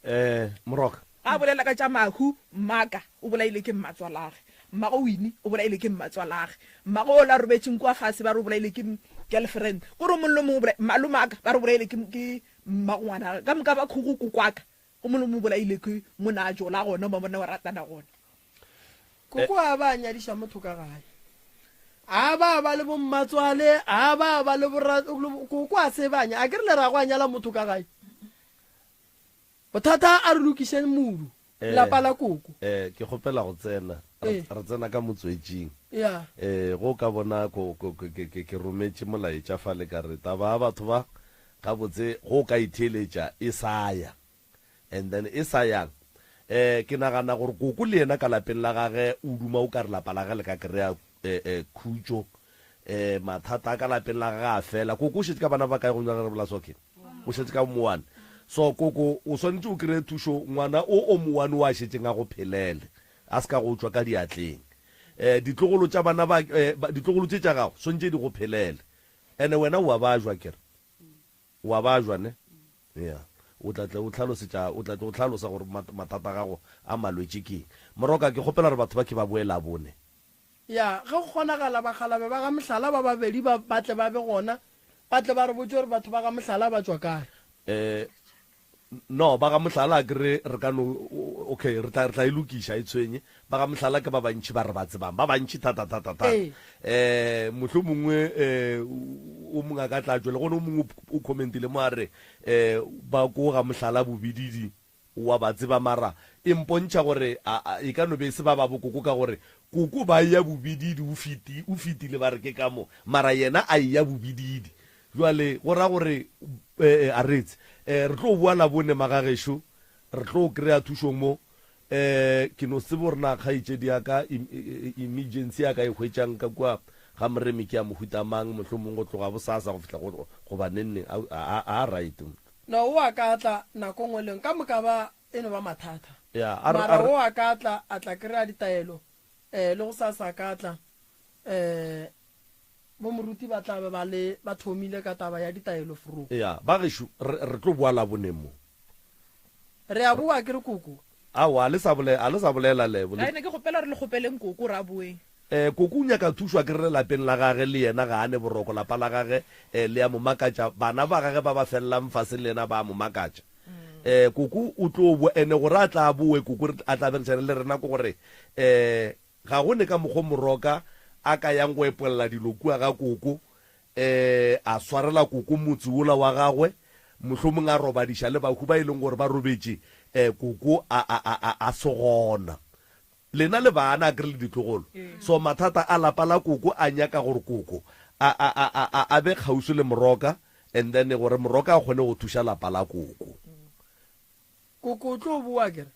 Eh, Moroka. A bolela ka tša mahu, mmaka o bolaile ke mmatswalage. Mmago Winnie o bolaile ke mmatswalage. Mmago ola a robetšeng kua fase ba re o bolaile ke girlfriend. Ko re o mongwe le mongwe o bolaile, malomaka ba re o bolaile ke, ke mmago ngwanage. Ka moka ba khugo kokwaka, o mongwe le mongwe o bolaile ke mo na a jola gona, mo bona ba ratana gona. Koko a ba a nyadiša motho ka gae. A ba ba le bommatswale, a ba ba le borra, koko a se ba nya. A ke re le ra go a nyala motho ka gae. Bothata a re lokišeng modu, lapa la koko. Eh, ke kgopela go tsena. Re, re tsena ka motswetšing. Ya. Eh, go ka bona ko, ko, ke, ke, ke, ke rometše molaetša fale ka re taba ya batho ba, gabotse go ka itheeletša e sa ya. And then e sa yang, eh, ke nagana gore koko le yena ka lapeng la gage o duma o ka re lapa la gage le ka kry-a eh, eh, khutšo, eh, mathata a ka lapeng la gage a fela. Koko o šetše ka bana ba kae go nyaka re bola so? Okay. O šetše ka mo one. So koko o swanetše o kry-e thušo ngwana o o mo one o a šetšeng a go phelele, a se ka go tšwa ka diatleng. Eh, ditlogolo tša bana ba, eh, ditlogolo tše tša gago swanetše di go phelele. Ene wena o a bajwa akere? O a bajwa ne? Ya. O tla tle o hlalosetša, o tla tle o hlalosa gore mathata a gago a malwetši ke eng. Moroka, ke kgopela gore batho ba ke ba boe Labone. Ya, ge go kgonagala bakgalabe ba ga Mohlala ba babedi ba ba tle ba be gona, ba tle ba re botše gore batho ba ga Mohlala ba tšwa kae. Eh, no, ba ga Mohlala a ke re re ka no, okay, re tla, re tla e lokiša, e tshwenye. Ba ga Mohlala ke ba bantši ba re ba tsebang, ba bantši thata, thata, thata. Ee. Eh, mohlomongwe, eh, o mongwe a ka tla tšwele, gone o mongwe o commentile mo a re, eh, ba ko ga Mohlala bobididi, O a ba tseba mara e mpontšha gore a, a, e ka no be e se ba ba bokoko ka gore koko ba eya bobididi o feti, o fetile ba re ke ka mo mara yena a eya bobididi. Bjale go ra gore eh, a retse. Eh, re tlo boa Labone magagešo, re tlo kry-a thušo mo. Eh, ke no se tsebe gore na kgaetšedi ya ka em, e, e, emergency ya ka e hwetšang ka kua ga Moremi ke ya mohuta mang, mohlomong go tloga bosasa go fihla go, goba neng neng. A, a, a, a right. No, o a ka tla nako nngwe le nngwe. Ka moka ba e no ba mathata. Ya, a re, Mara a re. o a ka tla, a tla kry-a ditaelo, eh, le gosasa a ka tla, eh, bo moruti ba tla be ba le, ba thomile ka taba ya ditaelo fro. Ya, ba gešo, re, re tlo boa Laboneng mo. Re a boa akere koko? Aowa, a le sa bole, a le sa bolela Lebo. Le. Ai, ne ke kgopela gore le kgopeleng koko gore a boeng. Eh, koko o nyaka thušo akere le lapeng la gage le yena ga a ne boroko, lapa la gage eh, le a mo makatša, bana ba gage ba ba felelang fase le yena ba a mo makatša. Eh, koko o tlo boa, ene gore a tla boe koko re, a tla berekisane le rena ke gore eh, ga go ne ka mokgo Moroka a ka yang go epolla dilo kua ga koko, eh, a swarela koko motse wola wa gagwe, mohlomong a robadiša le bahu ba e leng gore ba robetše eh, koko a, a, a, a, a se gona. Lena le bana akere le ditlogolo. So mathata a lapa la koko a nyaka gore koko a, a, a, a, a, a be kgauswi le Moroka and then gore Moroka a kgone go thuša lapa la koko. Koko o tlo boa akere?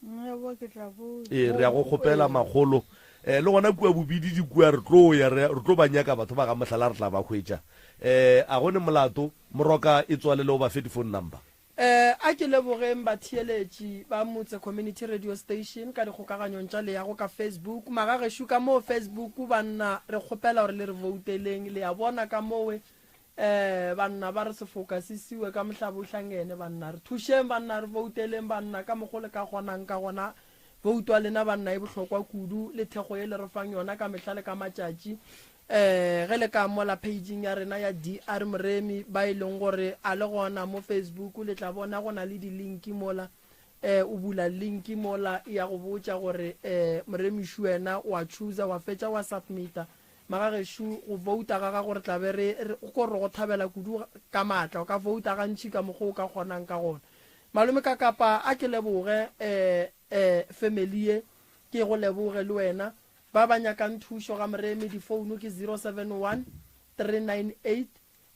Nna ke tla boa. Ee, re ya go kgopela makgolo. Eh, le gona kua Bobididi kua re tlo ya, re, re tlo ba nyaka batho ba ga Mohlala re tla ba hwetša. Um a go ne molato, Moroka e tswalele o ba fe di-phone number. Eh, a ke lebogeng batheeletši ba Motse Community Radio Station ka dikgokaganyong tša leago ka Facebook. Magagešo ka moo Facebook banna re kgopela gore le re vouteleng. Le a bona ka mowe eh banna ba re sefoka se siwe ka mohlabo o hlangene banna. Re thušeng banna re vouteleng banna ka mokgo le ka kgonang ka gona. Bouto ya lena banna e bohlokwa kudu le thekgo ye le re fang yona ka mehla le ka matšatši. Eh, ge le ka mola pageng ya rena ya DR Moremi ba e leng gore a le gona mo Facebook le tla bona go na le di-link mola. Eh, o bula link mola e ya go botša gore eh Moremišu wena wa chooser wa fetša wa submita. Magagešo go vouta ga gago re tla be re re ko re go thabela kudu ka maatla o ka vouta gantši ka mokgwa o ka kgonang ka gona. Malome ka kapa a ke leboge eh eh family ye ke go leboge le wena ba ba nyakang thušo ga Moremi difounu ke 071 398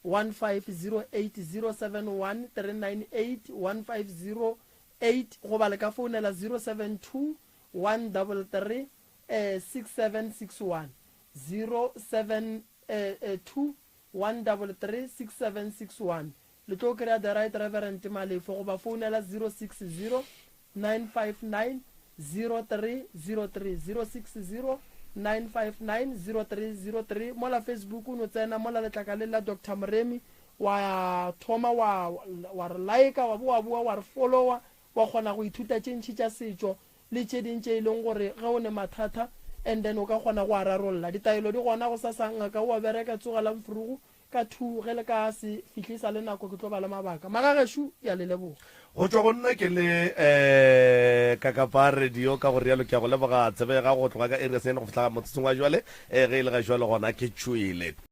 1508 071 398 1508 goba le ka founela 072 133 eh 6761 072 133 6761 Le tlo kry-a The Right Reverend Malefo goba founela 060 959 0303, 060 959 0303. Mola Facebook o no tsena mola letlakaleng la Doctor Moremi wa thoma wa wa re like-a wa bo wa boa wa re follower wa kgona go ithuta tše ntši tša setšo le tše ding tše e leng gore ge o ne mathata and then o ka kgona go a rarolla. Ditaelo di gona gosasa ngaka o a bereka tsogelang frugu Ka thu ge le ka se fihle sa le nako ke tlo ba le mabaka. Magagešo ke a le leboga. Go tšwa go nna ke le um Kakapa Radio ka go realo ke a go leboga tsebe ya gago go tloga ka iri ya senyane go fihla motsotsong wa jwale. Ge e le ga jwale gona ke tšwele.